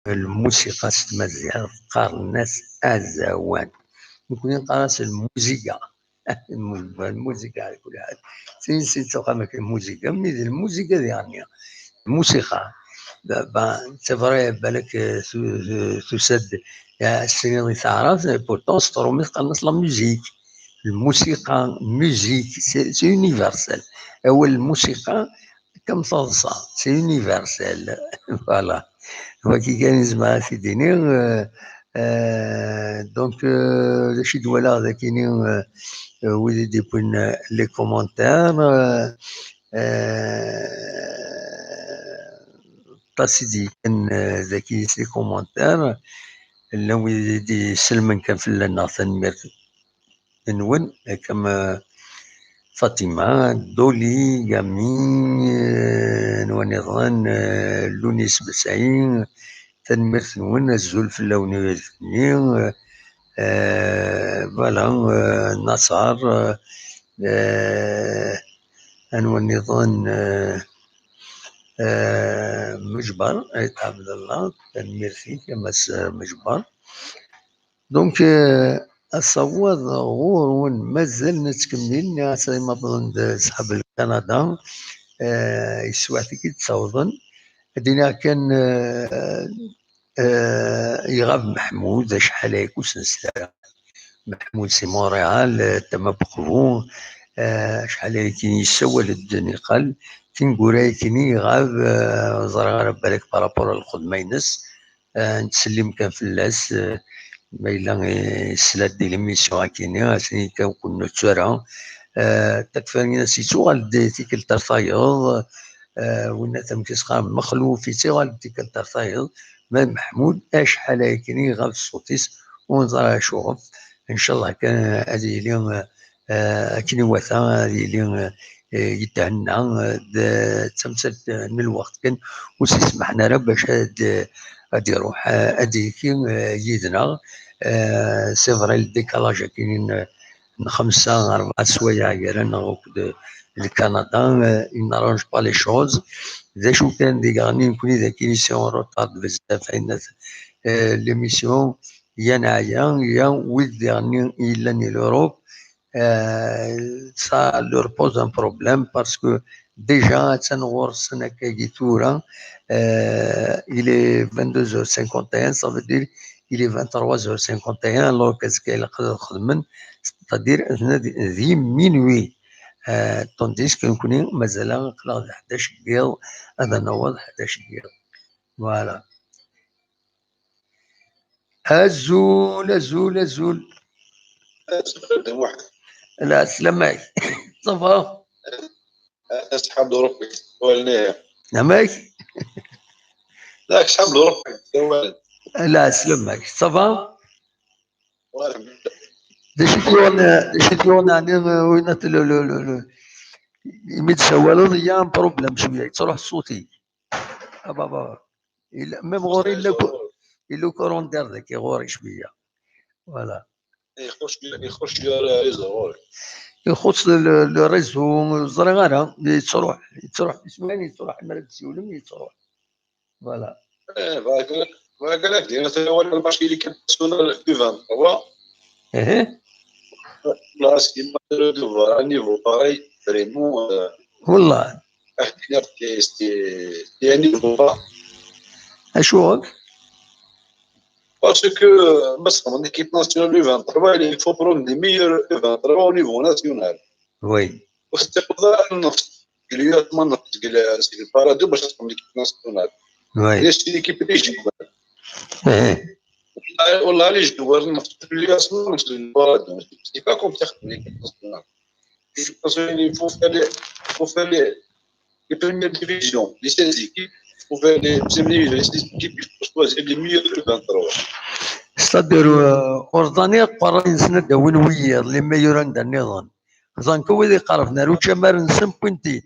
Lmusiqa s tmaziɣt qqaren-as azawan. Nekni neqqar-as lmuziga. Lmuziga, ɛla kulli ḥal. Tin sin tuqqam akka lmuziga, mi d lmuziga diɣenni. Lmusiqa, ba, ba, c'est vrai, balak, euh, tu-, tu-, tusa-d, euh, as-tiniḍ i taɛrabt, pourtant s tṛumit qqaren-as la musique. Lmusiqa, musique, c'est, c'est universel. Awal lmusiqa, comme taḍsa, c'est universel. Voilà. Wagi kan i zemreɣ ad t-id-iniɣ, euh, euh, donc, euh, d acu i d-walaɣ dagini, euh, euh, wid i d-yewwin, euh, les commentaires, euh, euh, aṭas i d-yekkan, euh, dagi s les commentaires, llan wid i d-isellmen kan fell-aneɣ, tanemmirt nwen, comme, euh, Fatima, Dolly, Gami, euh, anwa nniḍen, euh, Lunis Besaï, tanemmirt-nwen, azul fell-awen i uyt-nni, euh, euh, voilà, euh, Nasser, euh, euh, anwa nniḍen, euh, euh, Mejbar, Ayt Abdallah, tanemmirt-ik, a Mass, euh, Mejbar. Donc, euh, asawaḍ ɣur-wen mazal nettkemmil, nniɣ-as ay ma wwḍen-d ṣḥab n Kanada, euh, yeswiɛt-ik-id ttawḍen. Ad d-iniɣ kan, euh, euh, iɣab Meḥmud, acḥal ay kusens tara. Meḥmud si Montréal, euh, tama Beqbu, euh, acḥal ay kin yessawal-d niqal. Tineggura ay kin iɣab, euh, ẓriɣ ara balak par rapport ar lxedma-ines. Ah, nettsellim kan fell-as, ah, ma yella, eh, yesla-d i l'émission-agi-nni, ad s-nini kan ur ken-nettu ara. Ah, takfarinas yettuɣal-d tikkelt ar tayeḍ, ah, winna tameksa Mexluf yettuɣal-d tikkelt ar tayeḍ, ma d Meḥmud acḥal ayakini ɣef ṣṣut-is ur neẓri acuɣef. Ncallah kan ad yili, ah, ah, akken iwata, ad yili, ah, eh, yethenna, eh, d, d tamsalt, eh, n lweqt kan, ur s-ismaḥen ara bac ad, eh, ad iruḥ, eh, ad d-yekki, eh, yid-neɣ. Eh, c'est vrai, le décalage akkin n, n xemsa, rebɛa swayeɛ gar-aneɣ akked Lkanada, eh, il n'arrange pas les choses. D acu kan, diɣen nekkni d akkin ici en retard bezzaf, ayen, eh, l'émission, ya neɛya, ya wid diɣen yellan i l'Europe, eh, ça leur pose un problème parce que déjà, attan ɣur-sen akkagi tura, eh, il est vingt-deux heures cinquante et un, ça veut dire il est vingt-trois heures cinquante et un, alors que azekka ilaq ad xedmen, c'est-à-dire d, d minuit. Eh, tandis que nekkni mazal aql-aɣ d ḥdac n yiḍ, ad naweḍ ḥdac n yiḍ. Voilà. Azul, azul, azul. Azul, Muḥend. Lɛeslama-k. Ça va? Asḥab d Ṛebbi, walni. Amek? Lak, asḥab d Ṛebbi, wal. Lɛeslama-k. Ça va? Wal. D acu i t-yuɣen, d acu i t-yuɣen, ɛni, euh, winat le, le, le, le, imi d-tsawaleḍ, il y a un problème cwiya, yettruḥ ṣṣut-ik. Ah, baba. Yella, même ɣur-i yella ku-, yella ukurandir dagi ɣur-i cwiya. Voilà. Ixuṣ, ixuṣ le, le réseau ɣur-i. Ixuṣ le, le, le réseau, ur ẓriɣ ara, yettruḥ, yettruḥ, isem-, yettruḥ, mi ara d-tsiwlem, yettruḥ. Voilà. Eh, bɣiɣ, bɣiɣ ad ak-d-iniɣ tura, wala le match il est international du vingt-trois. Ihi. Là, c'est malheureux de voir un niveau pareil, vraiment, euh, Wallah. Ah, c'est, c'est, c'est un niveau bas. Acuɣer? Parce que, euh, parce qu'en équipe nationale du vingt-trois, il faut prendre les meilleurs U vingt-trois au niveau national. Oui. وتقدر النفط. قال لي: "يا ما نفط". قال لي: "C'est le paradis باش تكون l'équipe nationale". Oui. هي c'est l'équipe اللي يجيبها. إيه. والله، والله اللي يجيبها النفط. قال لي: "يا سلام، c'est le paradis". C'est pas comme تاخذ l'équipe nationale. Je pense qu'il faut faire les, faut faire les, les premières divisions, les seize équipes, faut faire les premières divisions, les seize équipes, il faut choisir les meilleurs de vingt-trois. C'est-à-dire, euh, ur ẓḍan i iqerray-nsen ad d-awin wiyiḍ, les meilleurs anda nniḍen. Ẓḍan kan wid iqerben ar ucamar-nsen, wwin-t-id.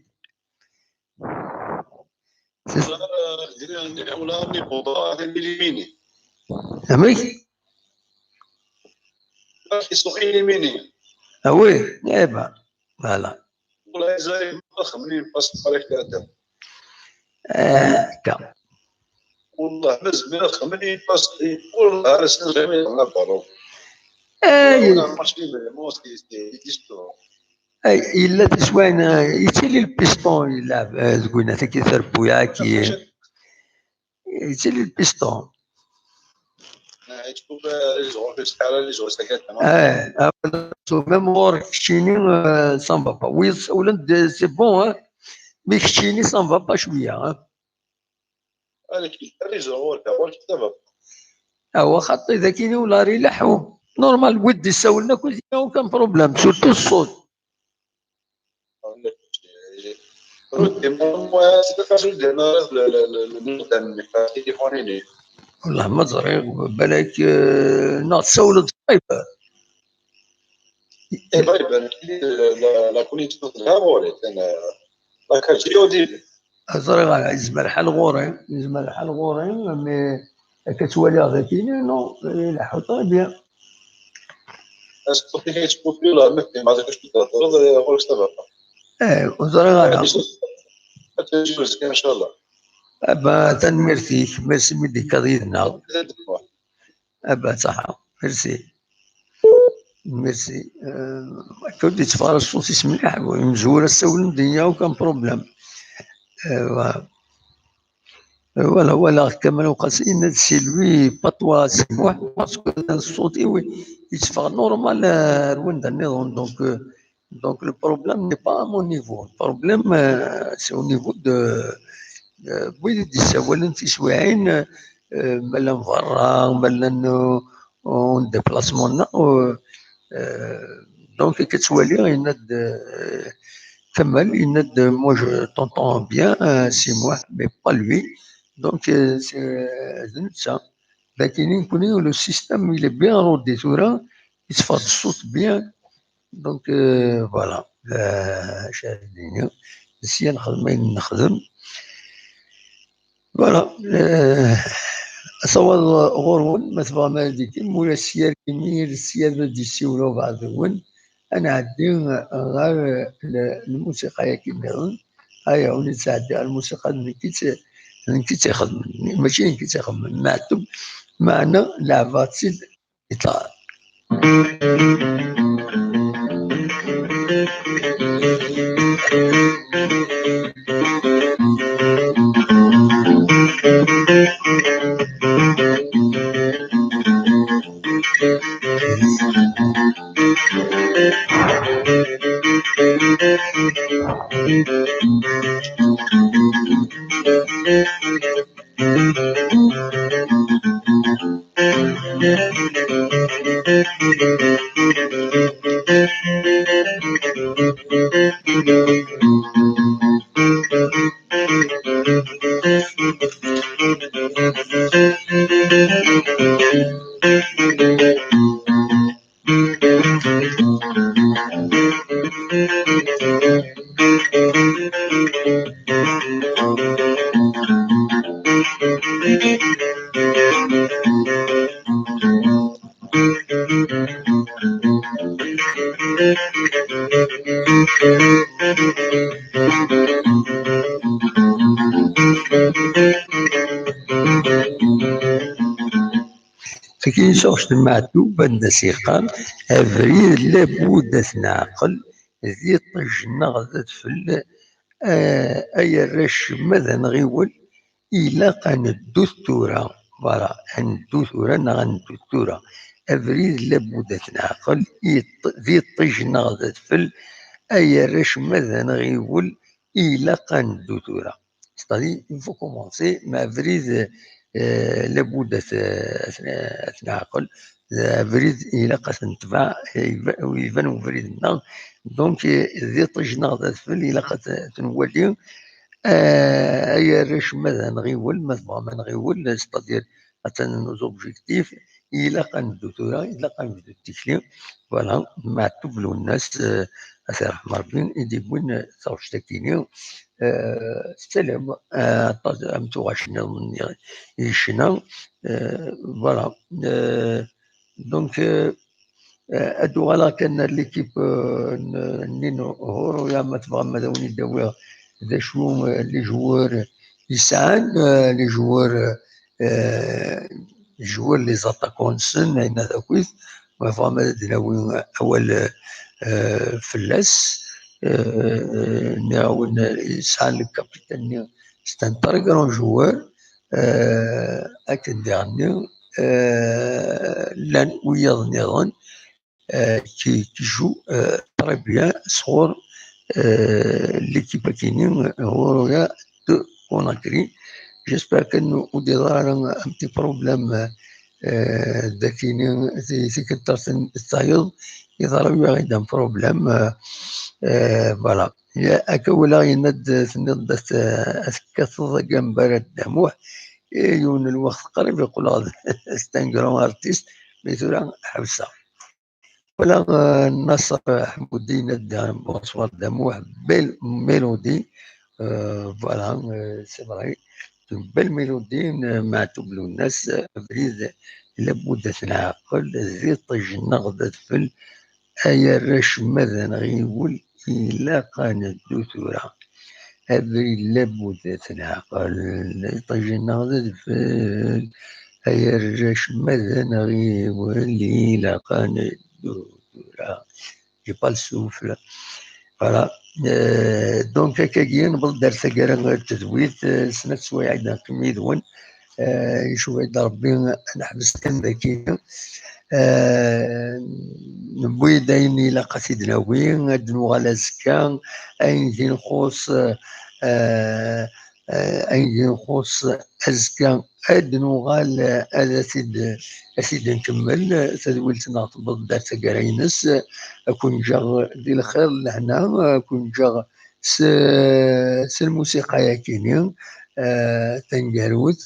C'est ça. Wala, wala, wala, éliminés. Amek? Ils sont éliminés. Ah oui, eh ben, voilà. Wala, ils arrivent pas, خمنين passe par les quarts. Eh, quand. Wallah, mais, mais, خمنين passe, والله، أنا سنة jamais dans la parole. Eh, والله، match, mais moi, c'est, c'est, c'est histoire. Ay, yella tiswayin, eh, yettili lpisṭun, yella, eh, deg winat-agi, tarbuyac-agi. Yettili lpisṭun. Eh, même ɣur-k keččini, eh, ça ne va pas. Oui, ula d, c'est bon, hein. Mais keččini, ça ne va pas cwiya, hein. Awa, xaṭi, d akini ula ileḥḥu. Normal, wid d-issawlen akk, il y a aucun problème, surtout ṣṣut. Wallah, ma ẓriɣ, balak, eh, neɣ tsawleḍ Viber. Eh, Viber, la, la connexion telha ɣur-i, kan, eh, la quatre G au début. Ẓriɣ, yezmer lḥal ɣur-i, yezmer lḥal ɣur-i, mais akka ttwaliɣ dagi, non, ileḥḥu très bien. Est-ce que tu peux plus la mettre, ma ذاك شو تهضر، ɣur-k ça va pas. Eh, ur ẓriɣ ara. Ad teǧǧ azekka, inchallah. Ah ben, tanemmirt-ik, merci mi d-tekkaḍ yid-neɣ. Ah ben, ṣaḥa, merci. Merci. Euh, akka ur d-yetteffeɣ ara ṣṣut-is mliḥ, imezwura ssawlen-d, il y a aucun problème. Euh, voilà. Voilà, walaɣ Kamal Uqasi yenna-d c'est lui, patois, c'est moi, parce que ṣṣut-iw yetteffeɣ normal, euh, ar wanda nniḍen. Donc, euh, donc le problème n'est pas à mon niveau. Le problème, euh, c'est au niveau de, euh, wid i d-yessawalen tiswiɛin, euh, ma llan berra, ma llan, euh, en déplacement, non, euh, euh, donc, akka ttwaliɣ, yenna-d, euh, Kamal, yenna-d, moi, je t'entends bien, euh, c'est moi, mais pas lui. Donc, euh, c'est, euh, d netta. Lakin nekkni, le système, il est bien rodé tura, yetteffeɣ-d ṣṣut bien. Donc, euh, voilà. Euh, acu ara d-iniɣ? Sya nexdem ayen nexdem. Voilà. Euh, Asawaḍ ɣur-wen, ma tebɣam ara d-ikim, ula s yir imi, s yir ma d-yessiwel ubeɛḍ-nwen, ad nɛeddi ɣer l-, lmusiqa-yagi nniḍen. Aya, ur nettɛeddi ɣer lmusiqa, d nekk i tt-, d nekk i tt-ixedmen, mačči d nekk i tt-ixedmen, Meɛtub, meɛna leɛbeɣ-tt-id i ṭṭar. Akin s uɣect n Meɛtub, anda s-yeqqar: "Abrid labud ad t-neɛqel, d iṭij neɣ d adfel, a-, ay arrac ma d anɣiwel, ilaq ad neddut tura." Voilà, ad neddut tura neɣ ad neddut tura. Abrid labud ad t-neɛqel, iṭ-, d iṭij neɣ d adfel, ay arrac ma d anɣiwel, ilaq ad neddu tura. C'est-à-dire, il faut commencer, mais abrid, euh, labud ad t-, ad t-, ad t-neɛqel, abrid ilaq ad t-netbeɛ, iba-, iban ubrid-nneɣ. Donc, eh, d iṭij neɣ d adfel, ilaq ad t-, ad t-nwali. Eh, ay arrac ma d anɣiwel, ma tebɣam anɣiwel, c'est-à-dire, atan nos objectifs, ilaq ad neddu tura, ilaq ad nebdu tikli. Voilà, Meɛtub Lwennas, eh, ad t-yerḥem Rebbi, i d-yewwin, eh, taɣect-agi-nni. Eh, tettalam, eh, aṭas am tuɣac nniḍen i yecna. Eh, voilà. Eh, donc, eh, eh, ad uɣaleɣ kan ar l'équipe, eh, n, n Nino Horo, ya ma tebɣam ad awen-id-awiɣ d acu, eh, les joueurs yesɛan, eh, les joueurs, eh, joueurs, les attaquants-nsen, ayen ad akit, ma tebɣam ad d-nawi awal, eh, fell-as. Eh, nniɣ-awen, eh, yesɛa le capitaine-nni, c'est un très grand joueur, eh, akken diɣenni, eh, llan wiyaḍ nniḍen, euh, qui, qui joue, euh, très bien sur, euh, l'équipe-agi-nni, euh, Horoya de Conakry. J'espère que nous, ur d-yeḍra ara un petit problème, euh, dagi-nni, ti-, tikkelt tayeḍ, yeḍra-yaɣ-id un problème, euh, euh, voilà. Ya, akka walaɣ yenna-d, tenniḍ-d ad t-, ad tekkateḍ agambar a Dda Muḥ. Eh, yiwen n lweqt qrib yeqqel d, c'est un grand artiste, mais tura ḥebseɣ. Voilà, euh, Nasser Ḥmudi, bonsoir Dda Muḥ, belle mélodie. Euh, voilà, euh, c'est vrai. Une belle mélodie, euh, Meɛtub Lwennas, euh, abrid labud ad t-neɛqel, d iṭij neɣ d adfel, ay arrac ma d anɣiwel, ilaq ad neddu tura. Abrid labud ad t-neɛqel, d iṭij neɣ d adfel, ay arrac ma d anɣiwel, ilaq ad neddu tura. J'ai pas le souffle. Voilà. Euh, donc, akkagi, newweḍ-d ar taggara n tedwit, euh, snat swayeɛ i d-neqqim yid-wen. Euh, icuba-d Rebbi ad neḥbes kan dagi. Euh, newwi-d ayen ilaq ad t-id-nawi, ad d-nuɣal azekka, ayen d-nxuṣ, euh, euh, ayen d-nxuṣ azekka, ad d-nuɣal, eh, ad t-id-, ad t-id-nkemmel, eh, tadwilt-nneɣ tewweḍ-d ar taggara-ines, eh, ad ken-ǧǧeɣ di lxir, lehna, eh, ad ken-ǧǧeɣ s, s lmusiqa-yagi-nni, eh, taneggarut,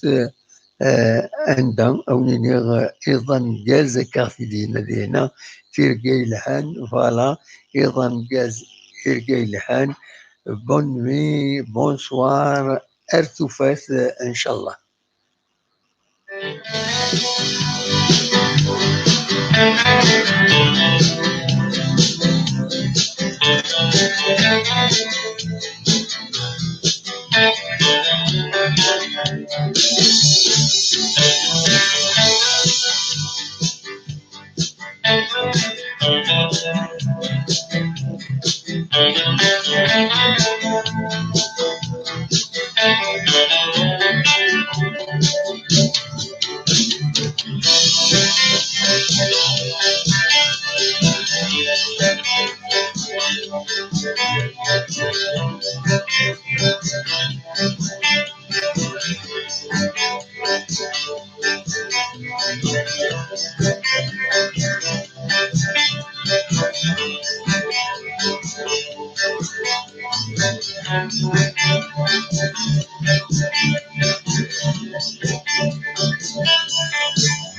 eh, anda, a wen-iniɣ, eh, iḍ ameggaz, akka ɣef i d-yenna dinna, tirga yelhan, voilà, iḍ ameggaz, tirga yelhan, bonne nuit, bonsoir, ar tufat, eh, ncallah.